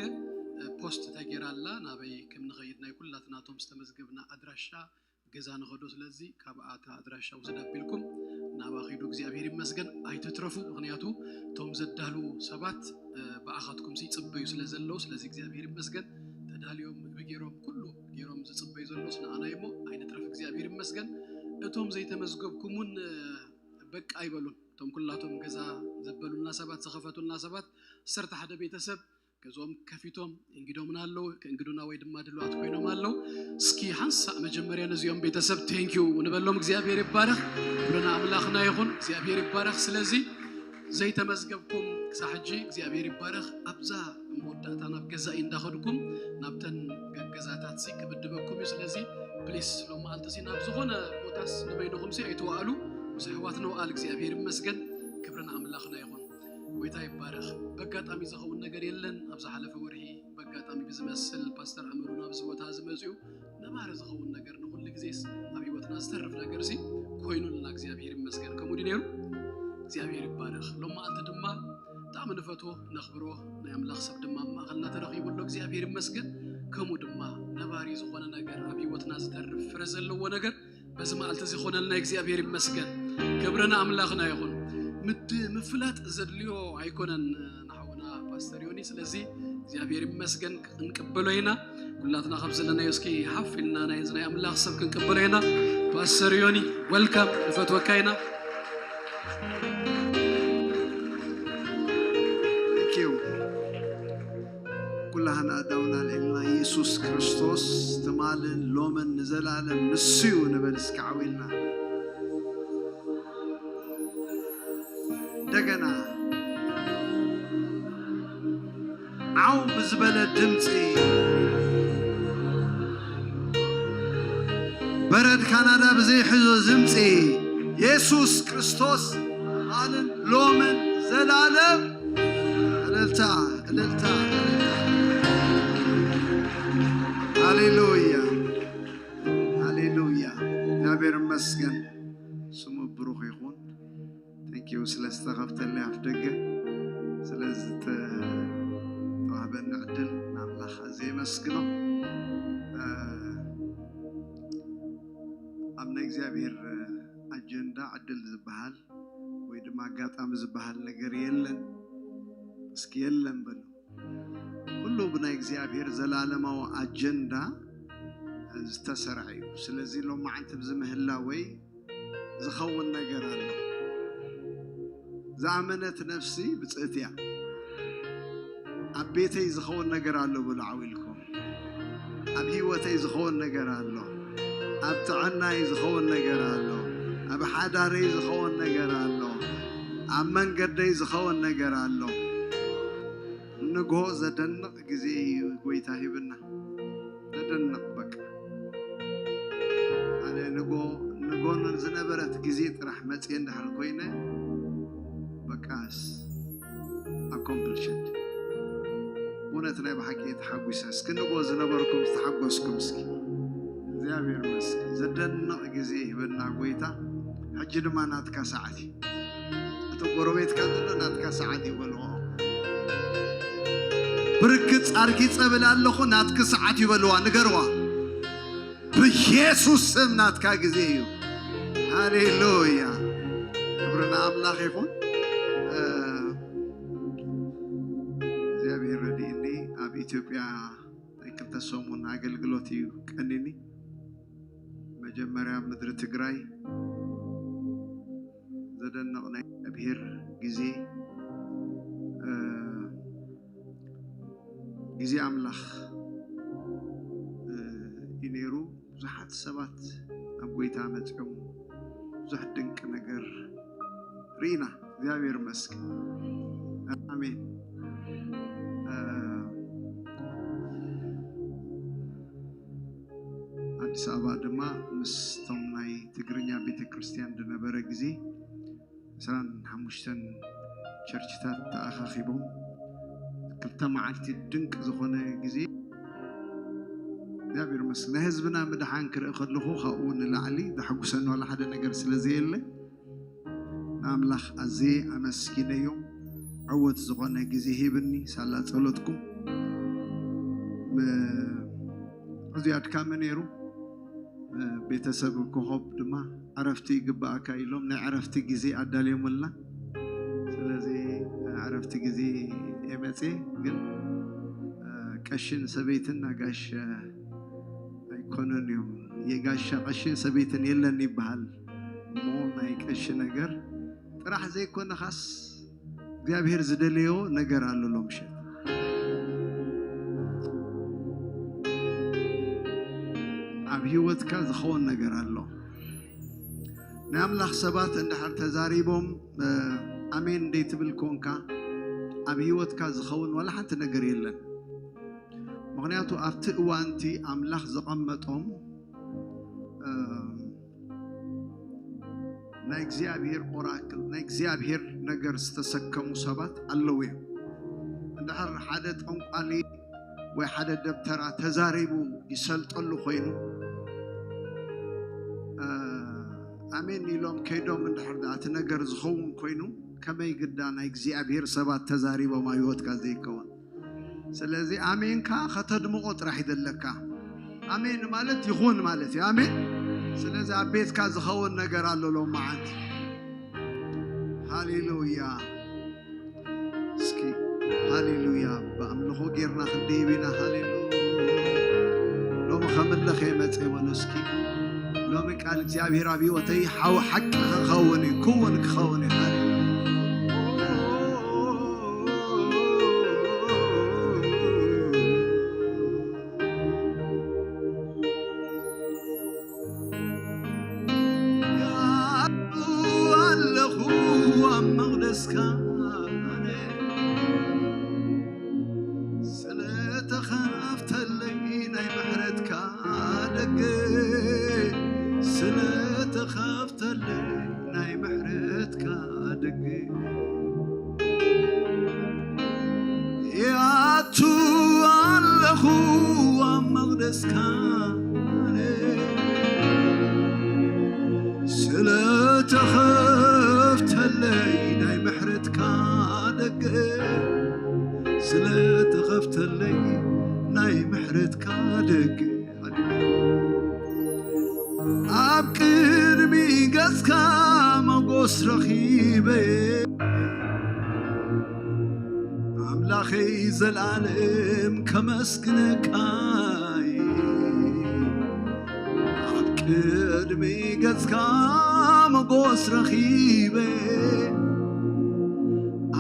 ፖስት ተጌራ ኣላ። ናበይ ከም ንኸይድ ናይ ኩላትና እቶም ዝተመዝገብና ኣድራሻ ገዛ ንኸዶ። ስለዚ ካብኣ እታ ኣድራሻ ውሰድ ኣቢልኩም ናባ ኺዱ። እግዚኣብሔር ይመስገን። ኣይትትረፉ። ምኽንያቱ እቶም ዘዳልዉ ሰባት፣ እ፣ ብኣኻትኩም ይጽበዩ ስለ ዘለዉ፣ ስለዚ እግዚኣብሔር ይመስገን። ተዳልዮም ምግቢ ገይሮም ኩሉ ገይሮም ዝጽበዩ ዘለዉ ንኣና እሞ ኣይንትረፍ። እግዚኣብሔር ይመስገን። እቶም ዘይተመዝገብኩም እውን፣ እ፣ በቃ ኣይበሉን። እቶም ኩላቶም ገዛ ዘበሉልና ሰባት፣ ዝኸፈቱልና ሰባት፣ ዓሰርተ ሓደ ቤተሰብ ገዝኦም ከፊቶም እንግዶምና ኣለዉ፣ ከእንግዱና ወይ ድማ ድልዋት ኮይኖም ኣለዉ። እስኪ ሓንሳእ መጀመርያ ነዚኦም ቤተሰብ ቴንኪዩ ንበሎም። እግዚኣብሔር ይባረኽ። ክብሪ ንኣምላኽና ይኹን። እግዚኣብሔር ይባረኽ። ስለዚ ዘይተመዝገብኩም ክሳብ ሕጂ እግዚኣብሔር ይባረኽ። ኣብዛ መወዳእታ ናብ ገዛኢ እንዳኸድኩም ናብተን ገገዛታት ሲ ክብድበኩም እዩ። ስለዚ ፕሊስ ሎም መዓልቲ ሲ ናብ ዝኾነ ቦታስ ንበይንኹም ሲ ኣይተዋእሉ። ምስ ኣሕዋት ንውኣል። እግዚኣብሔር ይመስገን። ክብርን ኣምላኽና ይኹን። ጎይታ ይባረኽ። በጋጣሚ ዝኸውን ነገር የለን። ኣብ ዝሓለፈ ወርሒ በጋጣሚ ብዝመስል ፓስተር ኣመሉ ናብዚ ቦታ ዝመፅኡ ነባሪ ዝኸውን ነገር ንኹሉ ግዜስ ኣብ ህይወትና ዝተርፍ ነገር ሲ ኮይኑልና እግዚኣብሔር ይመስገን። ከምኡ ድዩ ነይሩ? እግዚኣብሔር ይባረኽ። ሎም መዓልቲ ድማ ብጣዕሚ ንፈትዎ ነኽብሮ ናይ ኣምላኽ ሰብ ድማ ኣብ ማእኸልና ተረኺቡ ኣሎ። እግዚኣብሔር ይመስገን። ከምኡ ድማ ነባሪ ዝኾነ ነገር ኣብ ህይወትና ዝተርፍ ፍረ ዘለዎ ነገር በዚ መዓልቲ እዚ ኾነልና እግዚኣብሔር ይመስገን። ክብሪ ንኣምላኽና ይኹን። ምድ ምፍላጥ ዘድልዮ ኣይኮነን ንሓውና ፓስተር ዮኒ። ስለዚ እግዚኣብሔር ይመስገን ክንቅበሎ ኢና። ኩላትና ካብ ዘለናዮ እስኪ ሓፍ ኢልና ናይ እዚ ናይ ኣምላኽ ሰብ ክንቅበሎ ኢና። ፓስተር ዮኒ ወልካም፣ ንፈትወካ ኢና። Thank you። ኩላህና ኣእዳውና ኣልዒልና፣ ኢየሱስ ክርስቶስ ትማልን ሎምን ንዘላለም ንሱ እዩ ንበል እስኪ ዓው ኢልና። እንደገና ዓው ብዝበለ ድምፂ፣ በረድ ካናዳ ብዘይሕዞ ድምፂ፣ ኢየሱስ ክርስቶስ ትማልን ሎምን ዘላለም። እልልታ፣ እልልታ፣ እልልታ። ሃሌሉያ፣ ሃሌሉያ። እግዚኣብሔር ይመስገን፣ ስሙ ብሩኽ ይኹን። Thank you ስለ ዝተኸፍተለይ ኣፍ ደገ፣ ስለ ዝተዋህበኒ ዕድል ንኣምላኽ ኣዝየ የመስግኖ። እ፣ ኣብ ናይ እግዚኣብሔር ኣጀንዳ ዕድል ዝበሃል ወይ ድማ ኣጋጣሚ ዝበሃል ነገር የለን። እስኪ የለን በሉ። ኩሉ ብናይ እግዚኣብሔር ዘላለማዊ ኣጀንዳ ዝተሰርዐ እዩ። ስለዚ ሎማዓንቲ ብዚ ምህላወይ ዝኸውን ነገር ኣሎ። ዝኣመነት ነፍሲ ብፅእት እያ። ኣብ ቤተይ ዝኸውን ነገር ኣሎ በሉ ዓው ኢልኩም። ኣብ ህይወተይ ዝኸውን ነገር ኣሎ። ኣብ ጥዕናይ ዝኸውን ነገር ኣሎ። ኣብ ሓዳረይ ዝኸውን ነገር ኣሎ። ኣብ መንገደይ ዝኸውን ነገር ኣሎ። ንግሆ ዘደንቕ ግዜ እዩ ጎይታ ሂብና። ዘደንቕ በቃ። ኣነ ንግሆ፣ ንግሆ ዝነበረት ግዜ ጥራሕ መፅየ እንድሕር ኮይነ፣ በቃስ፣ ኣኮምፕልሽድ። ብእውነት ናይ ብሓቂ ተሓጒሰ። እስኪ ንግሆ ዝነበርኩም ዝተሓጎስኩም እስኪ። እግዚኣብሔር ይመስገን። ዘደንቕ ግዜ ሂበና ጎይታ። ሕጂ ድማ ናትካ ሰዓት እዩ። እቲ ጎረቤትካ ዘሎ ናትካ ሰዓት እዩ በልዎ። ብርክት ጻርኪ ጸብል ኣለኹ ናትኪ ሰዓት እዩ በልዋ፣ ንገርዋ። ብኢየሱስ ስም ናትካ ግዜ እዩ። ሃሌሉያ። ክብሪ ንኣምላኽ ይኹን። እ፣ እግዚኣብሔር ረድእኒ ኣብ ኢትዮጵያ ናይ ክልተ ሰሙን ኣገልግሎት እዩ ቀኒኒ። መጀመርያ ምድሪ ትግራይ ዘደንቕ ናይ እግዚኣብሔር ግዜ፣ እ፣ ግዜ ኣምላኽ፣ እ፣ እዩ ነይሩ። ብዙሓት ሰባት ናብ ጎይታ መጺኦም ብዙሕ ድንቂ ነገር ርኢና። እግዚኣብሔር ይመስገን። ኣሜን። እ፣ ኣዲስ ኣበባ ድማ ምስቶም ናይ ትግርኛ ቤተ ክርስቲያን ዝነበረ ግዜ ዕስራን ሓሙሽተን ቸርችታት ተኣኻኺቦም ክልተ መዓልቲ ድንቅ ዝኾነ ግዜ እግዚኣብሔር ይመስገን። ናይ ህዝብና ምድሓን ክርኢ ከለኹ ካብኡ ንላዕሊ ዘሐጉሰኒ ዋላ ሓደ ነገር ስለ ዘየለ ንኣምላኽ ኣዝየ ኣመስጊነዮ። ዕዉት ዝኾነ ግዜ ሂብኒ ሳላ ጸሎትኩም። ም-፣ ኣዝዩ ኣድካሚ ነይሩ። ቤተሰብ ኮኾብ ድማ ዕረፍቲ ይግባኣካ ኢሎም ናይ ዕረፍቲ ግዜ ኣዳልዮምልና። ስለዚ ዕረፍቲ ግዜ እየ መፅየ፣ ግን ቀሽን ሰበይትን ኣጋሽ ኣይኮነን እዮም። የጋሻ ቀሽን ሰበይትን የለን ይበሃል እሞ ናይ ቀሺ ነገር ጥራሕ ዘይኮነኻስ እግዚኣብሔር ዝደለዮ ነገር ኣሎ። ሎምሸት ኣብ ህይወትካ ዝኸውን ነገር ኣሎ። ናይ ኣምላኽ ሰባት እንድሕር ተዛሪቦም፣ እ፣ ኣሜን እንደይትብል ኮንካ፣ ኣብ ህይወትካ ዝኸውን ዋላ ሓንቲ ነገር የለን። ምኽንያቱ ኣብቲ እዋንቲ ኣምላኽ ዘቐመጦም፣ እ፣ ናይ እግዚኣብሔር ኦራክል፣ ናይ እግዚኣብሔር ነገር ዝተሰከሙ ሰባት ኣለዉ እዮም። እንድሕር ሓደ ጠንቋሊ ወይ ሓደ ደብተራ ተዛሪቡ ይሰልጠሉ ኮይኑ፣ እ፣ ኣሜን ኢሎም ከይዶም እንድሕር ደኣ እቲ ነገር ዝኸውን ኮይኑ፣ ከመይ ግዳ ናይ እግዚኣብሔር ሰባት ተዛሪቦም ኣብ ህይወትካ ዘይከውን? ስለዚ ኣሜንካ ከተድምቖ ጥራሕ ይደለካ። ኣሜን ማለት ይኹን ማለት እዩ። ኣሜን። ስለዚ ኣብ ቤትካ ዝኸውን ነገር ኣሎ ሎም መዓልቲ። ሃሌሉያ። እስኪ ሃሌሉያ። ብኣምልኾ ጌርና ክንደይብ ኢና። ሃሌሉያ። ሎሚ ከምለኸ መጸ ይበሉ እስኪ። ሎሚ ቃል እግዚኣብሔር ኣብ ህይወተይ ሓው ሓቂ ክኸውን እዩ፣ ክውን ክኸውን እዩ። ሃሌሉያ። ኣለኹ ኣብ መቕደስካ ኣነ፣ ስለተኸፍተለይ ናይ ምሕረትካ ደገ፣ ስለተኸፍተለይ ናይ ምሕረትካ ደገ። ይኣቱ ኣለኹ ኣብ መቕደስካ ኣነ፣ ስለተኸፍተለይ ናይ ምሕረትካ ደገ፣ ስለተኸፍተለይ ናይ ምሕረትካ ደገ። ኣብ ቅድሚ ገጽካ መጎስ ረኺበ፣ ኣምላኸይ ዘልኣለም ከመስግነካይ። ኣብ ቅድሚ ገጽካ መጎስ ረኺበ፣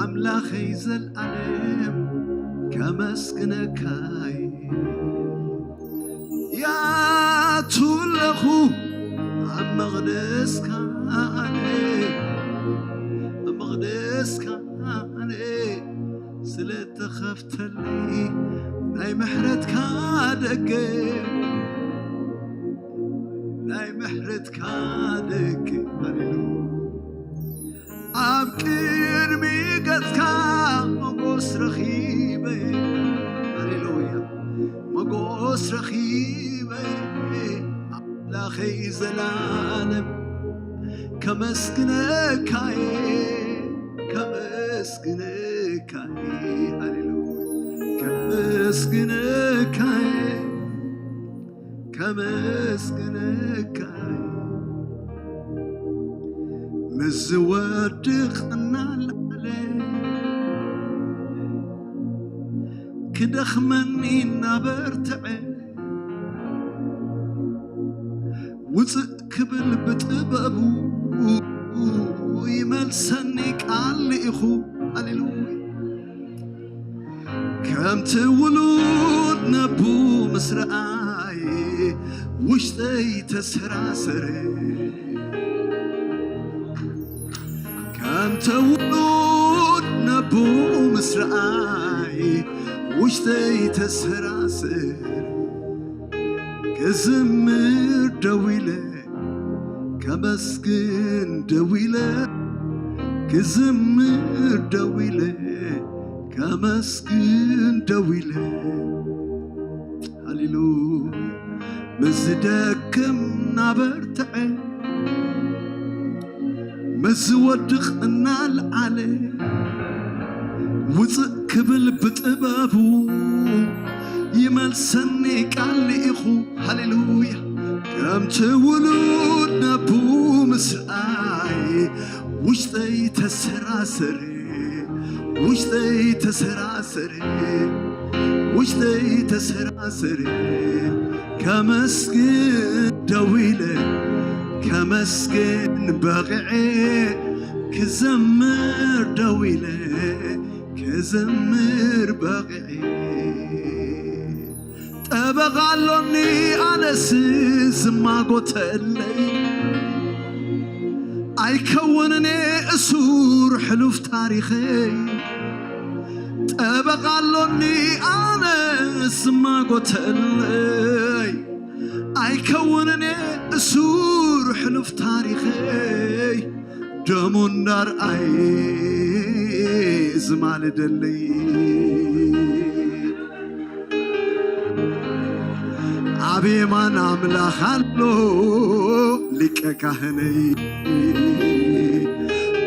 ኣምላኸይ ዘልኣለም ከመስግነካይ። ያቱለኹ ኣብ መቕደስካ ኣነ፣ ኣብ መቕደስካ ኣነ፣ ስለተኸፍተለይ ናይ ምሕረትካ ደገ፣ ናይ ምሕረትካ ደገ። ሃሌሉያ። ኣብ ቅድሚ ገጽካ መጎስ ረኺበ፣ ሃሌሉያ፣ መጎስ ረኺበ፣ ኣምላኸይ ዘላለም ከመስግነካየ፣ ከመስግነካየ፣ ሃሌሉያ፣ ከመስግነካየ። ከመስግነካ ምስ ዝወድቕ እናልዓለ፣ ክደኽመኒ እናበርትዐ፣ ውፅእ ክብል ብጥበቡ ይመልሰኒ ቃል ልኢኹ። ሃሌሉያ። ከምቲ ውሉድ ነቡ ምስ ረኣየ ውሽጠይ ተሰራሰረ። ከምቲ ውሉድ ነቡ ምስ ረኣየ ውሽጠይ ተሰራሰረ። ክዝምር ደው ኢለ ከመስግን ደው ኢለ፣ ክዝምር ደው ኢለ፣ ከመስግን ደው ኢለ። ሃሌሉያ። ምስ ዝደክም ናበርትዐ፣ ምስ ዝወድቕ እናልዓለ፣ ውፅእ ክብል ብጥበቡ ይመልሰኒ ቃል ልኢኹ። ሃሌሉያ። ከምቲ ውሉድ ነቡ ምስኣይ ውሽጠይ ተሰራሰረ፣ ውሽጠይ ተሰራሰረ፣ ውሽጠይ ተሰራሰረ። ከመስግን ደው ኢለ፣ ከመስግን በቕዐ፣ ክዘምር ደው ኢለ፣ ክዘምር በቕዐ። ጠበቓ ኣሎኒ ኣነስ ዝማጎተለይ፣ ኣይከውንን እየ እሱር ሕሉፍ ታሪኸይ። ጠበቓ ኣሎኒ ኣነ ዝማጎተለይ፣ ኣይከውንን እየ እሱር ሕሉፍ ታሪኸይ፣ ደሙ እንዳርኣየ ዝማልደለይ። ኣብ የማን ኣምላኽ ኣሎ ሊቀ ካህነይ፣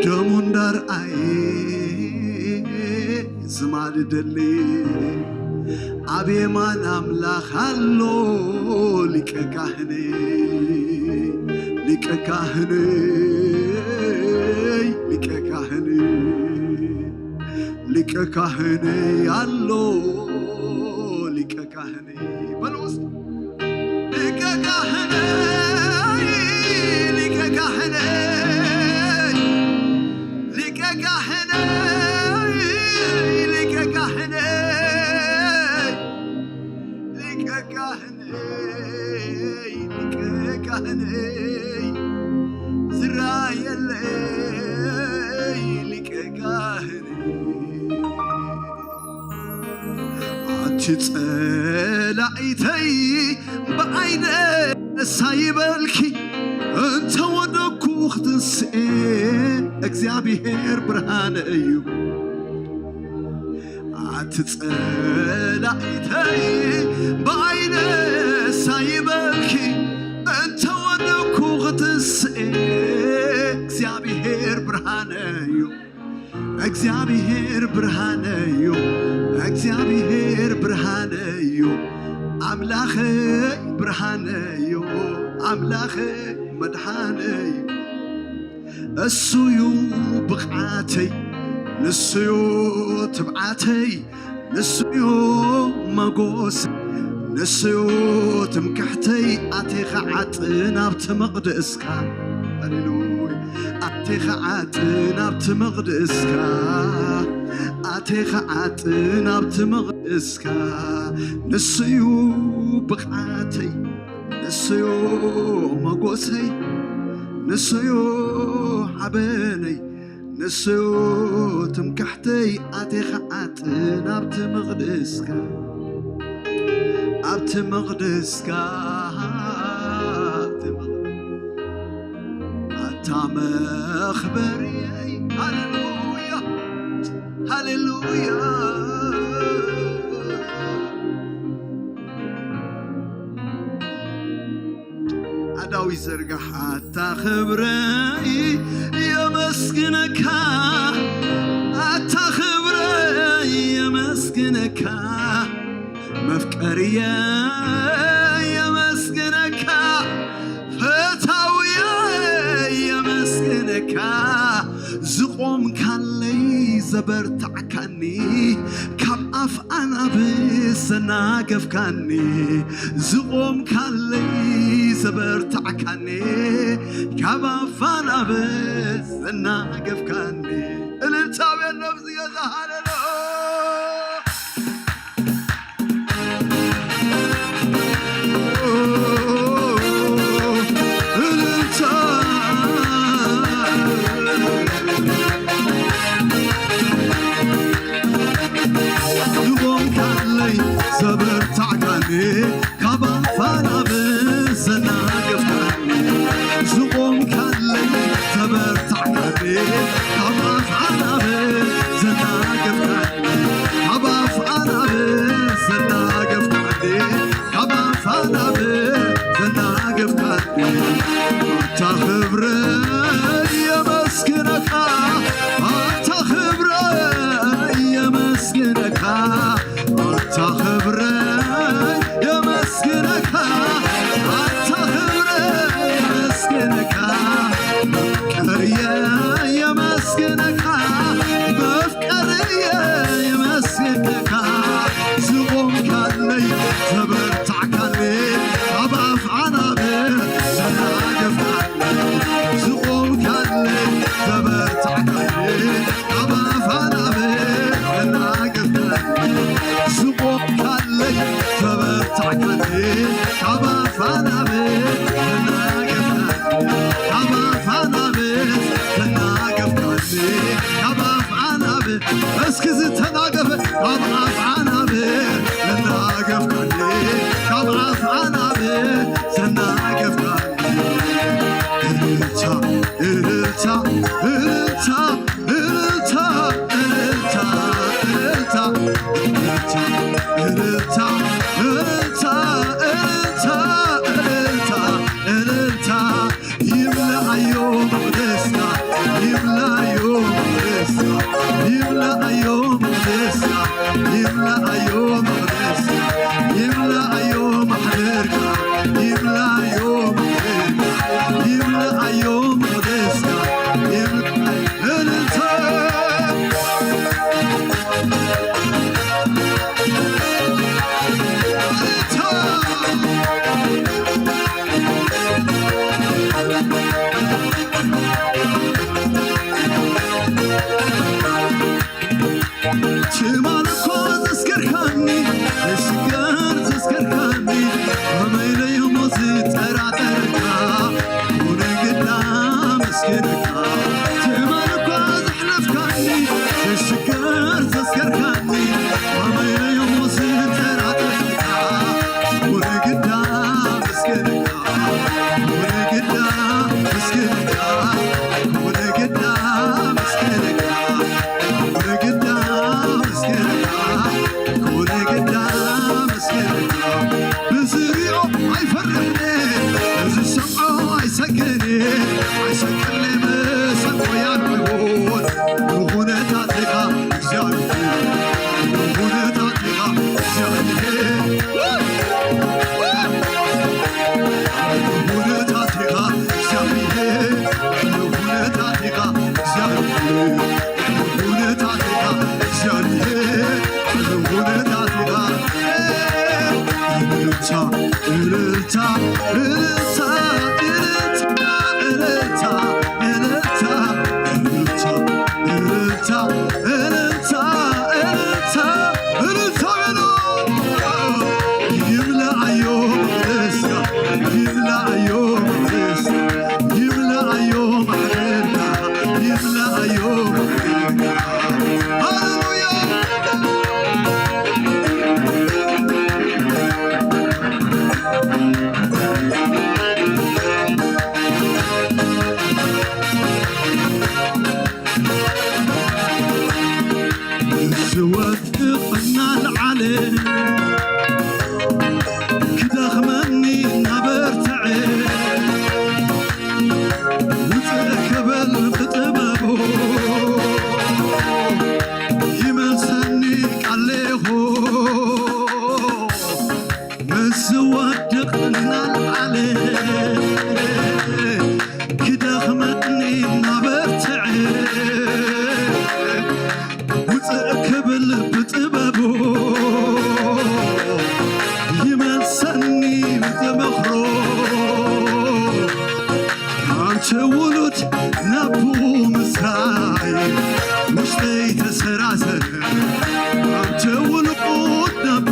ደሙ እንዳርኣየ ዝማልደለይ። ኣብ የማን ኣምላኽ ኣሎ ሊቀ ካህነይ፣ ሊቀ ካህነይ፣ ሊቀ ካህነይ፣ ሊቀ ካህነይ ኣሎ ሊቀ ካህነይ። በሉ እስኪ። ሊቀ ካህነይ፣ ሊቀ ካህነይ፣ ሊቀ ካህነይ፣ ሊቀ ካህነይ፣ ሊቀ ካህነይ፣ ሊቀ ካህነይ፣ ዝራየለይ ሊቀ ካህነይ። ኣቲ ጸላኢተይ ብዓይነ ሳይበልኪ፣ እንተ ወደኩ ክትንስኤ እግዚኣብሔር ብርሃነ እዩ። ኣቲ ጸላኢተይ ብዓይነ ሳይበልኪ፣ እንተ ወደኩ ክትንስኤ እግዚኣብሔር ብርሃነ እዩ። እግዚኣብሔር ብርሃነ እዩ፣ እግዚኣብሔር ብርሃነ እዩ፣ ኣምላኸይ ብርሃነ እዩ፣ ኣምላኸይ መድሓነ እዩ። እሱ እዩ ብቕዓተይ፣ ንሱ እዩ ትብዓተይ፣ ንሱ እዩ መጎስ፣ ንሱ እዩ ትምክሕተይ። ኣቴኻ ዓጥን ኣብቲ መቕደስካ፣ ሃሌሉያ፣ ኣቴኻ ዓጥን ኣብቲ መቕደስካ፣ ኣቴኻ ዓጥን ኣብቲ መቕደስካ። ንሱ እዩ ብቕዓተይ፣ ንሱ እዩ መጎሰይ፣ ንሱ እዩ ሓበነይ፣ ንሱ ትምክሕተይ። ኣቴኻ ዓጥን ኣብቲ መቕደስካ፣ ኣብቲ መቕደስካ፣ ኣብቲ መቕደስካ፣ ኣታ መኽበርየይ። ሃሌሉያ፣ ሃሌሉያ። ኣዳዊ ዘርጋሕ። ኣታ ክብረይ የመስግነካ፣ ኣታ ክብረይ የመስግነካ፣ መፍቀርየ የመስግነካ፣ ፈታውየ የመስግነካ፣ ዝቖምካለይ ዘበርታዕካኒ፣ ካብ ኣፍ ኣናብስ ዘናገፍካኒ፣ ዝቖምካለይ ዘበርታዕካኒ፣ ካብ ኣፍ ኣናብስ ዘናገፍካኒ። እልልታ ቤት ነብዚ ገዛ ሃለሎ። እልልታ። ዝቖምካለይ ዘበርታዕካኒ፣ ካብ ኣፍ ኣናብስ ዘናገፍካኒ። ዝቖምካለይ ዘበርታዕካኒ፣ ካብ ኣፍ ኣናብስ ዘናገፍካኒ። ካብ ኣፍ ኣናብስ ዘናገፍካኒ፣ ካብ ኣፍ ኣናብስ ዘናገፍካኒ። ኣታ ክብረይ የመስግነካ፣ ኣታ ክብረይ የመስግነካ፣ ኣታ ክብረይ የመስግነካ፣ ኣታ ክብረይ የመስግነካ፣ መፍቀርየ የመስግነካ፣ መፍቀርየ የመስግነካ፣ ዝቖምካለይ ዘበርታዕካለይ፣ ካብ ኣፍ ኣናብስ ዘናገፍካለይ፣ ዝቖምካለይ ዘበርታዕካለይ፣ ካብ ኣፍ ኣናብስ ዘናገፍካለይ፣ ዝቖምካለይ ዘበርታዕካለይ፣ ካብ ኣፍ ኣናብስ ዘናገፍካለይ፣ ካብ ኣፍ ኣናብስ ዘናገፍካለይ፣ ካብ ኣፍ ኣናብስ እስኪ ዝተናገፈ እልልታ፣ እልልታ፣ እልልታ፣ እልልታ፣ እልልታ፣ እልልታ፣ እልልታ፣ እልልታ፣ እልልታ፣ እልልታ በሉ። ይምላኣዮ መቕደስካ፣ ይምላኣዮ መቕደስካ፣ ይምላኣዮ ማሕበርካ፣ ይምላኣዮ ማሕበርካ። ሃሌሉያ። ዝወድቕ እናልዓለ፣ ክደኽመኒ እናበርትዐ፣ ውፅእ ክብል ብጥበቡ ይመልሰኒ ቃሌኹ። ምስ ዝወድቕ እናልዓለ፣ ክደኽመኒ እናበርትዐ፣ ውፅእ ክብል ብጥበቡ ይመልሰኒ ብተመኽሮ። ካንተ ውሉድ ነቦ ምስራይ ውሽጠይ ተሰራሰረ። ካንተ ውሉድ ነቦ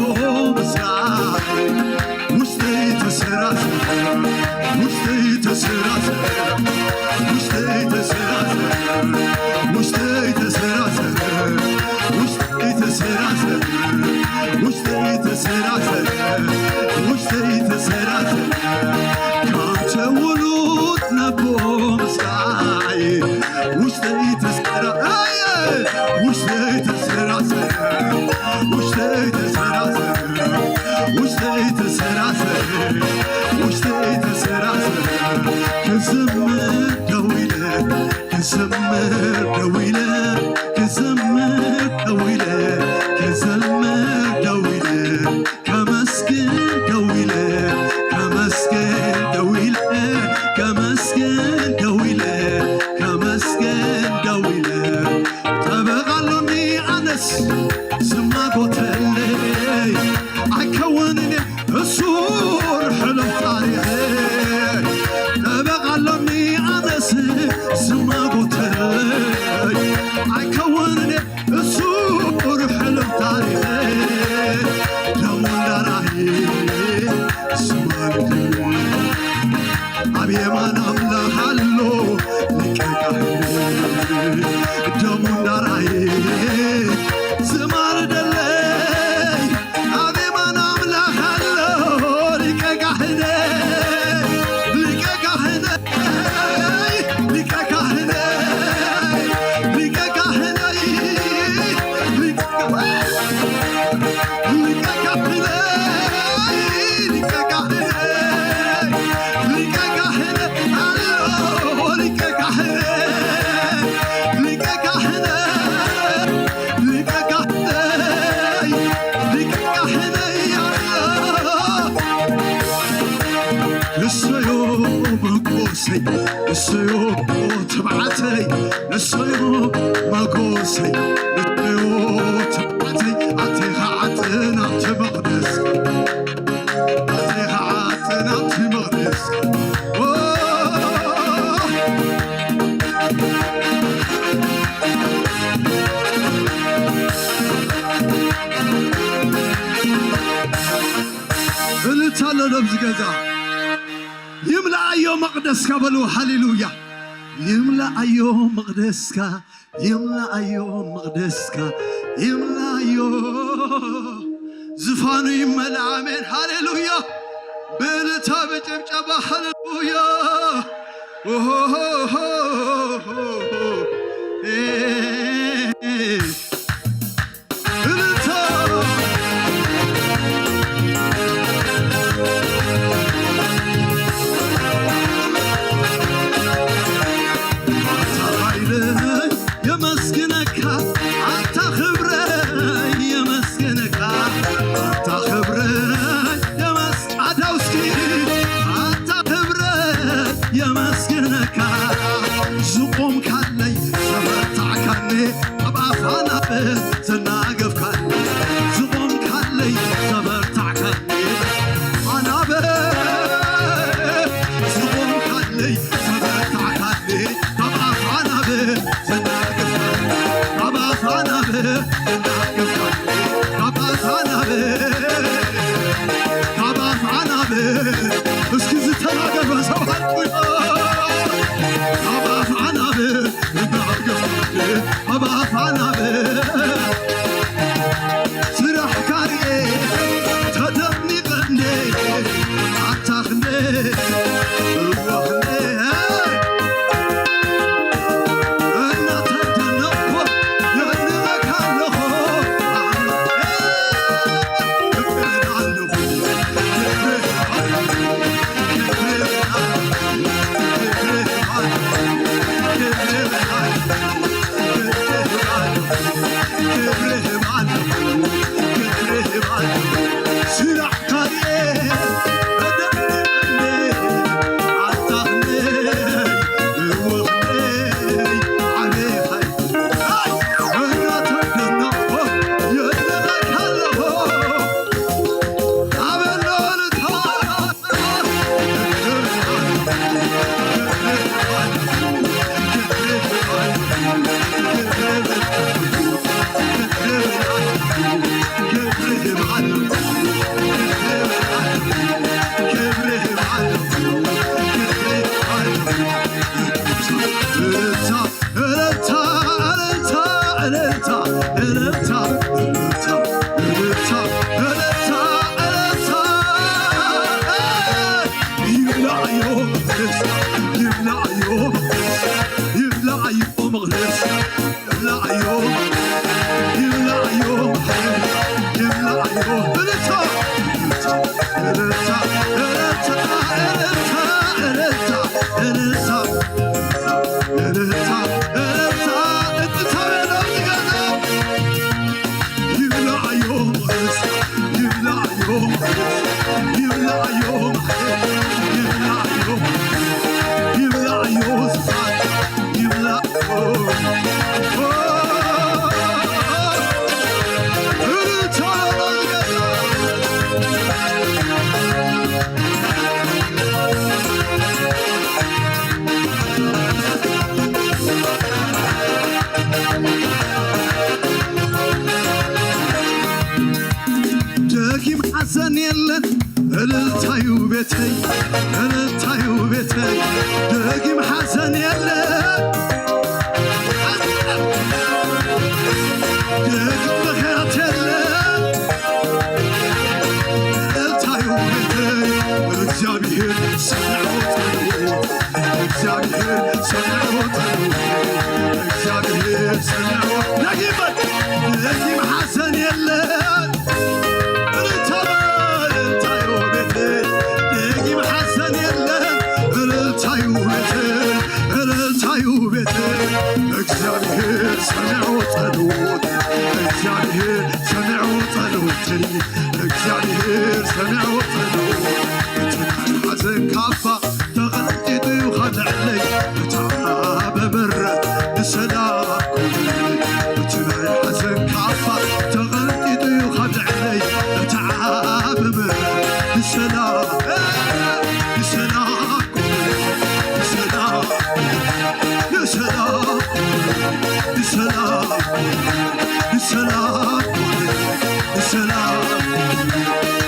ምስራይ ውሽጠይ ተሰራሰረ። ውሽጠይ ተሰራሰረ። ውሽጠይ ተሰራሰረ። ውሽጠይ ተሰራሰረ። ውሽጠይ ተሰራሰረ። ውሽጠይ ተሰራሰረ። ውሽጠይ ተሰራሰረ። ካንተ ውሉድ ነቦ ምስራይ ውሽጠይ ተሰራ-፣ ኣየ! ውሽጠይ ተሰራሰረ። ውሽጠይ ተሰራሰረ። ውሽጠይ ተሰራሰረ። ውሽጠይ ተሰራሰረ። ክዝምር ደው ኢለ፣ ክዘምር ደው ኢለ፣ ክዘምር ደው ኢለ፣ ክዘምር ደው ኢለ፣ ከመስግን ደው ኢለ፣ ከመስግን ደው ኢለ፣ ከመስግን ደው ኢለ፣ ከመስግን ደው ኢለ። ጠበቓ ኣሎኒ ኣነስ ዝማጎተለይ ኣይከውንን እየ እሱር ሕሉፍ ታሪኸይ። ጠበቓ ኣሎኒ ኣነስ ዝማጎተለይ ኣይከውንን እየ እሱር ሕሉፍ ታሪኸይ። ደሙ እንዳራይ ዝማሬ ኣብ የማን ኣምላኽ ኣሎ ሊቀ ካህን። ደሙ እንዳራይ ዝማሬ ደለይ ኣብ የማን ኣምላኽ ኣሎ ሊቀ ካህነይ፣ ሊቀ ካህነይ፣ ሊቀ ካህነይ፣ ሊቀ ካህነይ፣ ሊቀ ካህነይ፣ ሊቀ ካህነይ፣ ሊቀ ካህነይ፣ ሊቀ ካህነይ፣ ኣሎ ሊቀ ካህነይ፣ ሊቀ ካህነይ፣ ሊቀ ካህነይ፣ ሊቀ ካህነይ፣ ኣሎ። ንሰዮ መጎሰይ፣ ንሰዮ ትብዓተይ፣ ንሰዮ መጎሰይ፣ ንሰዮ ትብዓተይ፣ ኣቴኻ ዓጥን ኣብቲ መቕደስ፣ ኣቴኻ ዓጥን ኣብቲ መቕደስ። ኦ! እልልታ ኣሎ ዶ ኣብዚ ገዛ? ይምላኣዮ መቕደስካ በሉ። ሃሌሉያ። ይምላኣዮ መቕደስካ፣ ይምላኣዮ መቕደስካ፣ ይምላኣዮ። ዝፋኑ ይመልኣ። ኣሜን። ሃሌሉያ። ብእልልታ ብጭብጨባ። ሃሌሉያ። ኦሆሆሆሆ። ኤ። እልልታ። ኣታ ኃይለይ የመስግነካ፣ ኣታ ክብረይ የመስግነካ፣ ኣታ ክብረይ የመስ-፣ ኣታ ውስኪ፣ ኣታ ክብረይ የመስግነካ፣ ዝቆምካለይ ዘበርታዕካኒ፣ ኣብ ኣፋና እልልታ፣ እልልታ፣ እልልታ፣ እልልታ፣ እልልታ፣ እልልታ፣ እልልታ፣ እልልታ፣ እልልታ፣ ይብላዮ ሞገስ፣ ይብላዮ ሞገስ፣ ይብላዮ፣ ይብላዮ፣ ይብላዮ ዙፋን፣ ይብላዮ። ደጊም ሓዘን የለን፣ እልልታዩ ቤተይ፣ እልልታዩ ቤተይ። ደጊም ሓዘን የለን፣ ደጊም ምኽንያት የለን፣ እልልታዩ ቤተይ። እግዚኣብሔር ሰምዖ ጸሎት፣ እግዚኣብሔር ሰምዖ ጸሎት፣ እግዚኣብሔር ሰምዖ። ደጊም በል፣ ደጊም ሓዘን የለን። እልልታ በል፣ እልልታዩ ቤተይ። ደጊም ሓዘን የለን፣ እልልታዩ ቤተይ፣ እልልታዩ ቤተይ። እግዚኣብሔር ሰምዖ ጸሎት፣ እግዚኣብሔር ሰምዖ ጸሎተይ፣ እግዚኣብሔር ሰምዖ ጸሎት። እቲ ናይ ሓዘን ካባ ተቐንጢጡ እዩ ካብ ልዕለይ፣ እታ በበረት ንሰላም ኩነለይ። እቲ ናይ ሓዘን ካባ ተቐንጢጡ እዩ ካብ ልዕለይ፣ እታ በበረት ንሰላም፣ ንሰላም ኩነለይ፣ ንሰላም፣ ንሰላም፣ ንሰላም፣ ንሰላም፣ ንሰላም።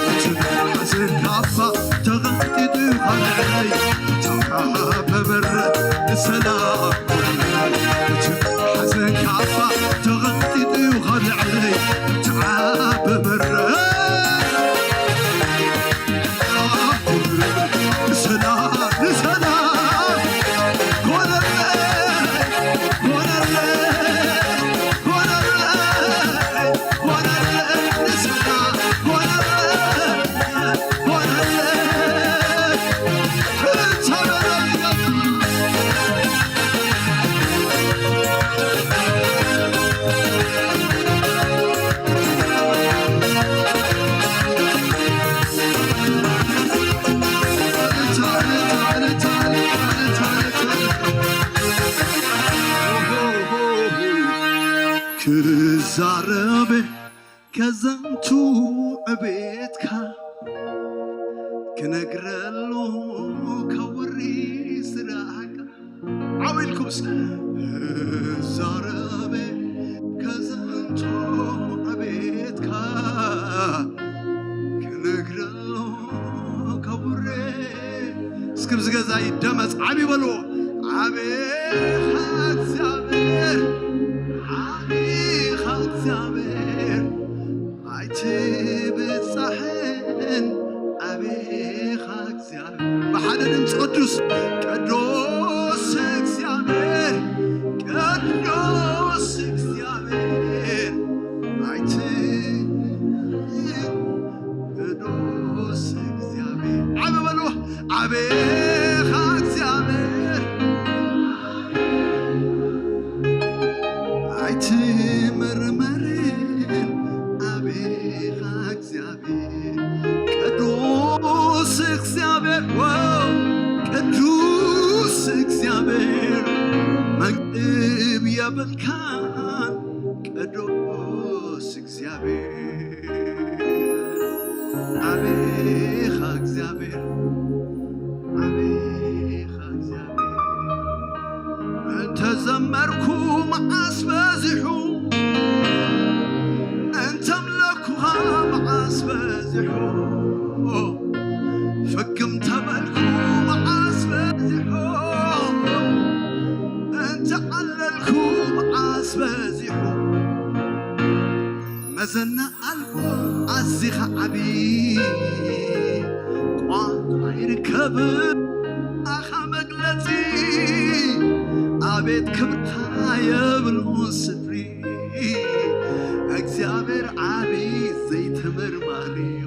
እቲ ናይ ሓዘን ካባ ተቐንጢጡ እዩ ካብ ልዕለይ፣ እታ በበረት ንሰላም። እቲ ናይ ሓዘን ካባ ተቐንጢጡ እዩ ካብ ልዕለይ፣ እታ በበረት ክዛረብ ከዘንቱ ዕቤትካ ክነግረሉ ከውሪ ስራሕካ ዓው ኢልኩም እስኪ። ዛረበ ከዘንቶ ዕቤትካ ክነግረሎ ከውሬ። እስኪ ብዚ ገዛ ይደመጽ ዓቢ በልዎ። ዓቢኻ እግዚኣብሔር፣ ዓቢኻ እግዚኣብሔር፣ ኣይትብጻሕን ዓቢኻ እግዚኣብሔር። ብሓደ ድምፂ ቅዱስ፣ ቅዱስ እግዚኣብሔር፣ ቅዱስ እግዚኣብሔር፣ ኣይቲ ቅዱስ እግዚኣብሔር። ዓቢ በልዎ፣ ዓቢኻ እግዚኣብሔር፣ ኣይትምርመርን ዓቢኻ እግዚኣብሔር። ቅዱስ እግዚኣብሔር፣ ዋው፣ ቅዱስ እግዚኣብሔር፣ መግብ የብልካን ቅዱስ እግዚኣብሔር። ዓቢኻ እግዚኣብሔር፣ ዓቢኻ እግዚኣብሔር። እንተ ዘመርኩ መዓስ በዚሑ፣ እንተ ኣምለኩኻ መዓስ በዚሑ፣ ፍግም ተበልኩ መዓስ በዚሑ፣ እንተ ዓለልኩ መዓስ በዚሑ። መዘና ኣልቦ ኣዚኻ ዓቢ ቋንቋ ይርከብ ኣኻ መግለጺ ኣቤት ክብርኻ የብሉን ስፍሪ እግዚኣብሔር ዓቢ ዘይተመርማሪ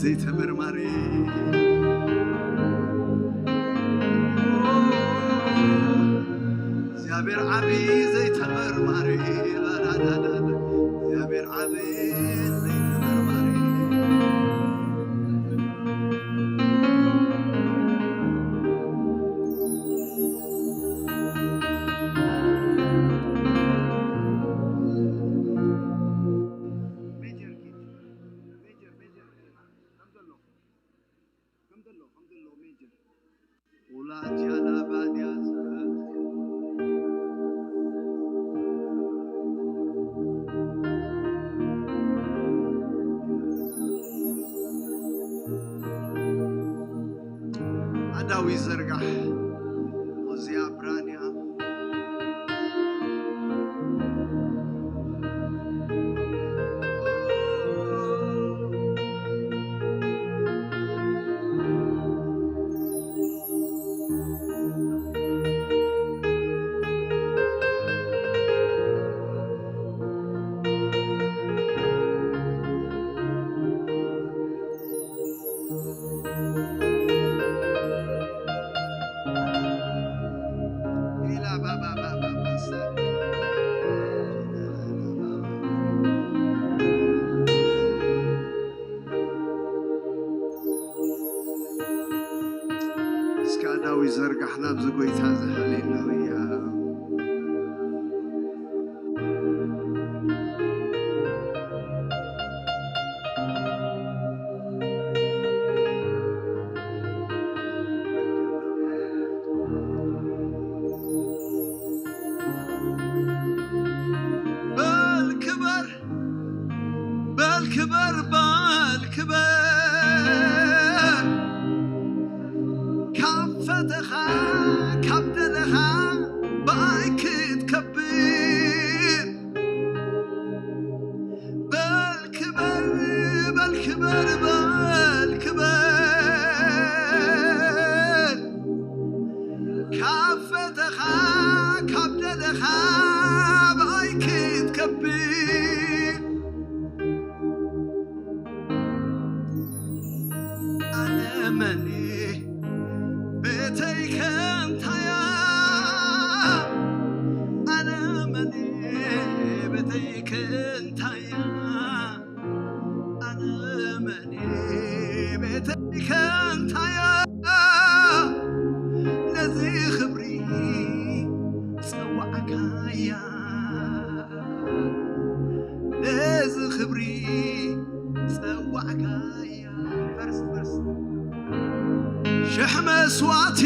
ዘይተመርማሪ። እግዚኣብሔር ዓቢ ዘይተመርማሪ። እግዚኣብሔር ዓቢ ዘይተመርማሪ። ኣዳዊ ዘርጋሕ። እዚኣ ብራንያ። እስከ ኣዳዊ ዘርጋሕ ናብዚ ጎይታ እዚ። ሃሌሉያ። በል ክበር፣ በል ክበር፣ በል ክበር። ካብ ፈተኻ፣ ካብ ደለኻ ብኣይ ክትከብር። በል ክበር፣ በል ክበር፣ በል ክበር። ካብ ፈተኻ፣ ካብ ደለኻ ብኣይ ክትከብር። ኣነ መን እየ፣ ቤተይ ከ እንታይ እያ? ኣነ መን እየ፣ ቤተይ ከ እንታይ እያ? ኣነ መን እየ፣ ቤተይ ከ እንታይ እያ? ነዚ ክብሪ ጸዋዕካያ፣ ነዚ ክብሪ ጸዋዕካያ። ፈርስ፣ ፈርስ። ሽሕ መስዋዕቲ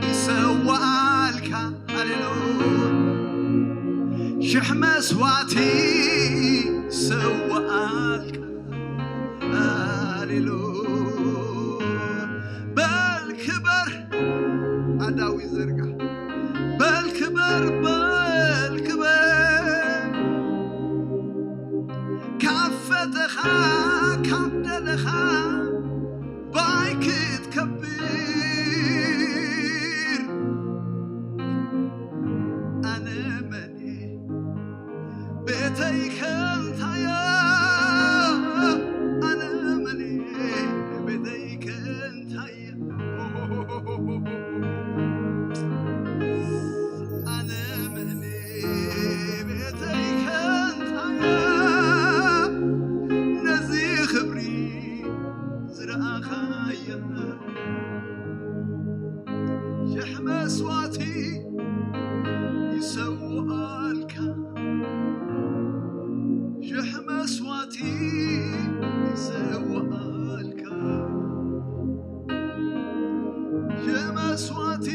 ይሰዋኣልካ። ሃሌሉያ። ሽሕ መስዋዕቲ ይሰዋኣልካ። ሃሌሉያ። በል ክበር፣ ኣዳዊ ዘርጋ። በል ክበር፣ በል ክበር። ካብ ፈተኻ፣ ካብ ደለኻ ብኣይ ክትከብር። ኣነ መን እየ፣ ቤተይ ከ እንታይ እያ? ኣነ መን እየ፣ ቤተይ ከ እንታይ እያ? ኣነ መን እየ፣ ቤተይ ከ እንታይ እያ? ነዚ ክብሪ ዝረኣኻያ ሽሕ መስዋዕቲ ይሰውኣልካ፣ ሽሕ መስዋዕቲ ይሰውኣልካ፣ ሽሕ መስዋዕቲ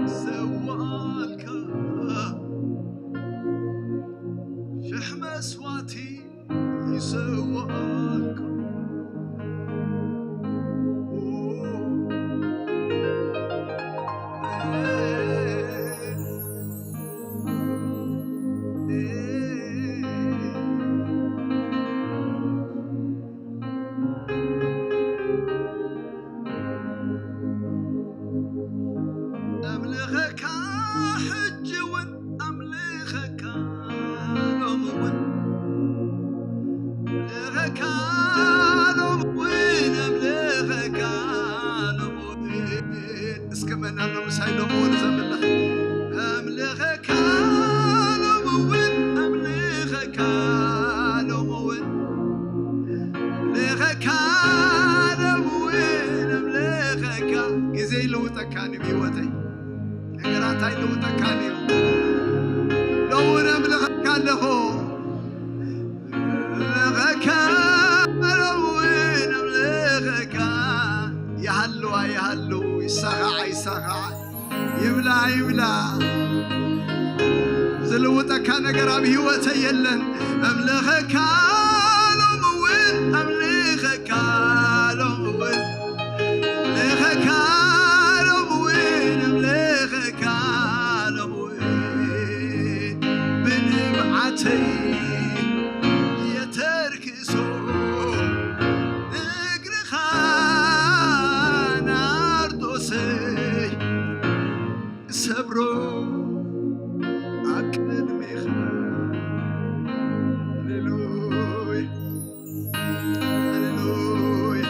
ይሰውኣልካ፣ ሽሕ መስዋዕቲ ይሰውኣልካ። ኣምልኸካ ሕጂ እውን ኣምልኸካ ሎሚ እውን ኣምልኸካ ሎሚ እውን ኣምልኸካ ሎሚ እውን እስከ መን ኣሎ ምሳይ ሎሚ እውን ዘምልኽ ኣምልኸካ ሎሚ እውን ኣምልኸካ ሎሚ እውን ኣምልኸካ ሎሚ እውን ኣምልኸካ ግዜ ይልውጠካ እዩ ህይወተይ ነገራት ኣይልውጠካን እዩ። ሎውን ኣምልኸካ ኣለኹ። ኣምልኸካ፣ ሎውን ኣምልኸካ። ይሃሉ ኣይሃሉ፣ ይሳኻዕ ኣይሳኻዕ፣ ይብላ ኣይብላ፣ ዝልውጠካ ነገር ኣብ ህይወተይ የለን። ኣምልኸካ ሎሚ እውን፣ ኣምልኸካ ሎሚ እውን ኣምልኸካ ሎሚ እውን ኣምልኸካ ሎሚ እውን ብንብዓተይ የተርክሶ እግርኻ ናርዶሰይ ሰብሮ ኣብ ቅድሜኻ ሃሌሉያ ሃሌሉያ።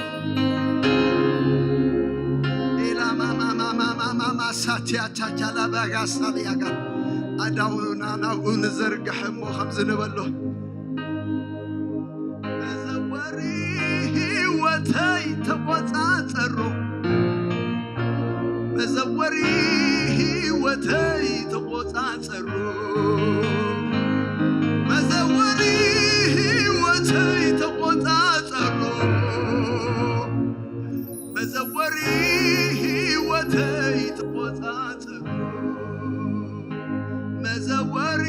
ኢላማማማማማማማሳትያታቻላባጋሳልያጋ ኣዳውና ናብኡ ንዘርግሐ እሞ ከምዚ ንበሎ መዘወሪ ህይወተይ ተቆጻጸሮ መዘወሪ ህይወተይ ተቆጻጸሮ መዘወሪ ህይወተይ ተቆጻጸሮ መዘወሪ ህይወተይ ተቆጻጸሮ መዘወሪ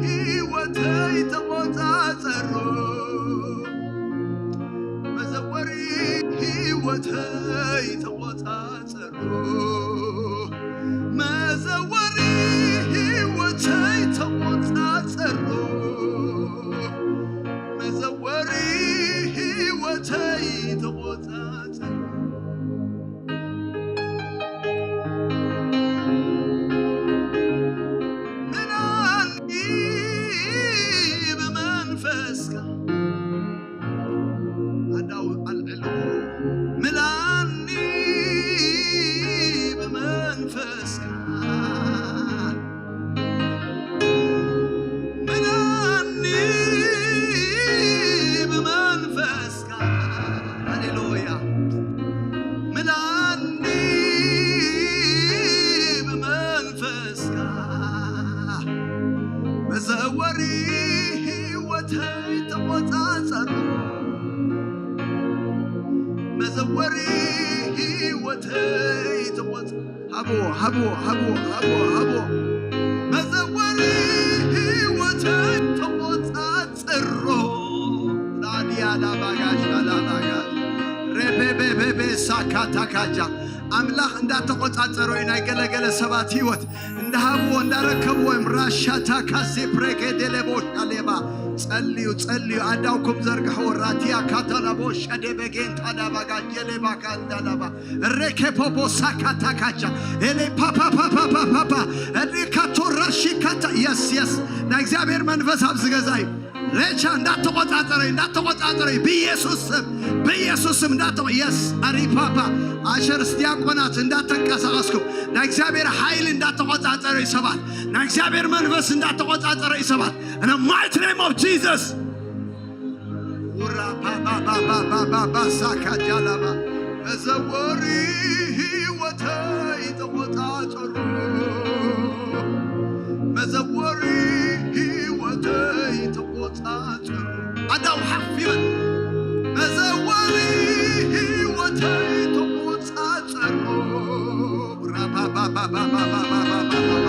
ህይወተይ ተቆጻጸሮ መዘወሪ ህይወተይ ተቆጻጸሮ መዘወሪ ህይወተይ ተቆጻጸሮ መዘወሪ ህይወተይ ተቆጻጸሮ ምናኒ ብመንፈስካ ኣዳው ኣልዕልዎ ምላኒ ብመንፈስካ ምላኒ ብመንፈስካ ሃሌሉያ ምላኒ ብመንፈስካ መዘወሪ ህይወተይ ተቆጻጸሮ መዘወሪ ህይወተይ ተቆጻ ሃብዎ ሃብዎ ሃብዎ ሃብዎ ሃብዎ መዘወሪ ህይወተይ ተቆጻጸሮ ላዲያ ላባጋሽ ላባጋሽ ሬቤቤቤቤ ሳካታካጃ ኣምላኽ እንዳተቆጻጸሮ እዩ ናይ ገለገለ ሰባት ህይወት እንዳሃብዎ እንዳረከብዎ እዮም ራሻታ ካሴ ፕሬኬ ደለቦ ሻሌባ ጸልዩ ጸልዩ ኣዳውኩም ዘርግሕዎ ራቲያ ካታላቦ ሸዴ በጌን ታዳባጋ ጀሌባ ካንዳላባ ሬኬ ፖፖ ሳካታ ካቻ ኤሌ ፓፓ ፓፓ ፓፓ ፓፓ ሪካቶ ራሺካታ የስ የስ ናይ እግዚኣብሔር መንፈስ ኣብዚ ገዛ እዩ ሬቻ እንዳተቆጻጸረ እንዳተቆጻጸረ ብኢየሱስ ስም ብኢየሱስ ስም እንዳተ የስ ኣሪፓፓ ኣሸርስ ዲያቆናት እንዳተንቀሳቀስኩም ናይ እግዚኣብሔር ሓይሊ እንዳተቆጻጸረ ሰባት ናይ እግዚኣብሔር መንፈስ እንዳተቆጻጸረ ሰባት in the mighty name of Jesus ራባባባባባባሳካ ጃላባ መዘወሪ ህይወተይ ተቆጻጸሩ መዘወሪ ህይወተይ ተቆጻጸሩ ኣዳው ሓፍ ይበል መዘወሪ ህይወተይ ተቆጻጸሩ ራባባባባባባባባባባ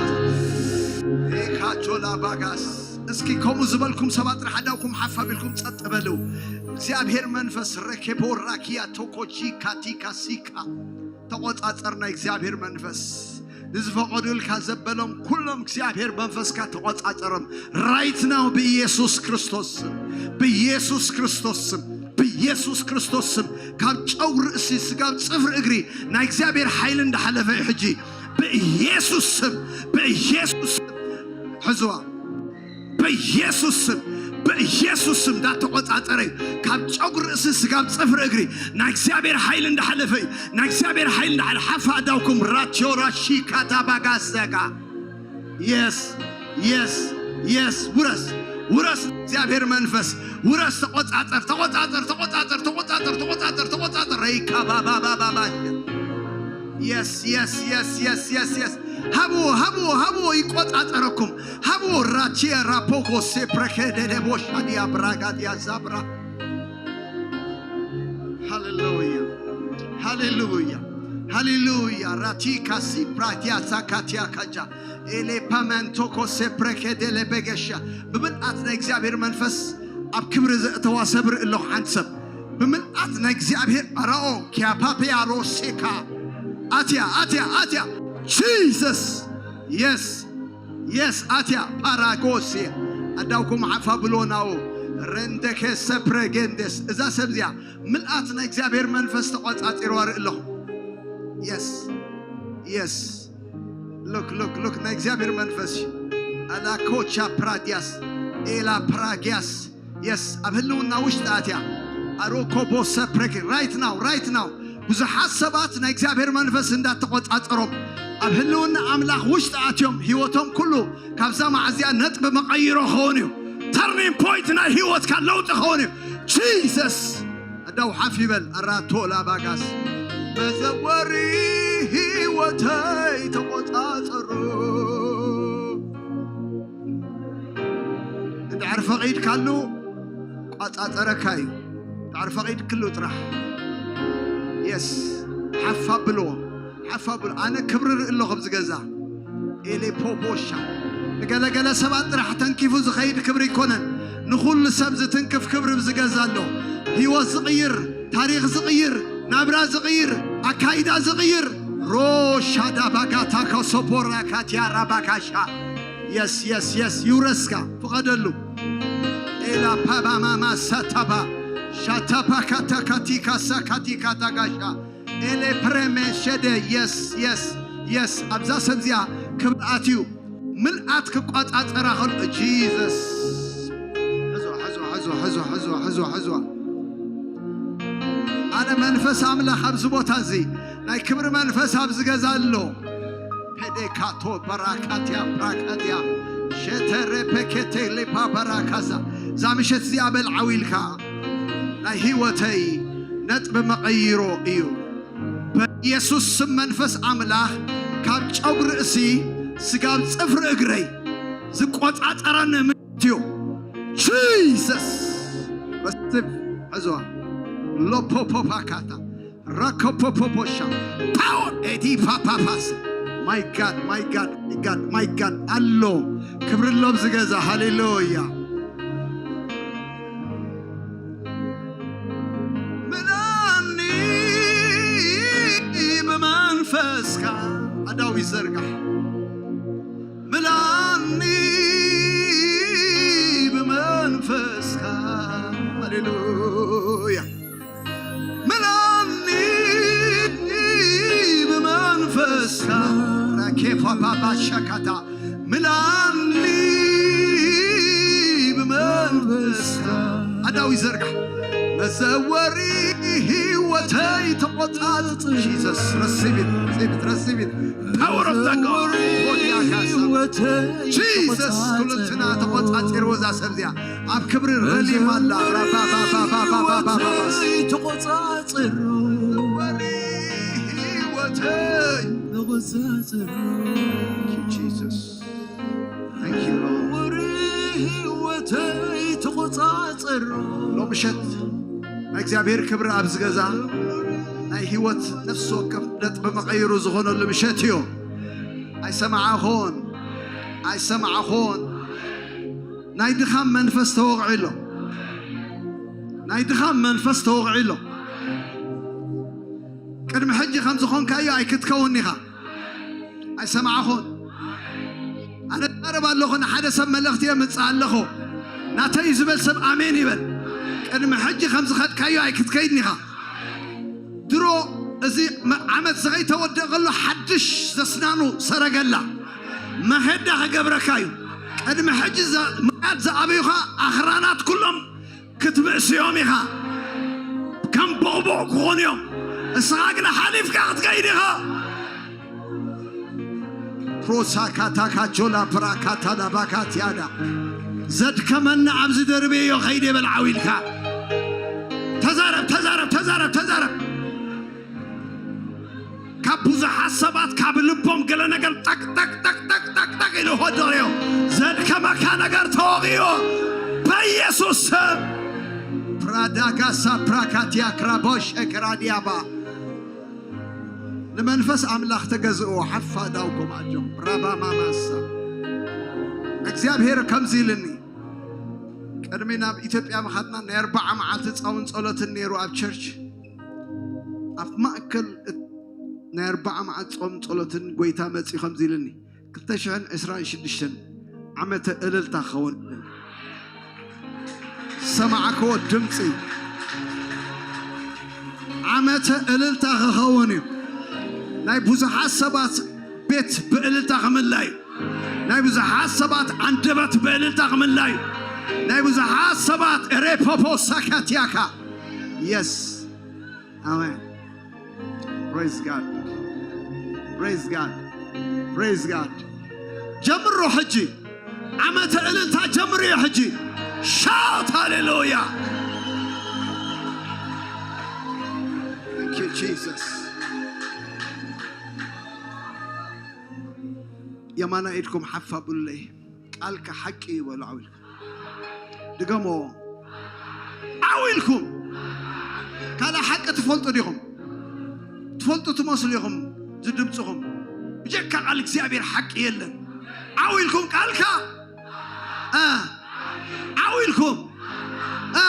ኢካቾላ ባጋስ እስኪ ከምኡ ዝበልኩም ሰባት ንሓዳውኩም ሓፍ ኣቢልኩም ጸጥ በሉ እግዚኣብሔር መንፈስ ረኬቦ ራኪያ ቶኮጂ ካቲካ ሲካ ተቆጻጸር ናይ እግዚኣብሔር መንፈስ ንዝፈቐዱልካ ዘበሎም ኩሎም እግዚኣብሔር መንፈስካ ተቆጻጸሮም right now ብኢየሱስ ክርስቶስ ስም ብኢየሱስ ክርስቶስ ስም ብኢየሱስ ክርስቶስ ስም ካብ ጨው ርእሲ ስጋብ ጽፍሪ እግሪ ናይ እግዚኣብሔር ሓይሊ እንዳሓለፈ እዩ ሕጂ ብኢየሱስ ስም፣ ብኢየሱስ ስም ሕዝዋ። ብኢየሱስ ስም፣ ብኢየሱስ ስም እንዳተቆጻጸረ እዩ። ካብ ጨጉሪ ርእሲ ስጋብ ጽፍሪ እግሪ ናይ እግዚኣብሔር ሓይሊ እንዳሓለፈ እዩ። ናይ እግዚኣብሔር ሓይሊ እንዳሓለ ሓፋ ኣዳውኩም ራቲዮ ራሺ ካታባጋሰጋ። የስ፣ የስ፣ የስ። ውረስ፣ ውረስ። እግዚኣብሔር መንፈስ ውረስ። ተቆጻጸር፣ ተቆጻጸር፣ ተቆጻጸር፣ ተቆጻጸር፣ ተቆጻጸር፣ ተቆጻጸር። ረይካ ባባባባባ። የስ፣ የስ፣ የስ፣ የስ፣ የስ፣ የስ። ሃብዎ፣ ሃብዎ፣ ሃብዎ ይቆጻጸረኩም። ሃብዎ ራቺየ ራፖኮ ሴፕረከ ደደቦሻዲያ ብራጋዲያ ዛብራ። ሃሌሉያ፣ ሃሌሉያ፣ ሃሌሉያ። ራቲካ ሲፕራቲያ ሳካቲያ ካጃ ኤሌፓመንቶኮ ሴፕረከ ደለበገሻ። ብምልኣት ናይ እግዚኣብሔር መንፈስ ኣብ ክብሪ ዘእተዋ ሰብ ርኢ ኣለኹ። ሓንቲ ሰብ ብምልኣት ናይ እግዚኣብሔር ኣራኦ ኪያፓፔያ ሮሴካ። ኣትያ፣ ኣትያ፣ ኣትያ። ጂሰስ። የስ፣ የስ። ኣትያ ፓራጎሴ። ኣዳውኩም ዓፋ ብሎናዎ ረንደከ ሰፕረገንደስ። እዛ ሰብ እዚኣ ምልኣት ናይ እግዚኣብሔር መንፈስ ተቆጻጺርዋ ርኢ ኣለኹ። የስ፣ የስ። ሉክ፣ ሉክ፣ ሉክ። ናይ እግዚኣብሔር መንፈስ እዩ። ኣላኮቻ ፕራዲያስ፣ ኤላ ፕራጊያስ። የስ፣ ኣብ ህልውና ውሽጢ ኣትያ። ኣሮኮቦ ሰፕረኪ። ራይት ናው፣ ራይት ናው። ብዙሓት ሰባት ናይ እግዚኣብሔር መንፈስ እንዳተቆጻጸሮም ኣብ ህልውና ኣምላኽ ውሽጢ ኣትዮም ህይወቶም ኩሉ ካብዛ መዓዝያ ነጥቢ መቐይሮ ክኸውን እዩ። ተርኒንግ ፖይንት ናይ ህይወትካ ለውጢ ክኸውን እዩ። ጂሰስ። ኣዳው ሓፍ ይበል። ኣራቶ ላባጋስ መዘወሪ ህይወተይ ተቆጻጸሩ። እንድሕር ፈቒድካሉ ቋጻጸረካ እዩ። እንድሕር ፈቒድክሉ ጥራሕ። የስ። ሓፍ ኣብልዎ። ሓፍ ኣብልዎ። ኣነ ክብሪ ርኢ ኣለኹ ኣብዚ ገዛ። ኤሌፖፖሻ። ንገለገለ ሰባት ጥራሕ ተንኪፉ ዝኸይድ ክብሪ ኣይኮነን። ንኹሉ ሰብ ዝትንክፍ ክብሪ ኣብዚ ገዛ ኣሎ። ህይወት ዝቕይር፣ ታሪኽ ዝቕይር፣ ናብራ ዝቕይር፣ ኣካይዳ ዝቕይር። ሮሻዳ ባጋታ ከሶፖራ ካቲያራ ባጋሻ። የስ፣ የስ፣ የስ። ይውረስካ። ፍቐደሉ። ኤላ ፓባማማ ሳታባ። ሻታፓ ካታካቲካ ሳካቲካ ታጋሻ። ኤሌ ፕሬሜ ሸደ። የስ፣ የስ፣ የስ። ኣብዛ ሰብ እዚኣ ክብኣት እዩ። ምልኣት ክቋጻጸራ ከሎ ጂሰስ። ሕዝዋ፣ ሕዝዋ፣ ሕዝዋ። ኣነ መንፈስ ኣምላኽ ኣብዚ ቦታ እዚ፣ ናይ ክብሪ መንፈስ ኣብዚ ገዛ ኣሎ። ፔዴካቶ በራካትያ ብራካትያ ሸተረ ፔኬቴ ሌፓ በራካሳ። እዛ ምሸት እዚኣ በልዓዊ ኢልካ ናይ ህይወተይ ነጥቢ መቐይሮ እዩ። በኢየሱስ ስም መንፈስ ኣምላኽ ካብ ጨጉሪ ርእሲ ስጋብ ጽፍሪ እግረይ ዝቆጻጸረኒ ምልክት እዩ። ጂሰስ። ረስብ ሕዝዋ። ሎፖፖፓካታ። ረኮፖፖፖሻ። ፓወር ኤቲ ፓፓፓስ። My God, my God, my God, my God። ኣሎ። ክብሪ ኣሎ ኣብዚ ገዛ። ሃሌሉያ። ምልኣኒ ብመንፈስካ። ኣዳዊ ዘርጋሕ። ምልኣኒ ብመንፈስካ። ሃሌሉያ። ምልኣኒ ብመንፈስካ። ራኬፋ ባባ ሸካታ። ምልኣኒ ብመንፈስካ። ኣዳዊ ዘርጋሕ። መዘወሪ ህይወተይ ተቆጻጽ። ጂሰስ፣ ረሲብ ኢት፣ ረሲብ ኢት፣ ረሲብ ኢት። ፓወር ኦፍ ዘ ጋድ። ሆሊያ ካሳ። ህይወተይ ጂሰስ፣ ተቆጻጽ። ኩልንትና ተቆጻጺርዎ እዛ ሰብ እዚኣ። ኣብ ክብሪ ረሊም ኣላ። ራባባባባባባባባስ። ህይወተይ ተቆጻጽ። መዘወሪ ህይወተይ። ተቆጻጽ። Thank you, Jesus. Thank you, Lord. ህይወተይ ተቆጻጸሮ። ሎምሸት ናይ እግዚኣብሔር ክብሪ ኣብ ዝገዛ ናይ ህይወት ነፍሲ ወከፍ ነጥቢ መቐይሩ ዝኾነሉ ምሸት እዩ። ኣይሰማዕኹን፣ ኣይሰማዕኹን። ናይ ድኻም መንፈስ ተወቕዒ ኣሎ። ናይ ድኻም መንፈስ ተወቕዒ ኣሎ። ቅድሚ ሕጂ ከም ዝኾንካዮ ኣይክትከውን ኢኻ። ኣይሰማዕኹን። ኣነ እዛረብ ኣለኹ፣ ንሓደ ሰብ መልእኽቲ የምጽእ ኣለኹ። ናተይ ዝበል ሰብ ኣሜን ይበል። ቅድሚ ሕጂ ከም ዝኸድካዮ ኣይክትከይድን ኢኻ። ድሮ እዚ መ-፣ ዓመት ዝኸይተወድእ ከሎ ሓድሽ ዘስናኑ ሰረገላ መኸዳ ክገብረካ እዩ። ቅድሚ ሕጂ ዘ-፣ ምኽያድ ዝኣበዩኻ ኣኽራናት ኩሎም ክትብእስዮም ኢኻ። ከም ቦቕቦቕ ክኾኑ እዮም። እስኻ ግና ሓሊፍካ ክትከይድ ኢኻ። ፕሮሳካታካቾላ ፕራካታላባካትያዳ ዘድከመና ኣብዚ ደርቤዮ ከይደ በል ዓው ኢልካ። ተዛረብ፣ ተዛረብ፣ ተዛረብ፣ ተዛረብ። ካብ ብዙሓት ሰባት ካብ ልቦም ገለ ነገር ጠቅ፣ ጠቅ፣ ጠቅ፣ ጠቅ፣ ጠቅ፣ ጠቅ ኢሉ ሆድርዮ ዘድከመካ ነገር ተወቒዮ በኢየሱስ ስም። ፕራዳጋሳ ፕራካቲያ ክራቦሸ ክራዲያባ ንመንፈስ ኣምላኽ ተገዝእዎ። ሓፋ ዳውኩም ኣጆም ራባ ማማሳ እግዚኣብሔር ከምዚ ኢልኒ። ቅድሚ ናብ ኢትዮጵያ ምኻድና ናይ ኣርባዓ መዓልቲ ጻውን ጸሎትን ነይሩ ኣብ ቸርች። ኣብ ማእከል እት-፣ ናይ ኣርባዓ መዓልቲ ጾም ጸሎትን ጎይታ መጺኡ ከምዚ ኢልኒ፣ ክልተ ሽሕን ዕስራን ሽዱሽተን ዓመተ እልልታ ክኸውን። ሰማዕክዎ ድምፂ። ዓመተ እልልታ ክኸውን እዩ። ናይ ብዙሓት ሰባት ቤት ብእልልታ ክምላ እዩ። ናይ ብዙሓት ሰባት ኣንደበት ብእልልታ ክምላ እዩ። ናይ ብዙሓት ሰባት ሬፖፖ ሳካትያካ። የስ። ኣሜን። Praise God. Praise God. Praise God. ጀምሮ ሕጂ ዓመተ እልልታ ጀምርዮ ሕጂ። Shout ሃሌሉያ። Thank you, Jesus. የማና ኢድኩም ሓፍ ኣብሉለይ። ቃልካ ሓቂ እዩ በሉ ዓው ኢልኩም። ድገሞ። ዓው ኢልኩም። ካልእ ሓቂ ትፈልጡ ዲኹም? ትፈልጡ ትመስሉ ኢኹም ዝድምፅኹም። ብጀካ ቃል እግዚኣብሔር ሓቂ የለን። ዓው ኢልኩም ቃልካ። እ፣ ዓው ኢልኩም። እ፣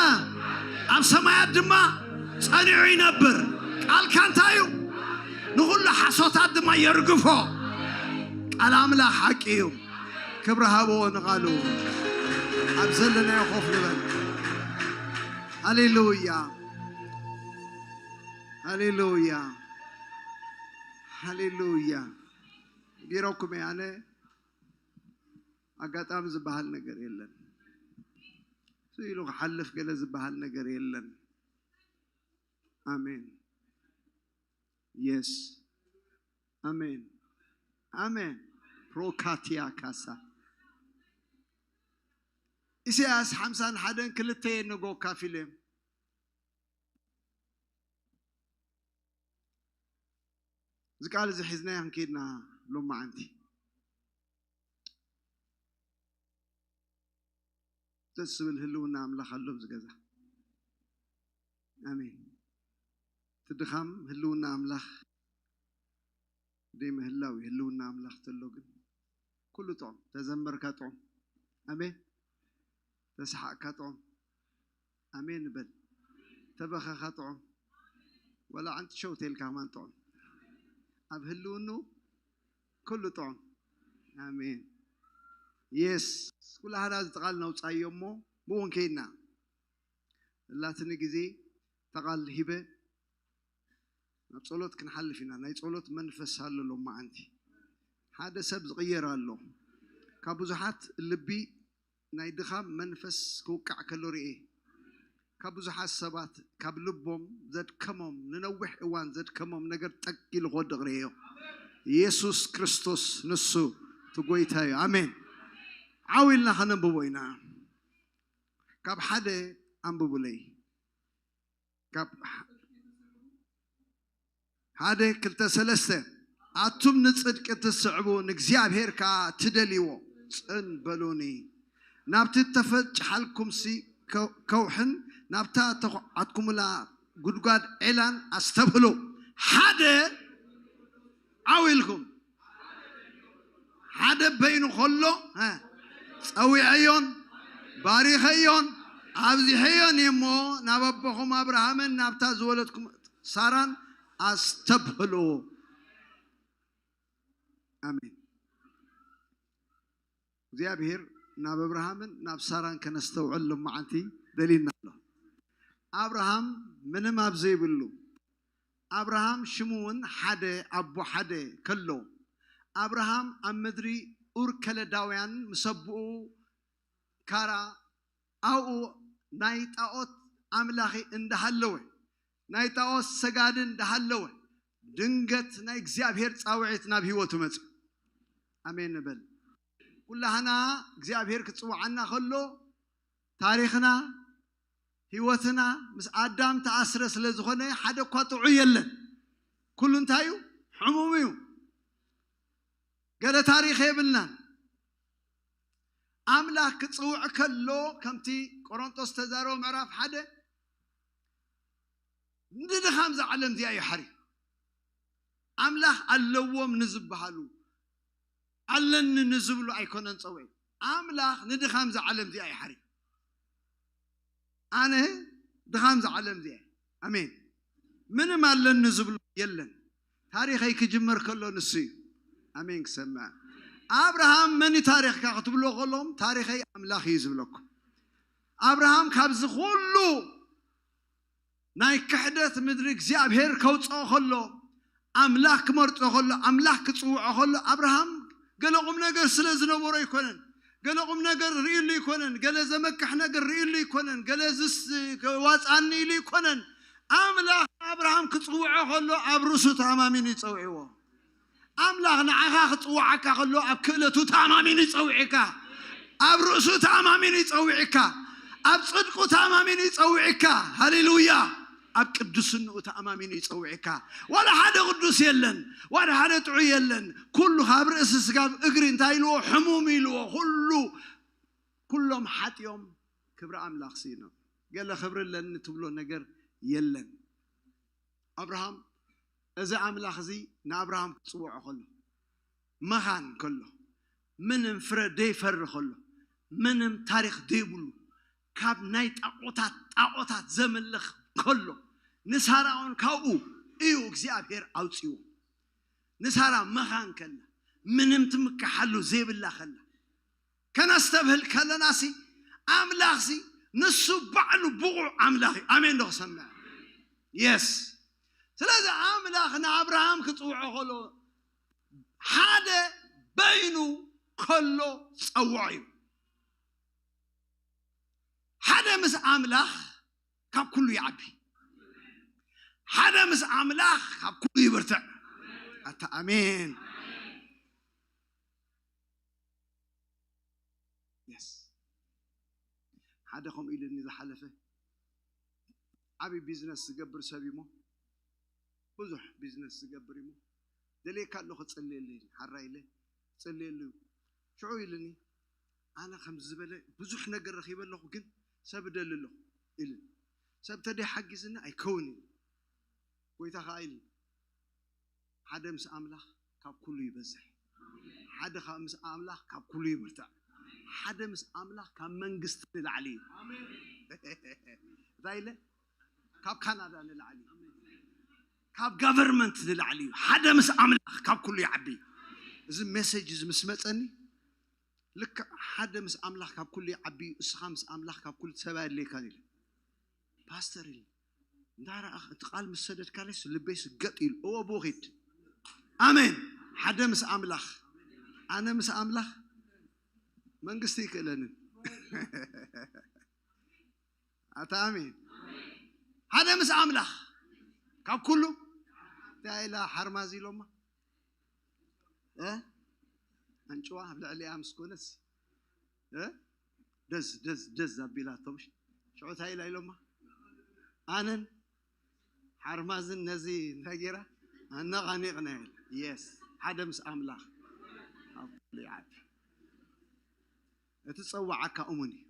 ኣብ ሰማያት ድማ ጸኒዑ ይነብር። ቃልካ እንታይ እዩ? ንኹሉ ሓሶታት ድማ የርግፎ። ቃል ኣምላኽ ሓቂ እዩ። ክብሪ ሃብዎ ንቓሉ። ኣብ ዘለናዮ ኮፍ ንበል። ሃሌሉያ። ሃሌሉያ። ሃሌሉያ። ቢሮኩም እየ ኣነ። ኣጋጣሚ ዝበሃል ነገር የለን። ስቕ ኢሉ ክሓልፍ ገለ ዝበሃል ነገር የለን። ኣሜን። የስ። ኣሜን። ኣሜን። ፕሮካቲያ ካሳ። ኢሳያስ ሓምሳን ሓደን ክልተ የንጎ ካፊልም። እዚ ቃል እዚ ሒዝናዮ ክንከይድና ሎማዓንቲ። ደስ ዝብል ህልውና ኣምላኽ ኣሎ ኣብዚ ገዛ። ኣሜን። እቲ ድኻም ህልውና ኣምላኽ ደይ ምህላው እዩ። ህልውና ኣምላኽ ተሎ ግን ኩሉ ጥዑም። ተዘመርካ ጥዑም። ኣሜን። ተሰሓቕካ ጥዑም። ኣሜን በል። ተበኸኻ ጥዑም። ወላ ዓንቲ ሸው ተልካ ከማን ጥዑም። ኣብ ህልውኑ ኩሉ ጥዑም። ኣሜን። የስ። ኩላህና እዚ ቃል ነውጻዮ እሞ ብውን ከይድና። እላትኒ ግዜ ተቓል ሂበ ናብ ጸሎት ክንሓልፍ ኢና። ናይ ጸሎት መንፈስ ኣሎ ሎማዓንቲ። ሓደ ሰብ ዝቕየር ኣሎ። ካብ ብዙሓት ልቢ ናይ ድኻም መንፈስ ክውቃዕ ከሎ ርእየ። ካብ ብዙሓት ሰባት ካብ ልቦም ዘድከሞም፣ ንነዊሕ እዋን ዘድከሞም ነገር ጠግ ኢሉ ክወድቕ ርእየዮ። ኢየሱስ ክርስቶስ ንሱ እቲ ጎይታ እዩ። ኣሜን። ዓው ኢልና ከነንብቦ ኢና። ካብ ሓደ ኣንብቡለይ። ካብ ሓደ፣ ክልተ፣ ሰለስተ። ኣቱም ንጽድቂ ትስዕቡ፣ ንእግዚኣብሔር ከኣ ትደልይዎ፣ ጽን በሉኒ። ናብቲ እተፈጭሓልኩምሲ ከ-፣ ከውሕን ናብታ እተኹዓትኩምላ ጉድጓድ ዔላን ኣስተብህሉ። ሓደ ዓው ኢልኩም። ሓደ በይኑ ከሎ፣ እ፣ ጸዊዐዮን ባሪኸዮን ኣብዚሐዮን እየ እሞ፣ ናብ ኣቦኹም ኣብርሃምን ናብታ ዝወለድኩም ሳራን ኣስተብህሉ። ኣሜን። እግዚኣብሔር ናብ ኣብርሃምን ናብ ሳራን ከነስተውዕል ሎማዓንቲ ደልዩና ኣሎ። ኣብርሃም ምንም ኣብ ዘይብሉ ኣብርሃም ሽሙ እውን ሓደ ኣቦ ሓደ ከሎ ኣብርሃም ኣብ ምድሪ ኡር ከለዳውያን ምስ ኣቦኡ ካራ ኣብኡ ናይ ጣዖት ኣምላኺ እንዳሃለወ ናይ ጣዖት ሰጋዲ እንዳሃለወ ድንገት ናይ እግዚኣብሔር ፃውዒት ናብ ህይወቱ መፅእ። ኣሜን ንበል። ኩላህና እግዚኣብሔር ክፅውዓና ከሎ ታሪኽና ህይወትና ምስ ኣዳም ተኣስረ ስለ ዝኾነ ሓደ እኳ ጥዑይ የለን። ኩሉ እንታይ እዩ? ሕሙም እዩ። ገለ ታሪኽ የብልናን። ኣምላኽ ክፅውዕ ከሎ ከምቲ ቆሮንጦስ ተዛረቦ ምዕራፍ ሓደ ንድኻም ዝዓለም እዚኣ እዩ ሓሪ ኣምላኽ ኣለዎም ንዝበሃሉ ኣለኒ ንዝብሉ ኣይኮነን ፀውዒ ኣምላኽ ንድኻም ዝዓለም እዚኣ እዩ ሓሪ ኣነ ድኻም ዝዓለም እዚኣ ኣሜን ምንም ኣለኒ ዝብሎ የለን ታሪኸይ ክጅመር ከሎ ንሱ እዩ ኣሜን ክሰምዕ ኣብርሃም መን ታሪኽካ ክትብሎ ከሎም ታሪኸይ ኣምላኽ እዩ ዝብለኩም ኣብርሃም ካብዚ ኩሉ ናይ ክሕደት ምድሪ እግዚኣብሔር ከውፅኦ ከሎ ኣምላኽ ክመርፆ ከሎ ኣምላኽ ክፅውዖ ከሎ ኣብርሃም ገለ ቁም ነገር ስለ ዝነበሮ ኣይኮነን ገለ ቁም ነገር ርእሉ ኣይኮነን ገለ ዘመክሕ ነገር ርእሉ ኣይኮነን ገለ ዝስ ዋፅኣኒ ኢሉ ኣይኮነን ኣምላኽ ኣብርሃም ክፅውዖ ከሎ ኣብ ርእሱ ተኣማሚኑ ይፀውዕዎ ኣምላኽ ንዓኻ ክፅውዓካ ከሎ ኣብ ክእለቱ ተኣማሚኑ ይፀውዕካ ኣብ ርእሱ ተኣማሚኑ ይፀውዕካ ኣብ ፅድቁ ተኣማሚኑ ይፀውዕካ ሃሌሉያ ኣብ ቅዱስንኡ ተኣማሚኑ ይፀውዕካ ዋላ ሓደ ቅዱስ የለን ዋላ ሓደ ጥዑይ የለን ኩሉ ካብ ርእሲ ስጋብ እግሪ እንታይ ኢልዎ ሕሙም ኢልዎ ኩሉ ኩሎም ሓጢኦም ክብሪ ኣምላኽ ስኢኖም ገለ ክብሪ ኣለኒ ትብሎ ነገር የለን ኣብርሃም እዚ ኣምላኽ እዚ ንኣብርሃም ክፅውዖ ከሎ መኻን ከሎ ምንም ፍረ ደይፈሪ ከሎ ምንም ታሪኽ ደይብሉ ካብ ናይ ጣዖታት ጣዖታት ዘምልኽ ከሎ ንሳራ እውን ካብኡ እዩ እግዚኣብሔር ኣውፅዎ ንሳራ መኻን ከላ ምንም ትምክሓሉ ዘይብላ ከላ ከነስተብህል ከለና ሲ ኣምላኽ ሲ ንሱ ባዕሉ ብቑዕ ኣምላኽ እዩ ኣሜን ዶ ክሰምዕ የስ ስለዚ ኣምላኽ ንኣብርሃም ክፅውዖ ከሎ ሓደ በይኑ ከሎ ፀውዖ እዩ ሓደ ምስ ኣምላኽ ካብ ኩሉ ይዓቢ ሓደ ምስ ኣምላኽ ካብ ኩሉ ይብርትዕ ኣታ ኣሜን የስ ሓደ ከምኡ ኢሉኒ ዝሓለፈ ዓብዪ ቢዝነስ ዝገብር ሰብ እዩሞ ብዙሕ ቢዝነስ ዝገብር እዩሞ ደልየካ ኣለኹ ጸልየሉ ሓራ ኢለ ጸልየሉ ሽዑ ኢሉኒ ኣነ ከም ዝበለ ብዙሕ ነገር ረኺበ ኣለኹ ግን ሰብ እደሊ ኣለኹ ኢሉኒ ሰብ ተደይ ሓጊዝኒ ኣይከውን ኢሉ ጎይታ ከዓ ኢሉኒ ሓደ ምስ ኣምላኽ ካብ ኩሉ ይበዝሕ ሓደ ምስ ኣምላኽ ካብ ኩሉ ይብርታዕ ሓደ ምስ ኣምላኽ ካብ መንግስቲ ንላዕሊ እዩ እንታይ ኢለ ካብ ካናዳ ንላዕሊ እዩ ካብ ጋቨርንመንት ንላዕሊ እዩ ሓደ ምስ ኣምላኽ ካብ ኩሉ ይዓቢ እዚ ሜሴጅ እዚ ምስ መፀኒ ልክዕ ሓደ ምስ ኣምላኽ ካብ ኩሉ ይዓቢ እዩ እስኻ ምስ ኣምላኽ ካብ ኩሉ ሰብ ኣየድልየካን ኢለ ፓስተር ኢለ እንዳረኣኽ እቲ ቃል ምስ ሰደድካለይ ልበይ ስገጥ ኢሉ እወ ብኺድ ኣሜን ሓደ ምስ ኣምላኽ ኣነ ምስ ኣምላኽ መንግስቲ ይክእለንን ኣታ ኣሜን ሓደ ምስ ኣምላኽ ካብ ኩሉ እንታይ ኢላ ሓርማዝ ኢሎማ ኣንጭዋ ኣብ ልዕሊኣ ምስ ኮነስ ደዝ ደዝ ደዝ ኣቢላቶም ሽዑ እንታይ ኢላ ኢሎማ ኣነን ሓርማዝን ነዚ እንታይ ገይራ ኣነቓኒቕና የስ ሓደ ምስ ኣምላኽ ይዓቢ እቲ ጸዋዓካ እሙን እዩ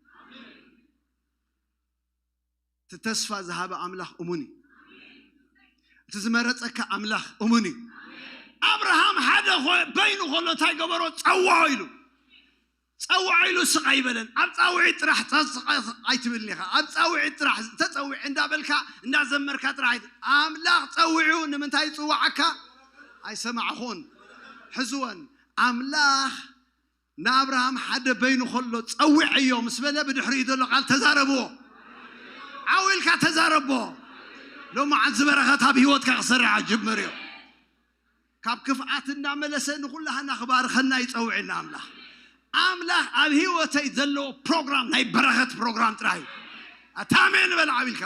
እቲ ተስፋ ዝሃበ ኣምላኽ እሙን እዩ እቲ ዝመረፀካ ኣምላኽ እሙን እዩ ኣብርሃም ሓደ በይኑ ከሎ እንታይ ገበሮ ጸውዖ ኢሉ ጸውዖ ኢሉ ስቕ ኣይበለን ኣብ ጻውዒት ጥራሕ ኣይትብልን ኢኻ ኣብ ጻውዒት ጥራሕ ተጸዊዕ እንዳበልካ እንዳዘመርካ ጥራሕ ኣምላኽ ጸዊዑ ንምንታይ ይጽዋዓካ ኣይሰማዕኹን ሕዝወን ኣምላኽ ንኣብርሃም ሓደ በይኑ ከሎ ጸዊዐዮ ምስ በለ ብድሕሪኡ ዘሎ ቃል ተዛረብዎ ዓው ኢልካ ተዛረቦ ሎማዓንቲ ዝበረኸት ኣብ ህይወትካ ክሰርሕ ጅምር እዩ። ካብ ክፍኣት እንዳመለሰ ንኹላህና ክባርኸና ይጸውዕና ኣምላኽ። ኣምላኽ ኣብ ህይወተይ ዘለዎ ፕሮግራም ናይ በረኸት ፕሮግራም ጥራይ እዩ። ኣታ ኣሜን በል ዓው ኢልካ።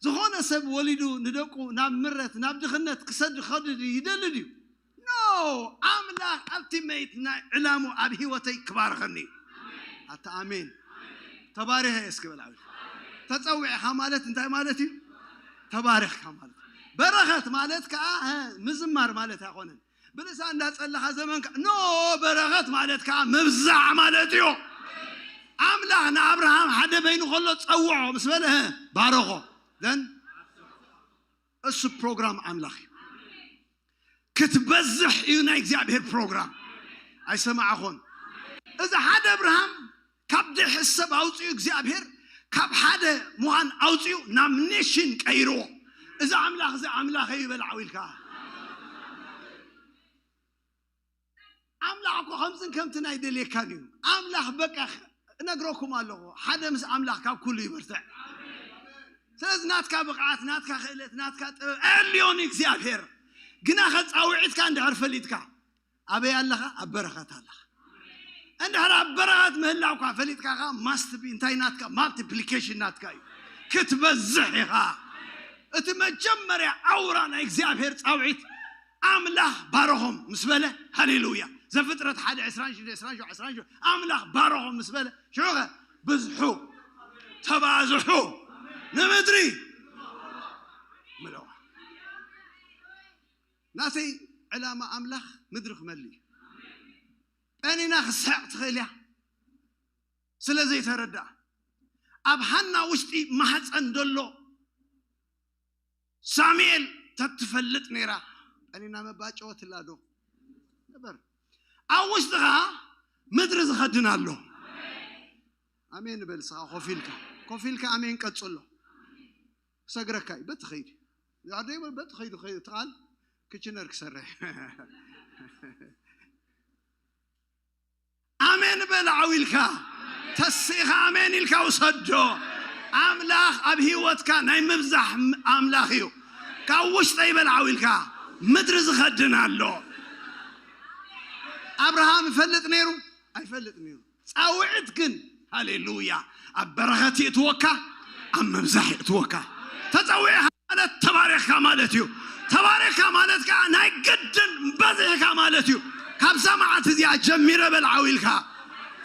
ዝኾነ ሰብ ወሊዱ ንደቁ ናብ ምረት ናብ ድኽነት ክሰድ ኸድድ ይደሊ ድዩ? ኖ። ኣምላኽ ኣልቲሜት ናይ ዕላሙ ኣብ ህይወተይ ክባርኸኒ እዩ። ኣታ ኣሜን። ተባሪኸ እየ እስኪ በል ዓው ኢልካ። ተጸዊዕኻ ማለት እንታይ ማለት እዩ? ተባሪኽካ ማለት እዩ። በረኸት ማለት ከዓ እ፣ ምዝማር ማለት ኣይኮነን። ብልሳ እንዳጸለኻ ዘመንካ ኖ። በረኸት ማለት ከዓ ምብዛሕ ማለት እዩ። ኣምላኽ ንኣብርሃም ሓደ በይኑ ከሎ ጸውዖ ምስ በለ እ፣ ባረኾ። ዘን እሱ ፕሮግራም ኣምላኽ እዩ። ክትበዝሕ እዩ ናይ እግዚኣብሔር ፕሮግራም። ኣይሰማዕኹን። እዚ ሓደ ኣብርሃም ካብ ድሕ ሰብ ኣውፅኡ እግዚኣብሔር ካብ ሓደ ምዃን ኣውፅኡ ናብ ኔሽን ቀይርዎ። እዚ ኣምላኽ እዚ ኣምላኽ እዩ በል ዓው ኢልካ። ኣምላኽ እኮ ከምዝን ከምትን ኣይደልየካን እዩ። ኣምላኽ በቃ እነግረኩም ኣለኹ ሓደ ምስ ኣምላኽ ካብ ኩሉ ይበርትዕ። ስለዚ ናትካ ብቕዓት ናትካ ክእለት ናትካ ጥበብ ኣየድልዮን እዩ እግዚኣብሔር። ግና ከፃውዒትካ እንድሕር ፈሊጥካ ኣበይ ኣለኻ? ኣብ በረኸት ኣለኻ። እንድሕር ኣብ በረኸት ምህላውካ ፈሊጥካ ኸዓ ማስት ቢ እንታይ ናትካ ማልቲፕሊኬሽን ናትካ እዩ። ክትበዝሕ ኢኻ። እቲ መጀመርያ ኣውራ ናይ እግዚኣብሔር ፃውዒት ኣምላኽ ባረኾም ምስ በለ ሃሌሉያ። ዘፍጥረት ሓደ ዕስራን ሽዱሽተ ዕስራን ሸውዓን ዕስራን ሸውዓን ኣምላኽ ባረኾም ምስ በለ ሽዑኸ ብዝሑ ተባዝሑ ንምድሪ ምለዋ። ናተይ ዕላማ ኣምላኽ ምድሪ ክመልእ እዩ። ጠኒና ክስሕቕ ትኽእል እያ ስለ ዘይተረድኣ። ኣብ ሃና ውሽጢ ማሕፀን ዘሎ ሳሙኤል ተትፈልጥ ነይራ ጠኒና መባጨወትላ ዶ ነበር። ኣብ ውሽጥኻ ምድሪ ዝኸድን ኣሎ። ኣሜን በል እስኻ ኮፍ ኢልካ። ኮፍ ኢልካ ኣሜን ቀጽሎ። ክሰግረካ እዩ በቲ ኸይዱ። ዛዕዶ ይበል በቲ ኸይዱ ኸይዱ ትቓል ክችነር ክሰርሕ። ኣሜን በል ዓው ኢልካ። ተስኢኻ ኣሜን ኢልካ ውሰዶ። ኣምላኽ ኣብ ህይወትካ ናይ ምብዛሕ ኣምላኽ እዩ። ካብ ውሽጠይ በል ዓው ኢልካ። ምድሪ ዝኸድን ኣሎ። ኣብርሃም ይፈልጥ ነይሩ? ኣይፈልጥ ነይሩ። ፃውዒት ግን ሃሌሉያ ኣብ በረኸት ይእትወካ፣ ኣብ ምብዛሕ ይእትወካ። ተፀዊዕኻ ማለት ተባሪኽካ ማለት እዩ። ተባሪኽካ ማለት ከዓ ናይ ግድን በዚሕካ ማለት እዩ። ካብዛ መዓት እዚኣ ጀሚረ በል ዓው ኢልካ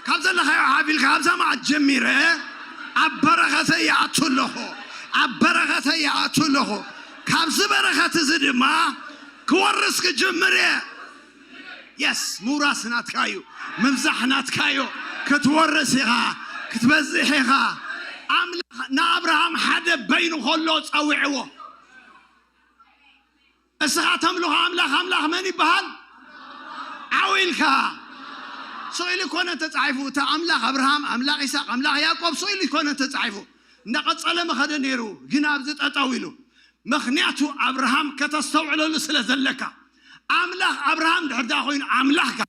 ካብ ዘለኻዮ ሓፍ ኢልካ ካብዛ መዓት ጀሚረ ኣብ በረኸተይ ይኣቱ ኣለኹ፣ ኣብ በረኸተይ ይኣቱ ኣለኹ። ካብዚ በረኸት እዚ ድማ ክወርስ ክጅምር እየ። የስ ምውራስ ናትካ እዩ። ምብዛሕ ናትካ እዩ። ክትወርስ ኢኻ። ክትበዝሕ ኢኻ። ኣምላኽ ንኣብርሃም ሓደ በይኑ ከሎ ጸዊዕዎ። እስኻ ተምልኾ ኣምላኽ ኣምላኽ መን ይበሃል? ዓው ኢልካ። ስቕ ኢሉ ይኮነ ተጻሒፉ እቲ ኣምላኽ ኣብርሃም ኣምላኽ ይስሐቅ ኣምላኽ ያዕቆብ ስቕ ኢሉ ይኮነ ተጻሒፉ። እንዳቐጸለ መኸደ ነይሩ ግን ኣብዚ ጠጠው ኢሉ። ምኽንያቱ ኣብርሃም ከተስተውዕለሉ ስለ ዘለካ። ኣምላኽ ኣብርሃም ድሕር ዳ ኮይኑ ኣምላኽካ።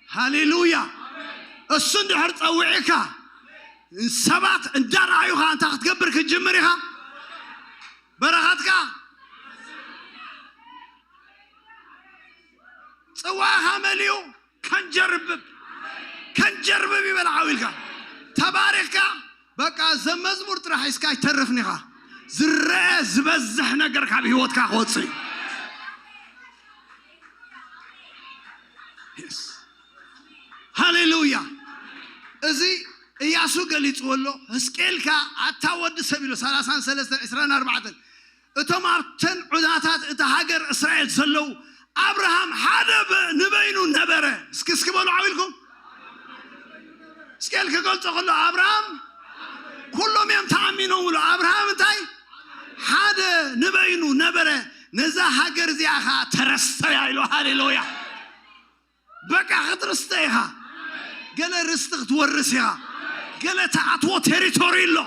ሃሌሉያ። እሱ እንድሕር ጸዊዕካ ሰባት እንዳረኣዩኻ እንታይ ክትገብር ክትጅምር ኢኻ? በረኸትካ ጽዋኻ መሊኡ ከንጀርብብ ከንጀርብብ ይበል ዓው ኢልካ ተባሪኽካ። በቃ ዘመዝሙር ጥራሕ ሒዝካ ኣይተርፍን ኢኻ። ዝረአ ዝበዝሕ ነገር ካብ ህይወትካ ክወፅእ እዩ። ሃሌሉያ። እዚ እያሱ ገሊፅዎ ኣሎ። ህዝቅኤልካ ኣታ ወዲ ሰብ ኢሉ ሰላሳን ሰለስተን ዕስራን ኣርባዕተን እቶም ኣብተን ዑናታት እታ ሃገር እስራኤል ዘለዉ ኣብርሃም ሓደ በ- ንበይኑ ነበረ። እስኪ እስኪ በሉ ዓው ኢልኩም። እስኬል ክገልጾ ከሎ ኣብርሃም ኩሎም እዮም ተኣሚኖም ብሎ ኣብርሃም እንታይ ሓደ ንበይኑ ነበረ። ነዛ ሃገር እዚኣ ኸዓ ተረስተያ ኢሉ። ሃሌሉያ። በቃ ክትርስተ ኢኻ። ገለ ርስቲ ክትወርስ ኢኻ። ገለ ተኣትዎ ቴሪቶሪ ኣሎ።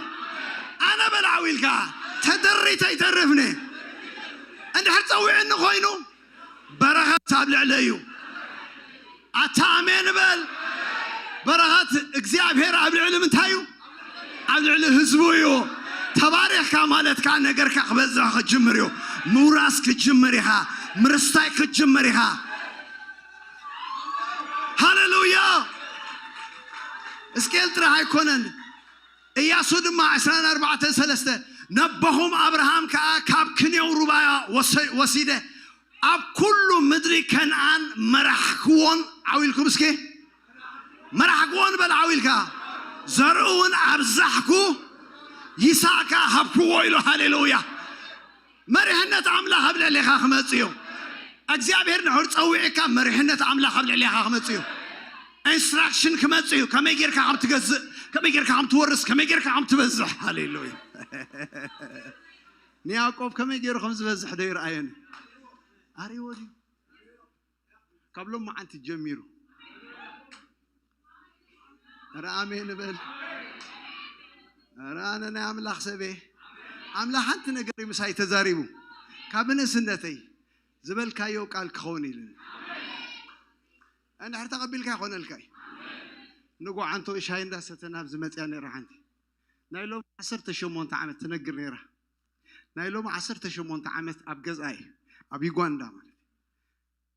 ኣነ በል ዓው ኢልካ ተደሪተ ይተርፍኒ። እንድሕር ጸዊዕኒ ኮይኑ በረኸት ኣብ ልዕለ እዩ። ኣታ ኣሜን በል። በረኸት እግዚኣብሔር ኣብ ልዕሊ ምንታይ እዩ? ኣብ ልዕሊ ህዝቡ እዩ። ተባሪኽካ ማለት ከዓ ነገርካ ክበዝሕ ክጅምር እዩ። ምውራስ ክጅምር ኢኻ። ምርስታይ ክጅምር ኢኻ። ሃሌሉያ። እስኬል ጥራሕ ኣይኮነን። እያሱ ድማ ዕስራን ኣርባዕተን ሰለስተ፣ ነቦኹም ኣብርሃም ከዓ ካብ ክንዮው ሩባ ወሰ- ወሲደ ኣብ ኩሉ ምድሪ ከነኣን መራሕክዎን። ዓው ኢልኩም እስኪ። መራሕክዎን በል ዓው ኢልካ። ዘርኡ እውን ኣብዛሕኩ። ይስሐቅ ከዓ ሃብክዎ ኢሉ። ሃሌሉያ። መሪሕነት ኣምላኽ ኣብ ልዕሌኻ ክመጽእ እዩ። እግዚኣብሔር ንሑር ጸዊዕካ መሪሕነት ኣምላኽ ኣብ ልዕሌኻ ክመጽእ እዩ። ኢንስትራክሽን ክመጽእ እዩ። ከመይ ጌርካ ከም ትገዝእ፣ ከመይ ጌርካ ከም ትወርስ፣ ከመይ ጌርካ ከም ትበዝሕ። ሃሌሉያ። ንያዕቆብ ከመይ ገይሩ ከም ዝበዝሕ ዶ ይረኣየኒ? ኣርእዎ ድዩ? ካብ ሎም መዓንቲ ጀሚሩ። ኧረ ኣሜን በል። ኧረ ኣነ ናይ ኣምላኽ ሰበ። ኣምላኽ ሓንቲ ነገር እዩ ምሳይ ተዛሪቡ። ካብ ንእስነተይ ዝበልካዮ ቃል ክኸውን ኢሉኒ። እንድሕር ተቐቢልካ ይኾነልካ እዩ። ንጎ ዓንቶ ሻሂ እንዳሰተና ኣብዚ መፅያ ነይራ ሓንቲ። ናይ ሎም ዓሰርተ ሸሞንተ ዓመት ትነግር ነይራ። ናይ ሎም ዓሰርተ ሸሞንተ ዓመት ኣብ ገዛይ ኣብ ዩጋንዳ ማለት እዩ።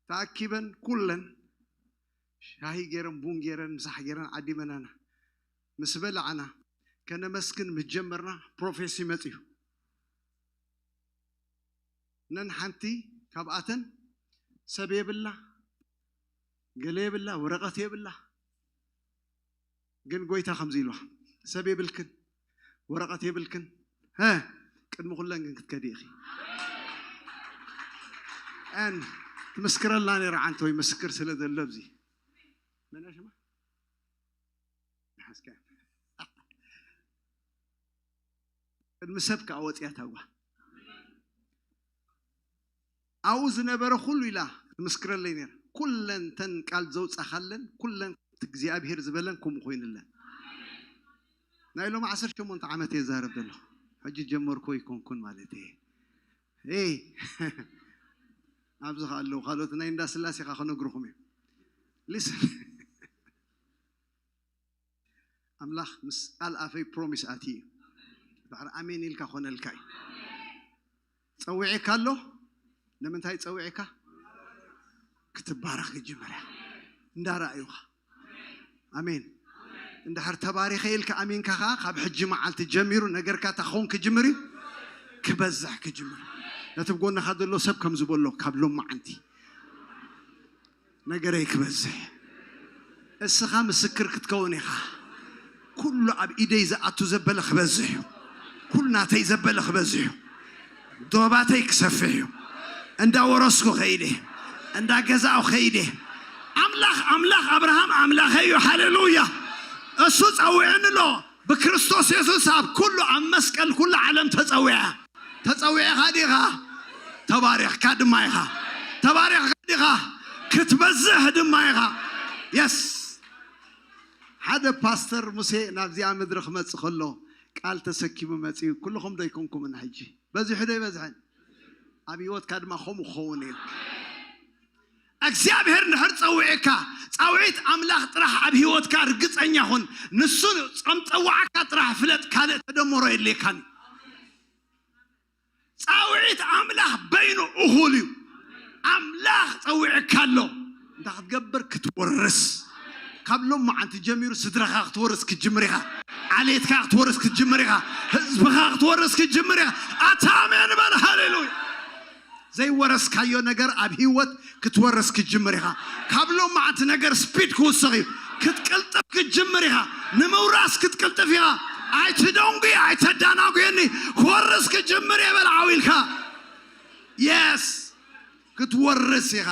ተኣኪበን ኩለን ሻሂ ገይረን ቡን ገይረን ምሳሕ ገይረን ዓዲመናና። ምስ በላዕና ከነመስግን ምስ ጀመርና ፕሮፌሲ መፅዩ። ነን ሓንቲ ካብኣተን ሰብ የብላ፣ ገለ የብላ፣ ወረቐት የብላ። ግን ጎይታ ከምዚ ኢልዋ፣ ሰብ የብልክን፣ ወረቐት የብልክን፣ ሀ፣ ቅድሚ ኩለን ግን ክትከዲ ኢኺ። ኣን ትምስክረልና ነይራ ዓንተ ወይ ምስክር ስለ ዘሎ ኣብዚ መን ሽማ ንሓስካ ቅድሚ ሰብ ከዓ ወፅያ ታጓ ኣብኡ ዝነበረ ኩሉ ኢላ ክትምስክረለይ ነይራ። ኩለን ተን ቃል ዘውፃኻለን ኩለን እግዚኣብሔር ዝበለን ከምኡ ኮይንለን። ናይ ሎም ዓሰርተ ሸሞንተ ዓመት እየ ዛረብ ዘለኹ። ሕጂ ጀመርኩ ይኮንኩን ማለት እየ። ኤይ፣ ኣብዚ ከ ኣለዉ ካልኦት ናይ እንዳ ስላሴ ከ ክነግርኹም እዮም። ሊስን ኣምላኽ ምስ ቃል ኣፈይ ፕሮሚስ ኣቲ እዩ። ድሕሪ ኣሜን ኢልካ ኮነልካ እዩ። ጸዊዕካ ኣሎ። ንምንታይ ጸዊዕካ? ክትባረኽ ክጅምር እያ። እንዳረኣዩኻ። ኣሜን። እንድሕር ተባሪኸ ኢልካ ኣሚንካ ኸዓ ካብ ሕጂ መዓልቲ ጀሚሩ ነገርካ እንታይ ክኸውን ክጅምር እዩ? ክበዝሕ ክጅምር። ነቲ ብጎንኻ ዘሎ ሰብ ከም ዝበሎ ካብ ሎም መዓንቲ ነገረይ ክበዝሕ። እስኻ ምስክር ክትከውን ኢኻ። ኩሉ ኣብ ኢደይ ዝኣቱ ዘበለ ክበዝሕ እዩ። ኩሉ ናተይ ዘበለ ክበዝሕ እዩ። ዶባተይ ክሰፍሕ እዩ። እንዳወረስኩ ከይደ፣ እንዳገዛእኩ ከይደ። ኣምላኽ ኣምላኽ ኣብርሃም ኣምላኸይ እዩ። ሃሌሉያ። እሱ ጸዊዕኒ ኣሎ። ብክርስቶስ የሱስ ኣብ ኩሉ ኣብ መስቀል ኩሉ ዓለም ተጸዊዐ። ተጸዊዕኻ ዲኻ? ተባሪኽካ ድማ ኢኻ። ተባሪኽካ ዲኻ? ክትበዝሕ ድማ ኢኻ። የስ። ሓደ ፓስተር ሙሴ ናብዚኣ ምድሪ ክመጽእ ከሎ ቃል ተሰኪሙ መጺኡ። ኩልኹም ዶ ኣይኮንኩምን ሕጂ? በዚሑ ዶ ኣይበዝሐን? ኣብ ህይወትካ ድማ ከምኡ ክኸውን እዩ። እግዚኣብሔር እንድሕር ጸዊዕካ፣ ጻውዒት ኣምላኽ ጥራሕ ኣብ ህይወትካ ርግጸኛ ኹን። ንሱ ከም ጸዋዕካ ጥራሕ ፍለጥ፣ ካልእ ተደመሮ የድልየካን እዩ። ጻውዒት ኣምላኽ በይኑ እኹል እዩ። ኣምላኽ ጸዊዕካ ኣሎ። እንታይ ክትገብር? ክትወርስ። ካብ ሎም መዓንቲ ጀሚሩ ስድራኻ ክትወርስ ክትጅምር ኢኻ። ዓሌትካ ክትወርስ ክትጅምር ኢኻ። ህዝብኻ ክትወርስ ክትጅምር ኢኻ። ኣታ ኣሜን በል። ሃሌሉያ። ዘይወረስካዮ ነገር ኣብ ህይወት ክትወርስ ክትጅምር ኢኻ። ካብ ሎም መዓንቲ ነገር ስፒድ ክውስኽ እዩ። ክትቅልጥፍ ክትጅምር ኢኻ። ንምውራስ ክትቅልጥፍ ኢኻ። ኣይትደንጉ፣ ኣይተዳናጉየኒ። ክወርስ ክትጅምር እየ በል ዓው ኢልካ። የስ። ክትወርስ ኢኻ።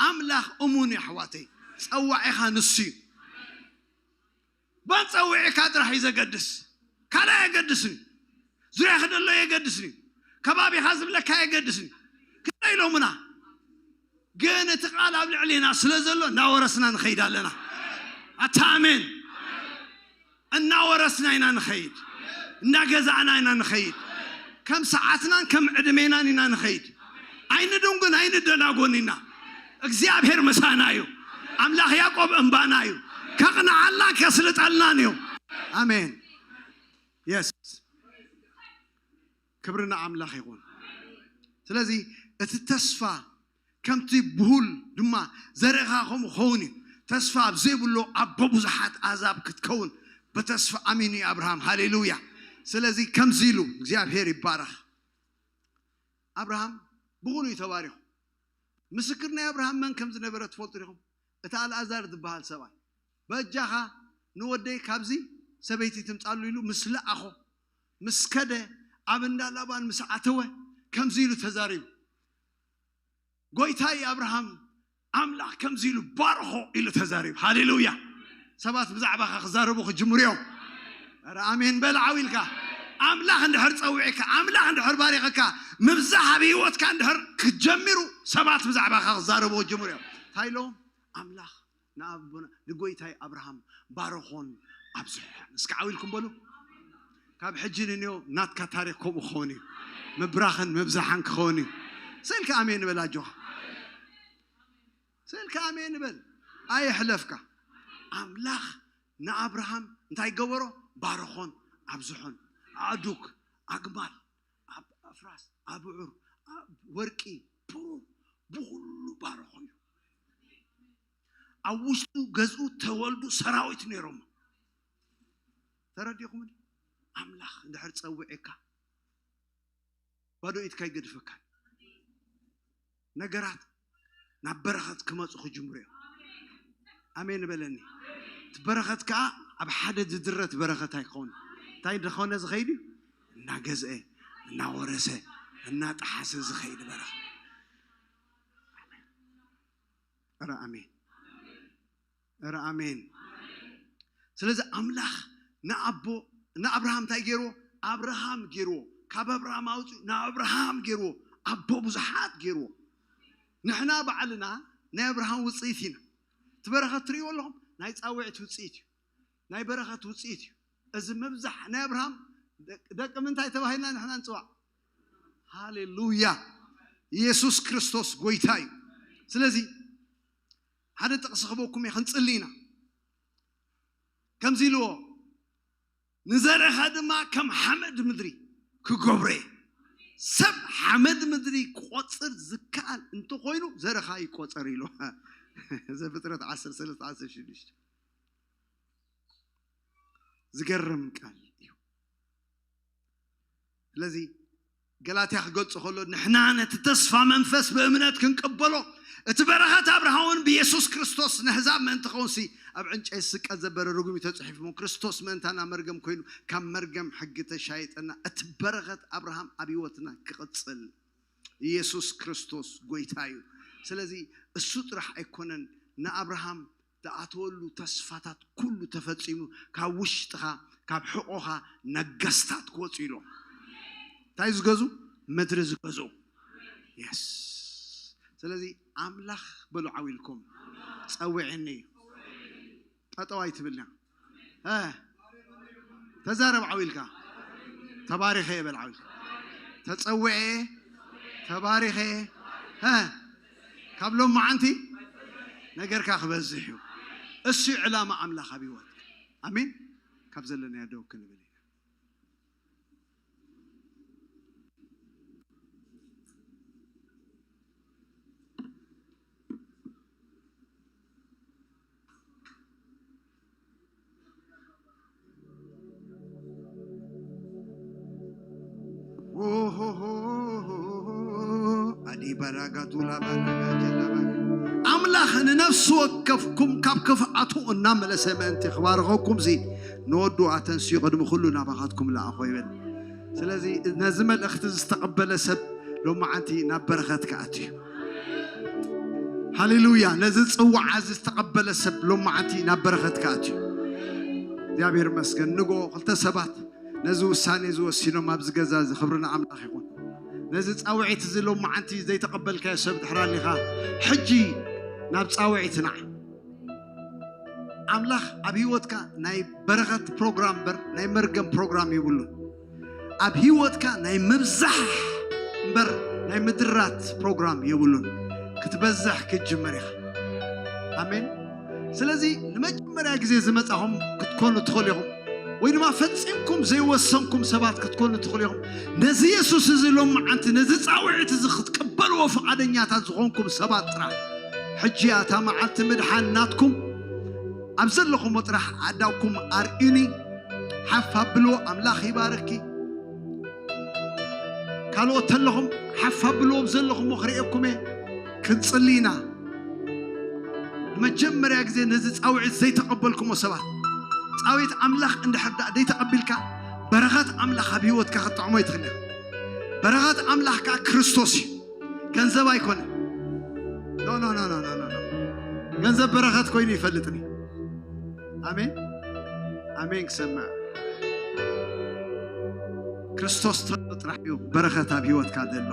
ኣምላኽ እሙን እዩ ኣሕዋተይ። ጸዋዒኻ ንሱ እዩ። በን ጸዊዕካ ጥራሕ እዩ ዘገድስ። ካልእ ኣየገድስን እዩ። ዙርያኻ ዘሎ ኣየገድስን እዩ። ከባቢኻ ዝብለካ ኣየገድስን እዩ። ክንደይ ኢሎምና። ግን እቲ ቃል ኣብ ልዕሌና ስለ ዘሎ እናወረስና ንኸይድ ኣለና። ኣታ ኣሜን። እናወረስና ኢና ንኸይድ። እናገዛእና ኢና ንኸይድ። ከም ሰዓትናን ከም ዕድሜናን ኢና ንኸይድ። ኣይንድንጉን ኣይንደናጎን ኢና። እግዚኣብሔር ምሳና እዩ። ኣምላኽ ያዕቆብ እምባና እዩ። ከቕንዓልናን ከስልጠልናን እዩ። ኣሜን። የስ። ክብሪ ንኣምላኽ ይኹን። ስለዚ እቲ ተስፋ ከምቲ ብሁል ድማ ዘርእኻ ከምኡ ክኸውን እዩ። ተስፋ ኣብ ዘይብሎ ኣቦ ብዙሓት ኣሕዛብ ክትከውን ብተስፋ ኣሚኑ እዩ ኣብርሃም። ሃሌሉያ። ስለዚ ከምዚ ኢሉ እግዚኣብሔር ይባረኽ። ኣብርሃም ብኹሉ እዩ ተባሪኹ። ምስክር ናይ ኣብርሃም መን ከም ዝነበረ ትፈልጡ ዲኹም? እቲ ኣልኣዛር ዝበሃል ሰብኣይ በጃኻ ንወደይ ካብዚ ሰበይቲ ትምጻሉ ኢሉ ምስ ለኣኾ ምስ ከደ ኣብ እንዳ ላባን ምስ ኣተወ ከምዚ ኢሉ ተዛሪቡ። ጎይታይ ኣብርሃም ኣምላኽ ከምዚ ኢሉ ባርኾ ኢሉ ተዛሪቡ። ሃሌሉያ። ሰባት ብዛዕባኻ ክዛረቡ ክጅምሩ እዮም። ኧረ ኣሜን በል ዓው ኢልካ። ኣምላኽ እንድሕር ጸዊዕካ፣ ኣምላኽ እንድሕር ባሪኸካ፣ ምብዛሕ ኣብ ህይወትካ እንድሕር ክጀሚሩ ሰባት ብዛዕባኻ ክዛረቡ ክጅምሩ እዮም። እንታይ ኢሎም? ኣምላኽ ንኣቦና ንጎይታይ ኣብርሃም ባርኾን ኣብዝሖን። እስኪ ዓው ኢልኩም በሉ። ካብ ሕጂ ንንዮ ናትካ ታሪኽ ከምኡ ክኸውን እዩ። ምብራኽን ምብዛሕን ክኸውን እዩ። ስእልካ ኣሜን በል ኣጆኻ። ስእልካ ኣሜን በል። ኣየሕለፍካ። ኣምላኽ ንኣብርሃም እንታይ ገበሮ? ባርኾን ኣብዝሖን። ኣእዱግ፣ ኣግማል፣ ኣብ ኣፍራስ፣ ኣብዑር፣ ኣብ ወርቂ፣ ብሩር፣ ብኹሉ ባርኾ እዩ። ኣብ ውሽጡ ገዝኡ ተወልዱ ሰራዊት ነይሮም። ተረዲኹም? ኣምላኽ እንድሕር ጸዊዕካ ባዶ ኢድካ ይገድፈካ። ነገራት ናብ በረኸት ክመጹ ክጅምሩ እዮም። ኣሜን በለኒ። እቲ በረኸት ከዓ ኣብ ሓደ ዝድረት በረኸት ኣይኮን። እንታይ እንደኾነ ዝኸይድ እዩ? እናገዝአ፣ እናወረሰ፣ እናጠሓሰ ዝኸይድ በረኸት። ኧረ ኣሜን። ኧረ ኣሜን። ስለዚ ኣምላኽ ንኣቦ ንኣብርሃም እንታይ ገይርዎ? ኣብርሃም ገይርዎ። ካብ ኣብርሃም ኣውፅኡ ንኣብርሃም ገይርዎ። ኣቦ ብዙሓት ገይርዎ። ንሕና ባዕልና ናይ ኣብርሃም ውፅኢት ኢና። እቲ በረኸት ትርእይዎ ኣለኹም? ናይ ጻውዒት ውፅኢት እዩ። ናይ በረኸት ውፅኢት እዩ። እዚ ምብዛሕ ናይ ኣብርሃም ደቂ ምንታይ ተባሂልና ንሕና ንፅዋዕ? ሃሌሉያ። ኢየሱስ ክርስቶስ ጎይታ እዩ። ስለዚ ሓደ ጥቕሲ ክበኩም እየ፣ ክንጽሊ ኢና። ከምዚ ኢልዎ፣ ንዘርእኻ ድማ ከም ሓመድ ምድሪ ክገብሮ እየ። ሰብ ሓመድ ምድሪ ክቆጽር ዝከኣል እንተኾይኑ ዘርእኻ ይቆጸር ኢሉ። ዘፍጥረት ዓሰርተ ሰለስተ ዓሰርተ ሽዱሽተ። ዝገርም ቃል እዩ። ስለዚ ገላትያ ክገልጾ ከሎ ንሕና ነቲ ተስፋ መንፈስ ብእምነት ክንቀበሎ እቲ በረኸት ኣብርሃውን ብየሱስ ክርስቶስ ነህዛብ ምእንቲ ኸውንሲ ኣብ ዕንጨይ ስቀ ዘበረ ርጉም እዩ ተጽሒፉ እሞ ክርስቶስ ምእንታና መርገም ኮይኑ ካብ መርገም ሕጊ ተሻይጠና እቲ በረኸት ኣብርሃም ኣብ ህይወትና ክቕጽል ኢየሱስ ክርስቶስ ጎይታ እዩ። ስለዚ እሱ ጥራሕ ኣይኮነን ንኣብርሃም ዝኣተወሉ ተስፋታት ኩሉ ተፈጺሙ ካብ ውሽጥኻ ካብ ሕቆኻ ነገስታት ክወፁ ኢሎም እንታይ ዝገዙ ምድሪ ዝገዙ የስ ስለዚ ኣምላኽ በሉ ዓው ኢልኩም ጸውዕኒ ጠጠው ኣይትብልና ተዛረብ ዓው ኢልካ ተባሪኸ እየ በል ዓው ኢልካ ተጸውዐ ተባሪኸ ካብ ሎማዓንቲ ነገርካ ክበዝሕ እዩ። እሱ እዩ ዕላማ ኣምላኽ ኣብ ህይወትካ። ኣሜን። ካብ ዘለናዮ ደው ክንብል ኢና። ኣዲባራጋቱላ ባናጋጀላባ ኣምላኽ ንነፍሲ ወከፍኩም ካብ ክፍኣቱ እናመለሰ ምእንቲ ክባርኸኩም ሲ ንወዱ ኣተንስዩ ቅድሚ ኩሉ ናባኻትኩም ለኣኾ ይብል። ስለዚ ነዚ መልእኽቲ ዝተቐበለ ሰብ ሎማዓንቲ ናብ በረኸት ክኣቱ እዩ። ሃሌሉያ። ነዚ ጽዋዓ እዚ ዝተቐበለ ሰብ ሎማዓንቲ ናብ በረኸት ክኣቱ እዩ። እግዚኣብሔር ይመስገን። ንጎ ክልተ ሰባት ነዚ ውሳኔ እዚ ወሲኖም ኣብዚ ገዛ እዚ ክብሪ ንኣምላኽ ይኹን። ነዚ ጻውዒት እዚ ሎማዓንቲ ዘይተቐበልካዮ ሰብ ድሕር ኣሊኻ ሕጂ ናብ ጻውዒት ንዓ። ኣምላኽ ኣብ ህይወትካ ናይ በረኸት ፕሮግራም እምበር ናይ መርገም ፕሮግራም የብሉን። ኣብ ህይወትካ ናይ ምብዛሕ እምበር ናይ ምድራት ፕሮግራም የብሉን። ክትበዝሕ ክትጅምር ኢኻ። ኣሜን። ስለዚ ንመጀመርያ ግዜ ዝመጻኹም ክትኮኑ ትኽእሉ ኢኹም። ወይ ድማ ፈጺምኩም ዘይወሰንኩም ሰባት ክትኮኑ ትኽእሉ ኢኹም። ነዚ የሱስ እዚ ሎመዓንቲ፣ ነዚ ጻውዒት እዚ ክትቅበልዎ ፍቓደኛታት ዝኾንኩም ሰባት ጥራሕ፣ ሕጂ እያ እታ መዓልቲ ምድሓን ናትኩም። ኣብ ዘለኹሞ ጥራሕ ኣእዳውኩም ኣርእዩኒ። ሓፍ ኣብልዎ። ኣምላኽ ይባርኪ። ካልኦት ተለኹም ሓፍ ኣብልዎ። ኣብ ዘለኹሞ ክርእየኩም እየ። ክንጽሊ ኢና። ንመጀመርያ ግዜ ነዚ ጻውዒት ዘይተቐበልኩሞ ሰባት፣ ጻውዒት ኣምላኽ እንድሕር ደኣ ዘይተቐቢልካ፣ በረኸት ኣምላኽ ኣብ ህይወትካ ክትጥዕሞ ኣይትኽእልን። በረኸት ኣምላኽ ከኣ ክርስቶስ እዩ፣ ገንዘብ ኣይኮነን። ኖ፣ ኖ፣ ኖ፣ ኖ፣ ኖ፣ ኖ፣ ኖ። ገንዘብ በረኸት ኮይኑ ይፈልጥኒ። ኣሜን፣ ኣሜን። ክሰምዕ ክርስቶስ ተሎ ጥራሕ እዩ በረኸት ኣብ ህይወትካ ዘሎ።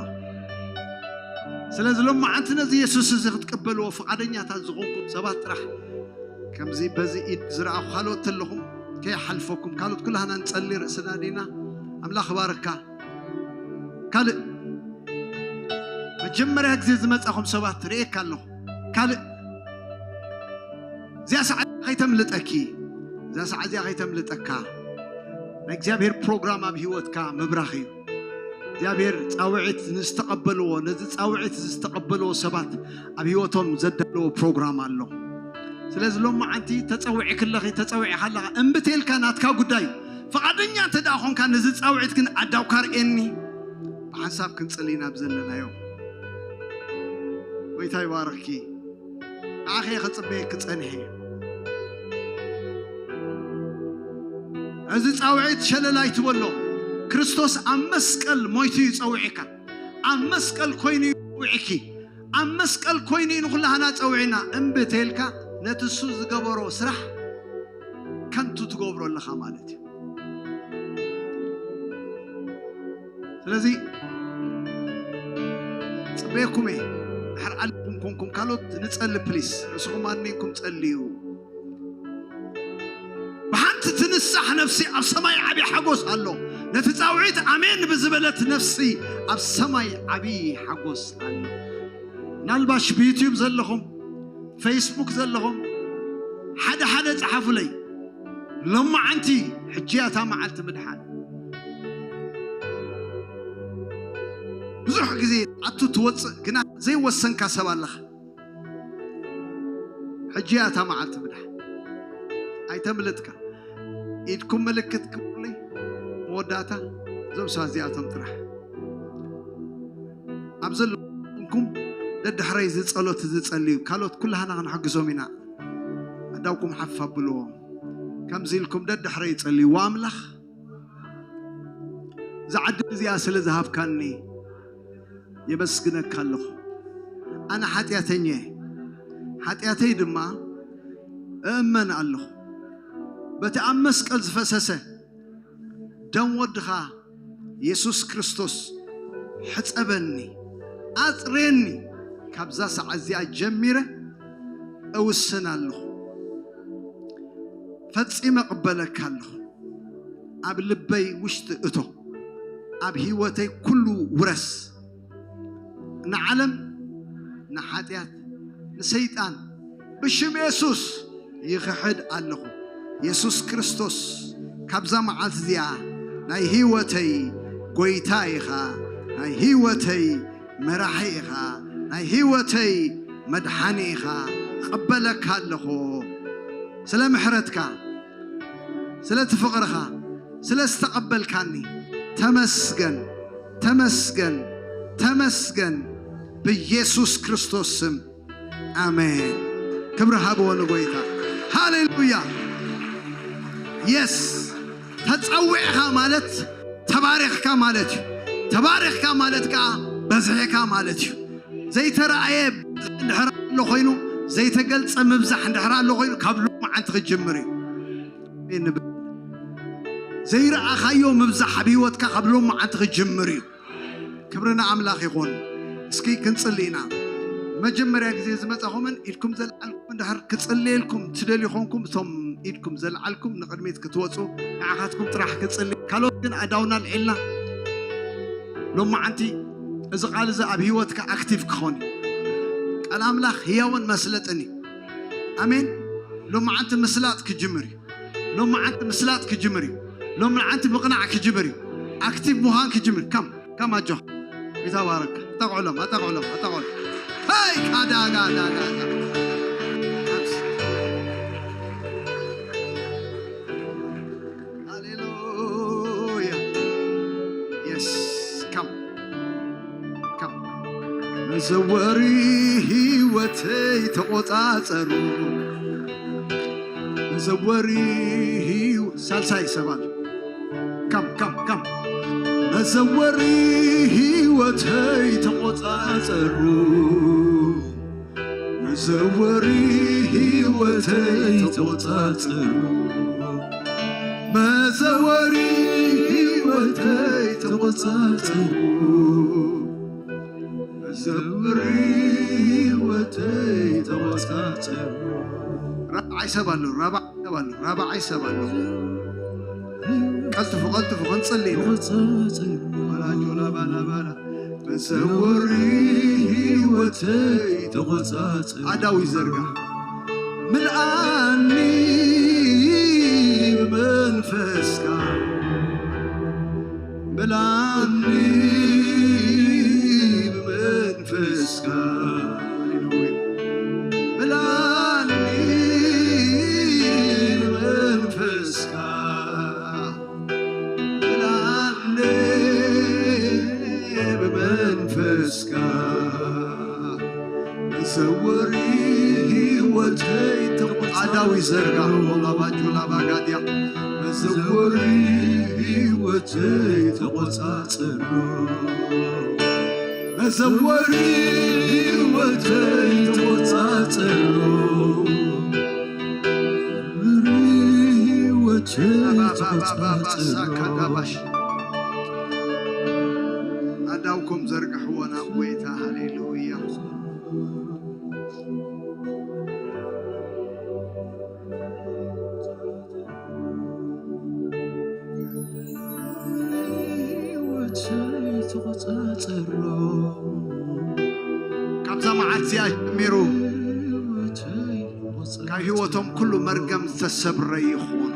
ስለዚ ሎመዓንቲ ነዚ የሱስ እዚ ክትቅበልዎ ፍቓደኛታት ዝኾንኩም ሰባት ጥራሕ፣ ከምዚ በዚ ኢድ ዝረኣኹ ካልኦት ተለኹም ከይሓልፈኩም፣ ካልኦት ኩላህና ንጸሊ ርእስና ዲና። ኣምላኽ ባርካ። ካልእ መጀመርያ ግዜ ዝመጻኹም ሰባት ርእየካ ኣለኹ። ካልእ እዚኣ ሰዓት ከይተምልጠኪ፣ እዛ ሰዓት እዚኣ ከይተምልጠካ። ናይ እግዚኣብሔር ፕሮግራም ኣብ ህይወትካ ምብራኽ እዩ። እግዚኣብሔር ጻውዒት ንዝተቐበልዎ፣ ነዚ ጻውዒት ዝተቐበልዎ ሰባት ኣብ ህይወቶም ዘዳለዎ ፕሮግራም ኣሎ። ስለዚ ሎመዓንቲ ተጸዊዕኪ ኣለኺ፣ ተጸዊዕካ ኣለኻ፣ እምቢ ተልካ ናትካ ጉዳይ። ፍቓደኛ እንተ ደኣ ኾንካ ነዚ ጻውዒት ግን ኣዳውካ ርእየኒ። ብሓንሳብ ክንጽሊ ናብ ዘለናዮ። ጎይታ ይባርኽኪ። ንዓኺ እየ ክጽበየኪ ጸኒሐ። እዚ ጻውዒት ሸለል ኣይትበሎ። ክርስቶስ ኣብ መስቀል ሞይቱ እዩ ጸዊዕካ። ኣብ መስቀል ኮይኑ እዩ ጸዊዕኪ። ኣብ መስቀል ኮይኑ እዩ ንኹላህና ጸዊዕና። እምቢ ተልካ ነቲ እሱ ዝገበሮ ስራሕ ከንቱ ትገብሮ ኣለኻ ማለት እዩ። ስለዚ ጽበየኩም እየ። ድሕር ኣለኩም ኮንኩም ካልኦት ንጸሊ ፕሊስ። ንስኹም ኣነይኩም ጸልዩ። ብሓንቲ ትንሳሕ ነፍሲ ኣብ ሰማይ ዓብዪ ሓጎስ ኣሎ። ነቲ ጻውዒት ኣሜን ብዝበለት ነፍሲ ኣብ ሰማይ ዓብዪ ሓጎስ ኣሎ። ምናልባሽ ብዩትዩብ ዘለኹም፣ ፌስቡክ ዘለኹም፣ ሓደ ሓደ ጸሓፉለይ። ሎመዓንቲ ሕጂ እያ እታ መዓልቲ ምድሓን። ብዙሕ ግዜ ኣቱ ትወጽእ ግና ዘይወሰንካ ሰብ ኣለኻ። ሕጂ እያ እታ መዓልቲ ምድሓን። ኣይተምልጥካ። ኢድኩም ምልክት ክብሉለይ። መወዳእታ እዞም ሰባት እዚኣቶም ጥራሕ። ኣብ ዘለኹም ደድሕረይ እዚ ጸሎት እዚ ጸልዩ። ካልኦት ኩላህና ክንሕግዞም ኢና። ኣዳውኩም ሓፍ ኣብልዎ። ከምዚ ኢልኩም ደድሕረይ ጸልዩ። ኣምላኽ፣ እዛ ዕድል እዚኣ ስለ ዝሃብካኒ የመስግነካ ኣለኹ። ኣነ ሓጢኣተኛ እየ። ሓጢኣተይ ድማ እእመን ኣለኹ። በቲ ኣብ መስቀል ዝፈሰሰ ደም ወድኻ የሱስ ክርስቶስ ሕጸበኒ፣ ኣጽርየኒ። ካብዛ ሰዓት እዚኣ ጀሚረ እውስን ኣለኹ። ፈጺመ እቕበለካ ኣለኹ። ኣብ ልበይ ውሽጢ እቶ። ኣብ ህይወተይ ኩሉ ውረስ። ንዓለም፣ ንሓጢኣት፣ ንሰይጣን ብሽም የሱስ ይኽሕድ ኣለኹ። የሱስ ክርስቶስ፣ ካብዛ መዓልቲ እዚኣ ናይ ህይወተይ ጐይታ ኢኻ፣ ናይ ህይወተይ መራሒ ኢኻ፣ ናይ ህይወተይ መድሓኒ ኢኻ። እቕበለካ ኣለኹ። ስለ ምሕረትካ፣ ስለቲ ፍቕርኻ፣ ስለ ዝተቐበልካኒ ተመስገን፣ ተመስገን፣ ተመስገን። ብየሱስ ክርስቶስ ስም ኣሜን። ክብሪ ሃብዎ ንጎይታ። ሃሌሉያ። የስ። ተጸዊዕካ ማለት ተባሪኽካ ማለት እዩ። ተባሪኽካ ማለት ከኣ በዝሒካ ማለት እዩ። ዘይተረኣየ እንድሕር ኣሎ ኮይኑ፣ ዘይተገልጸ ምብዛሕ እንድሕር ኣሎ ኮይኑ፣ ካብ ሎመዓንቲ ክጅምር እዩ። ኣሜን ንብል። ዘይረኣኻዮ ምብዛሕ ኣብ ህይወትካ ካብ ሎመዓንቲ ክጅምር እዩ። ክብሪ ንኣምላኽ ይኹን። እስኪ ክንጽሊ ኢና። መጀመርያ ግዜ ዝመጻኹምን ኢድኩም ዘልዓልኩም እንድሕር ክጽልየልኩም ትደልዩ ኾንኩም፣ እቶም ኢድኩም ዘልዓልኩም ንቕድሚት ክትወጹ ንዓኻትኩም ጥራሕ ክጽሊ። ካልኦት ግን ኣእዳውና ኣልዒልና። ሎመዓንቲ እዚ ቃል እዚ ኣብ ህይወትካ ኣክቲቭ ክኾን እዩ። ቃል ኣምላኽ ህያውን መስለጥን እዩ። ኣሜን። ሎመዓንቲ ምስላጥ ክጅምር እዩ። ሎመዓንቲ ምስላጥ ክጅምር እዩ። ሎመዓንቲ ምቕናዕ ክጅምር እዩ። ኣክቲቭ ምዃን ክጅምር። ከም ከም ኣጆኻ። ይተባረክ። ኣጠቕዕሎም፣ ኣጠቕዕሎም፣ ኣጠቕዕሎም። ሄይ ካዳ ጋዳ ጋዳ። ሃሌሉያ። የስ። ከም ከም መዘወሪ ህይወተይ ተቖጻጸሩ። መዘወሪ ህይወ-፣ ሳልሳይ ሰባት። ከም ከም ከም መዘወሪ ህይወተይ ተቖጻጸሩ። መዘወሪ ህይወተይ ተቖጻጸሩ። መዘወሪ ህይወተይ ተቖጻጸሩ። መዘወሪ ህይወተይ ተቖጻጸሩ። ራብዓይ ሰብ ኣሎ፣ ራብዓይ ሰብ ኣሎ፣ ራብዓይ ሰብ ኣሎ። ቀልጥፉ፣ ቀልጥፉ፣ ክንጽሊ ኢና። ባላ ጆላ ባላ ባላ። መዘወሪ ህይወተይ ተቖጻጸር። ኣዳዊ ዘርጋ። ምልኣኒ ብመንፈስካ፣ ምልኣኒ ብመንፈስካ። ሃሌሉያ። ምልኣኒ ብመንፈስካ። ብላዕሊ ብመንፈስካ መዘወሪ ህይወተይ ተቖጻጸር። ኣዳዊ ዘርጋ ሆላባጁ ላባጋድያ መዘወሪ ህይወተይ ተቖጻጸር። መዘወሪ ህይወተይ ተቖጻጸር። ኣዳውኩም ዘርግሕዎ ናብ ጎይታ። ሃሌሉያ። ካብዛ መዓልቲ እዚኣ ጀሚሩ ካብ ህይወቶም ኩሉ መርገም ዝተሰብረ ይኹን።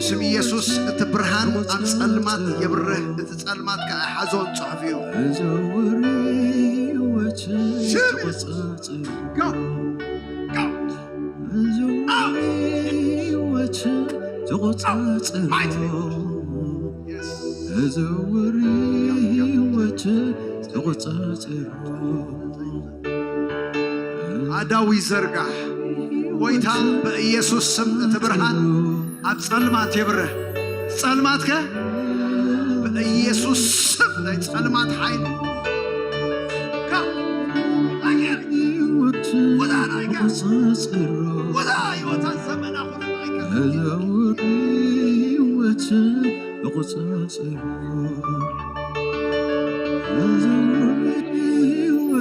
ስም ኢየሱስ፣ እቲ ብርሃን ኣብ ጸልማት የብርህ፣ እቲ ጸልማት ከኣ ኣይሓዞን ጽሑፍ እዩ። ሽም ኢየሱስ። Go! Go! Out! Out! Mighty name of Jesus. Yes. ኣዳዊ ዘርጋሕ። ጎይታ ብኢየሱስ ስም እቲ ብርሃን ኣብ ጸልማት የብርህ። ጸልማትከ ብኢየሱስ ስም ናይ ጸልማት ሓይሊ ካብ ኣየር ወዳ ናይካ ወዳ ህይወታ ዘመና ኩሉ ናይካ ተቆጻጸሮ። መዘወሪ ህይወተይ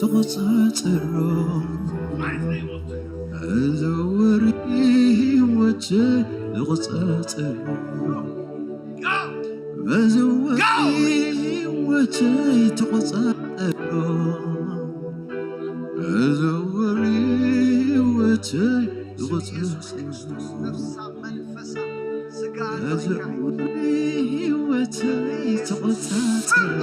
ተቆጻጸሮ። መዘወሪ ህይወተይ ተቆጻጸሮ። መዘወሪ ህይወተይ ተቆጻጸሮ። ነፍሳ፣ መንፈሳ፣ ስጋ፣ መዘወሪ ህይወተይ ተቆጻጸሮ።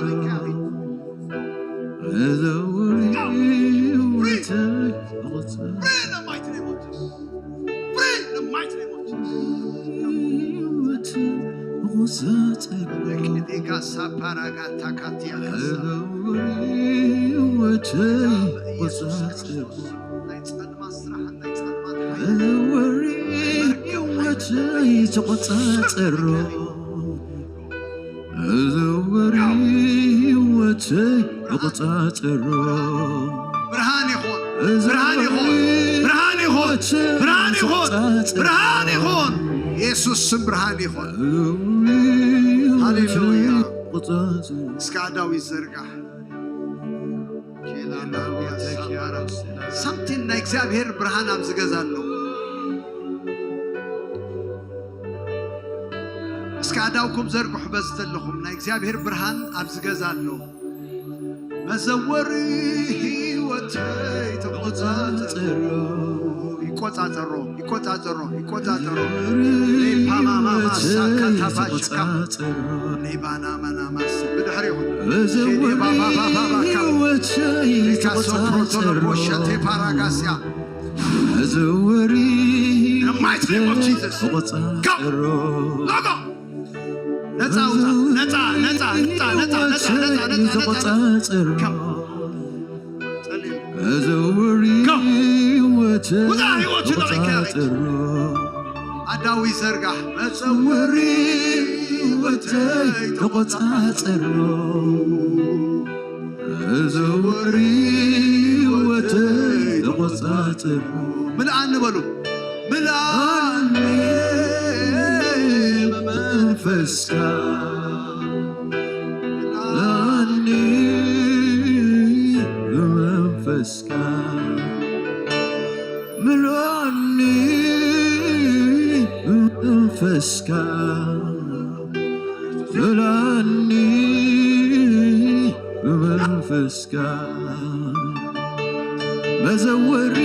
መዘወሪ ህይወተይ ተቆጻጸሮ። Pray in the mighty name of Jesus. Pray in the mighty name of Jesus. ህይወተይ ተቆጻጸሮ። Rekidika saparagata katia kasa. መዘወሪ ህይወተይ ተቆጻጸሮ። ናይ ጸልማት ስራሕን ናይ ጸልማት ሓይልን መዘወሪ ህይወተይ ተቆጻጸሮ። መዘወሪ ህይወተይ ተቆጻጸሮ። ብርሃን ይኹን፣ ብርሃን ይኹን፣ ብርሃን ይኹን፣ ብርሃን ይኹን፣ ብርሃን ይኹን። ኢየሱስ ስም ብርሃን ይኹን። ሃሌሉያ። እስከ ኣዳዊት ዘርጋሕ። ሳምቲን ናይ እግዚኣብሔር ብርሃን ኣብዚ ገዛ ኣሎ። እስከ ኣዳውኩም ዘርግሑ በዚ ዘለኹም፣ ናይ እግዚኣብሔር ብርሃን ኣብዚ ገዛ ኣሎ። መዘወሪ ህይወተይ ተቆጻጸሮ። ይቆጻጸሮ፣ ይቆጻጸሮ፣ ይቆጻጸሮ። ሌፓማማማሳካታባሽካ። ሌባናማናማስ። ብድሕሪኹም። ሼዴባባባባካ። ሪካሶ ፕሮቶሎፖሻቴ ፓራጋስያ። In the mighty name of Jesus. Go. Go, go. ነፃ ውፃ፣ ነፃ፣ ነፃ፣ ነፃ፣ ነፃ፣ ነፃ፣ ነፃ፣ ነፃ፣ ነፃ፣ ነፃ። Come. ጸልዩ። Go. ውፃ ህይወቱ ለቒካ። ኣዳዊ ዘርጋሕ። መፀወሪ ህይወተይ ተቆፃፀሮ። መዘወሪ ህይወተይ ተቆፃፀሮ። ምልኣኒ በሉ። ምልኣኒ ብመንፈስካ። ምልኣኒ ብመንፈስካ። ምልኣኒ ብመንፈስካ። ምልኣኒ ብመንፈስካ። መዘወሪ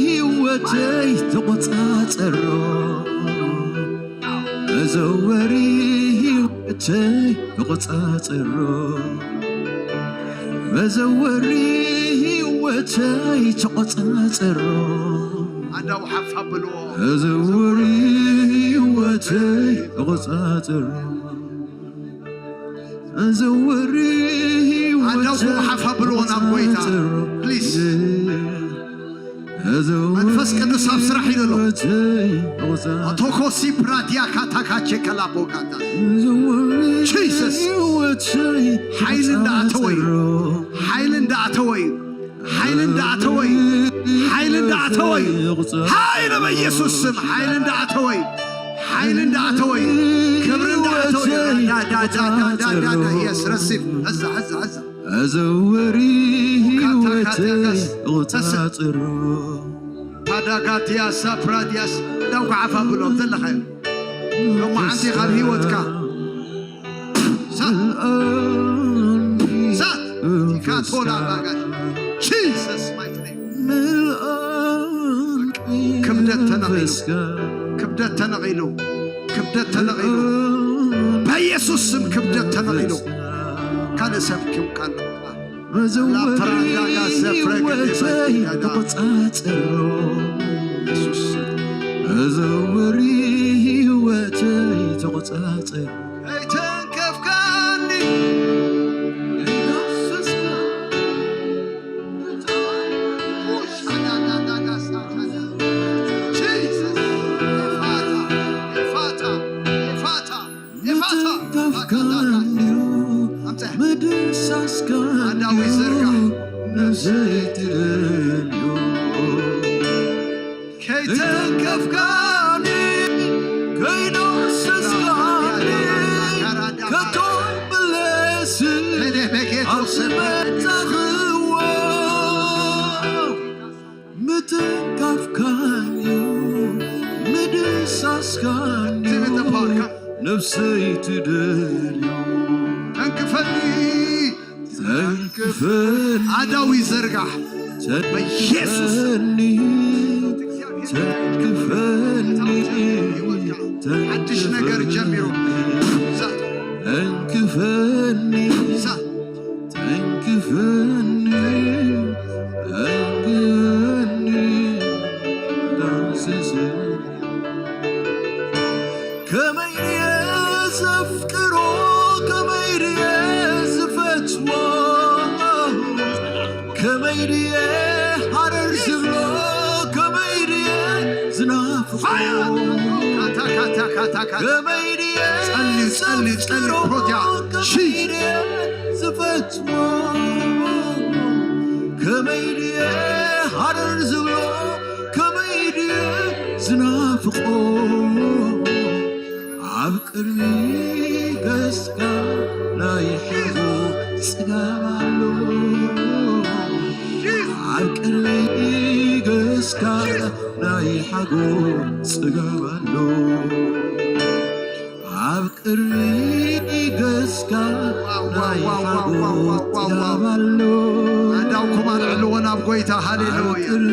ህይወተይ ተቆፃፀሮ። መዘወሪ ህይወተይ ተቆፃፀሮ። መዘወሪ ህይወተይ ተቆፃፀሮ። ኣዳው ሓፍ ኣብልዎ። መዘወሪ ህይወተይ ተቆፃፀሮ። መዘወሪ ኣዳው ህይወተይ ሓፍ ኣብልዎ ናብ ጎይታ። ተቆፃፀሮ። Please. መንፈስ ቅዱስ ኣብ ስራሕ እዩ ዘሎ። ቶኮሲ ፕራዲያ ካታካቼ ከላቦጋታ። Jesus። ሓይሊ እንዳኣተወ እዩ። ሓይሊ እንዳኣተወ እዩ። ሓይሊ እንዳኣተወ እዩ። ሓይሊ እንዳኣተወ እዩ። ሓይሊ በኢየሱስ ስም ሓይሊ እንዳኣተወ እዩ። ሓይሊ እንዳኣተወ እዩ። ክብሪ እንዳኣተወ እዩ። ዳ፣ ዳ፣ ዳ። Yes፣ receive። ሕዛ፣ ሕዛ፣ ሕዛ። መዘወሪ ህይወተይ ተቆፃፅሮ። ፓዳጋትያስ ሳፕራድያስ እንዳው ክዓፍ ኣብሎም ዘለኻዮ። ሎማዓንቲ ካብ ህይወትካ። ሳት። ሳት። ቲካቶላ ባጋሽ። Jesus mighty name። ክብደት ተነቒሉ። ክብደት ተነቒሉ። ክብደት ተነቒሉ። በኢየሱስ ስም ክብደት ተነቒሉ። ካልእ ሰብ ክም ካልእ። መዘወሪ ላፕራንዳጋ ዘፍረገ ህይወተይ ተቆጻጸሮ። ኢየሱስ። መዘወሪ ህይወተይ ተቆጻጸሮ። ከይተንከፍካኒ። Jesus። ኤፋታ፣ ኤፋታ፣ ኤፋታ። ኤፋታ። ምትንካፍካንዩ፣ ኣምፀ። ምድሳስካንዩ፣ ኣዳዊ ዘርጋ። ነፍሰይ ትደልዩ። ከይተንከፍካኒ፣ ከይዳሰስካኒ፣ ከቶ ምለስ፣ ኣብ ዝመጻኽዎ። ምትንካፍካንዩ፣ ምድሳስካንዩ፣ ነፍሰይ ትደልዩ። ተንክፈኒ፣ ተንክፈኒ፣ ኣዳዊ ዘርጋሕ። በኢየሱስ። ተንክፈኒ፣ ተንክፈኒ፣ ሓድሽ ነገር ጀሚሩ። ተንክፈኒ። ተንክፈኒ፣ ተንክፈኒ፣ ዳስሰኒ። ከመይ ድየ ዘፍቅሮ፣ ከመይ ድየ ዝፈትዎ፣ ከመይ ድየ ሃረር ዝብሎ፣ ከመይ ድየ ዝናፍቆ፣ ካታ፣ ካታ፣ ካታ፣ ካታ። ከመይ ድየ ጸልዩ፣ ጸልዩ፣ ጸልዩ፣ ዘፍቅሮ፣ ፕሮቲያ። ከመይ ድየ ዝፈትዎ፣ ከመይ ድየ ሃረር ዝብሎ፣ ከመይ ድየ ዝናፍቆ፣ ኣብ ቅድሚ ገጽካ ናይ ሓጎስ ጽጋብ ኣሎ። ኣብ ቅድሚ ገጽካ ናይ ሓጎስ ጽጋብ ኣሎ። ኣብ ቅድሚ ገጽካ ናይ ሓጎስ ጽጋብ ኣሎ። ኣእዳውኩም ኣልዕልዎ ናብ ጎይታ። ሃሌሉያ። ኣብ ቅድሚ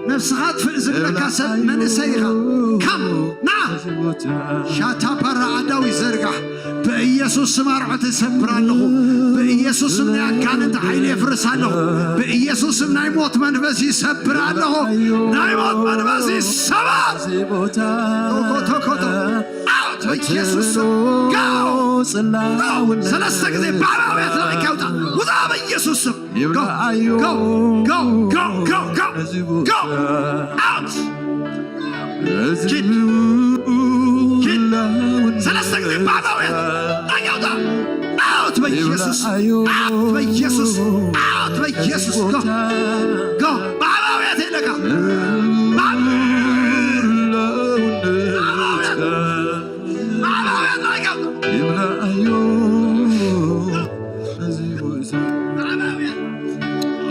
ነብስኻ ትፍእ ዝብለካ ሰብ መንእሰይ ኢኻ። ካም ና ሻታፓራ ኣዳዊ ዘርጋሕ። ብኢየሱስ ስም ኣርዑት እሰብር ኣለኹ። ብኢየሱስ ስም ናይ ኣጋንንት ሓይሊ የፍርስ ኣለኹ። ብኢየሱስ ስም ናይ ሞት መንፈስ ይሰብር ኣለኹ። ናይ ሞት መንፈስ ይሰበር። ቶኮ ቶኮ ቶ ኣውት በኢየሱስ ስም። ጋው ጋው። ሰለስተ ግዜ ባባውያት ለቂካ ውጣ። ውጣ በኢየሱስ ስም። Go, go, go, go, go, go, go. Out. ኪድ። ኪድ። ሰለስተ ግዜ ባባውያት። ጠቀውታ። Out በኢየሱስ። Out በኢየሱስ። Out በኢየሱስ። Go. Go. ባባውያት የለካ። ባባውያት። ባባውያት ጠቀውታ። ይብላዮ።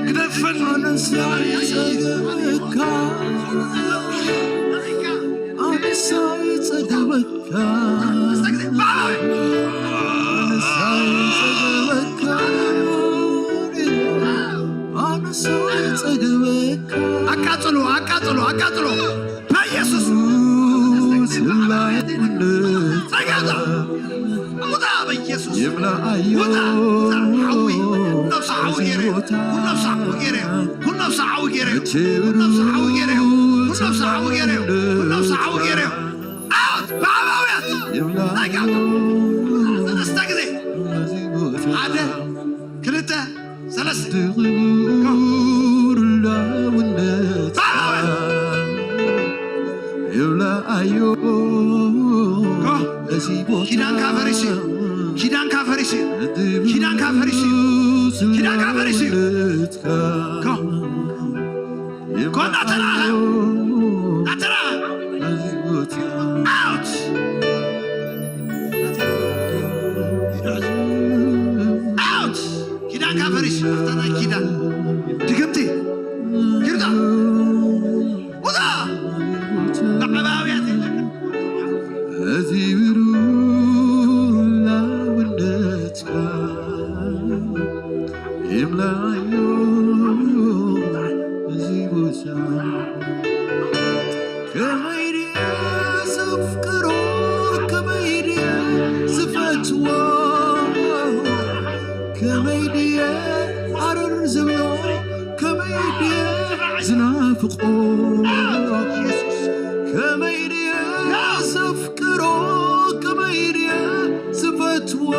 ግደፈን። ኣነስ ኣይጸግበካ፣ ኣነስ ኣይጸግበካ፣ ኣነስ ኣይጸግበካ፣ ኣነስ ኣይጸግበካ። ኣቃጽሎ፣ ኣቃጽሎ፣ ኣቃጽሎ። በኢየሱስ ጸጋታ ውጣ፣ በኢየሱስ ውጣ፣ ውጣ። ሓዊ፣ ኩሉ ነብሲ ሓዊ ገይረ፣ ኩሉ ነብሲ ሓዊ ገይረ፣ ኩሉ ነብሲ ሓዊ ገይረ፣ ኩሉ ነብሲ ሓዊ ገይረ፣ ኩሉ ነብሲ ሓዊ ገይረ፣ ኩሉ ነብሲ ሓዊ ገይረ። ኣውት ባባውያት ጸጋታ ሰለስተ ግዜ ሓደ ክልተ ሰለስተ። ድኽቡር ላውነት ባባውያት ይብላኣዮ። ጎ። እዚ ቦታ ኪዳንካ ፈሪሱ እዩ። ኪዳንካ ፈሪሱ እዩ። ኪዳንካ ፈሪሱ እዩ። ኪዳንካ ፈሪሱ እዩ። ጎ። ጎ። እንዳተራኸ። እንዳተራኸ። እዚ ቦታ ኣውት። ኣውት። ኪዳንካ ፈሪሱ። ኣታ ናይ ኪዳን ድግምቲ። ይርዳ። ውጣ! ብዓባብያት የለካ። እዚ ብሩህ ላውነትካ ይምላዮ እዚ ቦታ። ከመይ ድየ ዘፍቅሮ፣ ከመይ ድየ ዝፈትዎ፣ ከመይ ድየ ሃረር ዝብሎ፣ ከመይ ድየ ዝናፍቆ፣ ከመይ ድየ ዘፍቅሮ፣ ከመይ ድየ ዝፈትዎ፣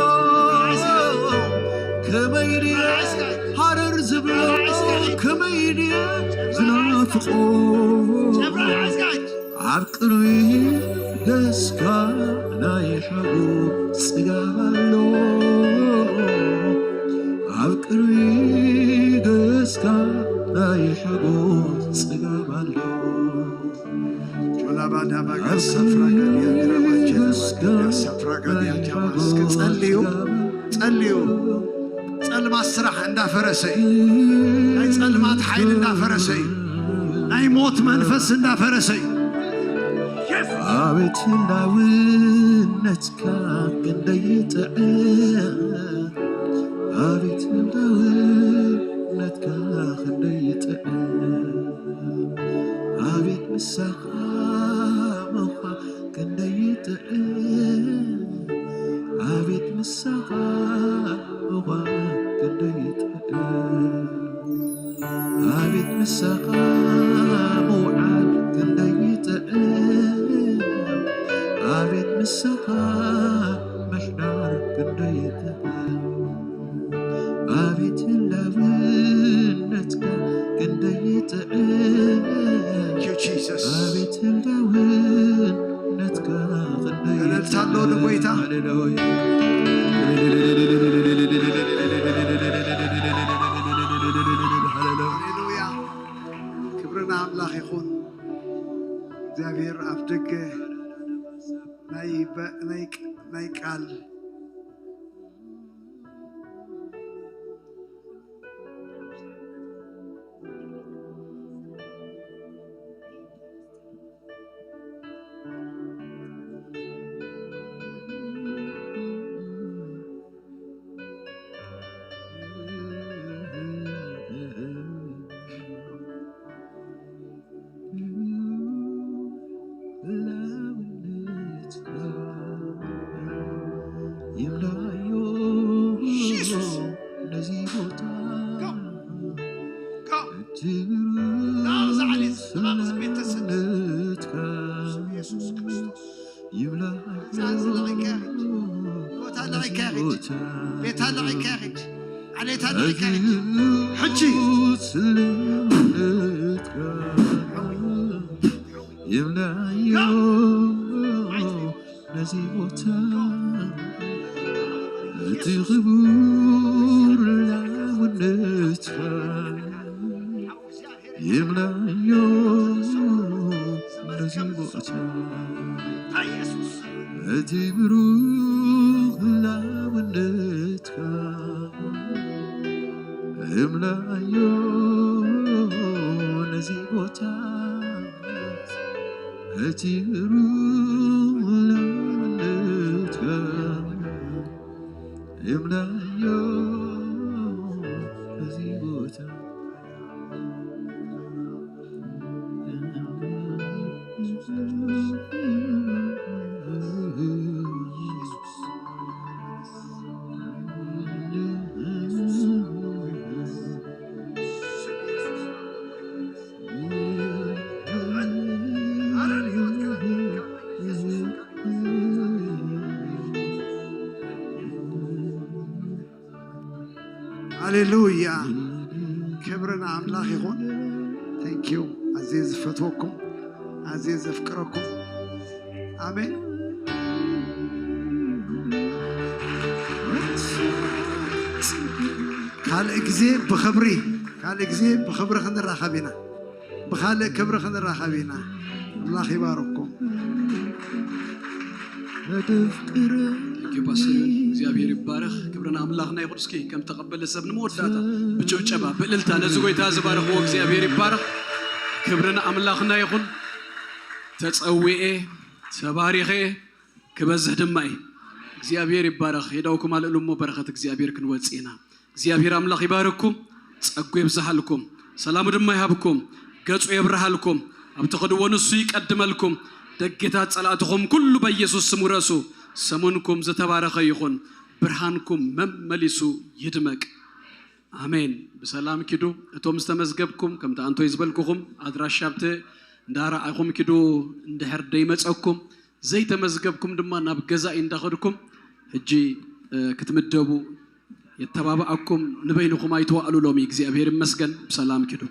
ከመይ ድየ ሃረር ዝብሎ፣ ከመይ ድየ ዝናፍቆ። ኣብ ቅድሚ ገጽካ ናይ ሓጎስ ጽጋብ ኣሎ። ኣብ ቅድሚ ገጽካ ናይ ሓጎስ ጽጋብ ኣሎ። ጆላባዳባጋ ኣብ ሳፍራጋዲያ ቅድሚ ግራባቸ ገጽካ ሳፍራጋዲያ ናይ ጃማ። እስኪ ሓጎስ ጸልዩ፣ ጽጋብ ጸልዩ። ጸልማት ስራሕ እንዳፈረሰ እዩ። ናይ ጸልማት ሓይሊ እንዳፈረሰ እዩ። ናይ ሞት መንፈስ እንዳፈረሰ እዩ። ኣቤት ህላውነትካ ክንደይ ይጥዕም፣ ኣቤት ህላውነትካ ክንደይ ይጥዕም፣ ኣቤት ምሳኻ ምዃን ክንደይ ይጥዕም፣ ኣቤት ምሳኻ ምዃን ክንደይ ይጥዕም፣ ኣቤት ምሳኻ ምውዓል ክንደይ ይጥዕም፣ ኣቤት ምሳኻ ምሕዳር ክንደይ ይጥዕም። ኣቤት ህላውነትካ ክንደይ ይጥዕም። Thank you, Jesus። ኣቤት ህላውነትካ ክንደይ እልልታ ኣሎ ይጥዕም። ንጎይታ። ሃሌሉያ። ሃሌሉያ። ሃሌሉያ። ክብሪ ንኣምላኽ ይኹን። እግዚኣብሔር ኣብ ደገ ናይ በ-፣ ናይ ቅ-፣ ናይ ቃል ቤታ ለቒካ ኺድ፣ ዓሌታ ለቒካ ኺድ። ሕጂ ይብላዮ ነዚ ቦታ እቲ ክቡር ላውነትካ ይብላዮ ነዚ ቦታ እቲ ብሩኽ ላውነትካ ይብላዮ ነዚ ቦታ እቲ ብሩኽ ላውነትካ ይብላዮ ነዚ ቦታ ሃሌሉያ። ክብሪ ንኣምላኽ ይኹን። Thank you። ኣዝየ ዝፈትወኩም፣ ኣዝየ ዘፍቅረኩም። ኣሜን። ካልእ ግዜ ብኽብሪ፣ ካልእ ግዜ ብኽብሪ ክንራኸብ ኢና። ብኻልእ ክብሪ ክንራኸብ ኢና። ኣምላኽ ይባርኩም። ቴንኪዩ ፓስተር ዮኒ፣ እግዚኣብሔር ይባረኽ። ክብሪ ንኣምላኽና ይኹን። እስኪ ከም ተቐበለ ሰብ ንመወዳእታ ብጭብጨባ ብእልልታ ነዚ ጎይታ ዝባረኽዎ እግዚኣብሔር ይባረኽ። ክብሪ ንኣምላኽና ይኹን። ተጸዊኤ ተባሪኸ ክበዝሕ ድማ እየ። እግዚኣብሔር ይባረኽ። የእዳውኩም ኣልዕሉ እሞ በረኸት እግዚኣብሔር ክንወጽእ ኢና። እግዚኣብሔር ኣምላኽ ይባርክኩም፣ ጸጉ የብዝሃልኩም፣ ሰላሙ ድማ ይሃብኩም፣ ገጹ የብርሃልኩም፣ ኣብ ትኸድዎ ንሱ ይቀድመልኩም። ደገታት ጸላእትኹም ኩሉ በኢየሱስ ስም ውረሱ። ሰሙንኩም ዝተባረኸ ይኹን፣ ብርሃንኩም መመሊሱ ይድመቅ። ኣሜን። ብሰላም ኪዱ። እቶም ዝተመዝገብኩም ከምቲ ኣንቶይ ዝበልኩኹም ኣድራሻ ኣብቲ እንዳረኣኹም ኪዱ። እንድሕር ደይመጸኩም ዘይተመዝገብኩም ድማ ናብ ገዛኢ እንዳኸድኩም ሕጂ ክትምደቡ የተባብኣኩም። ንበይንኹም ኣይትዋእሉ። ሎሚ እግዚኣብሔር ይመስገን ብሰላም ኪዱ።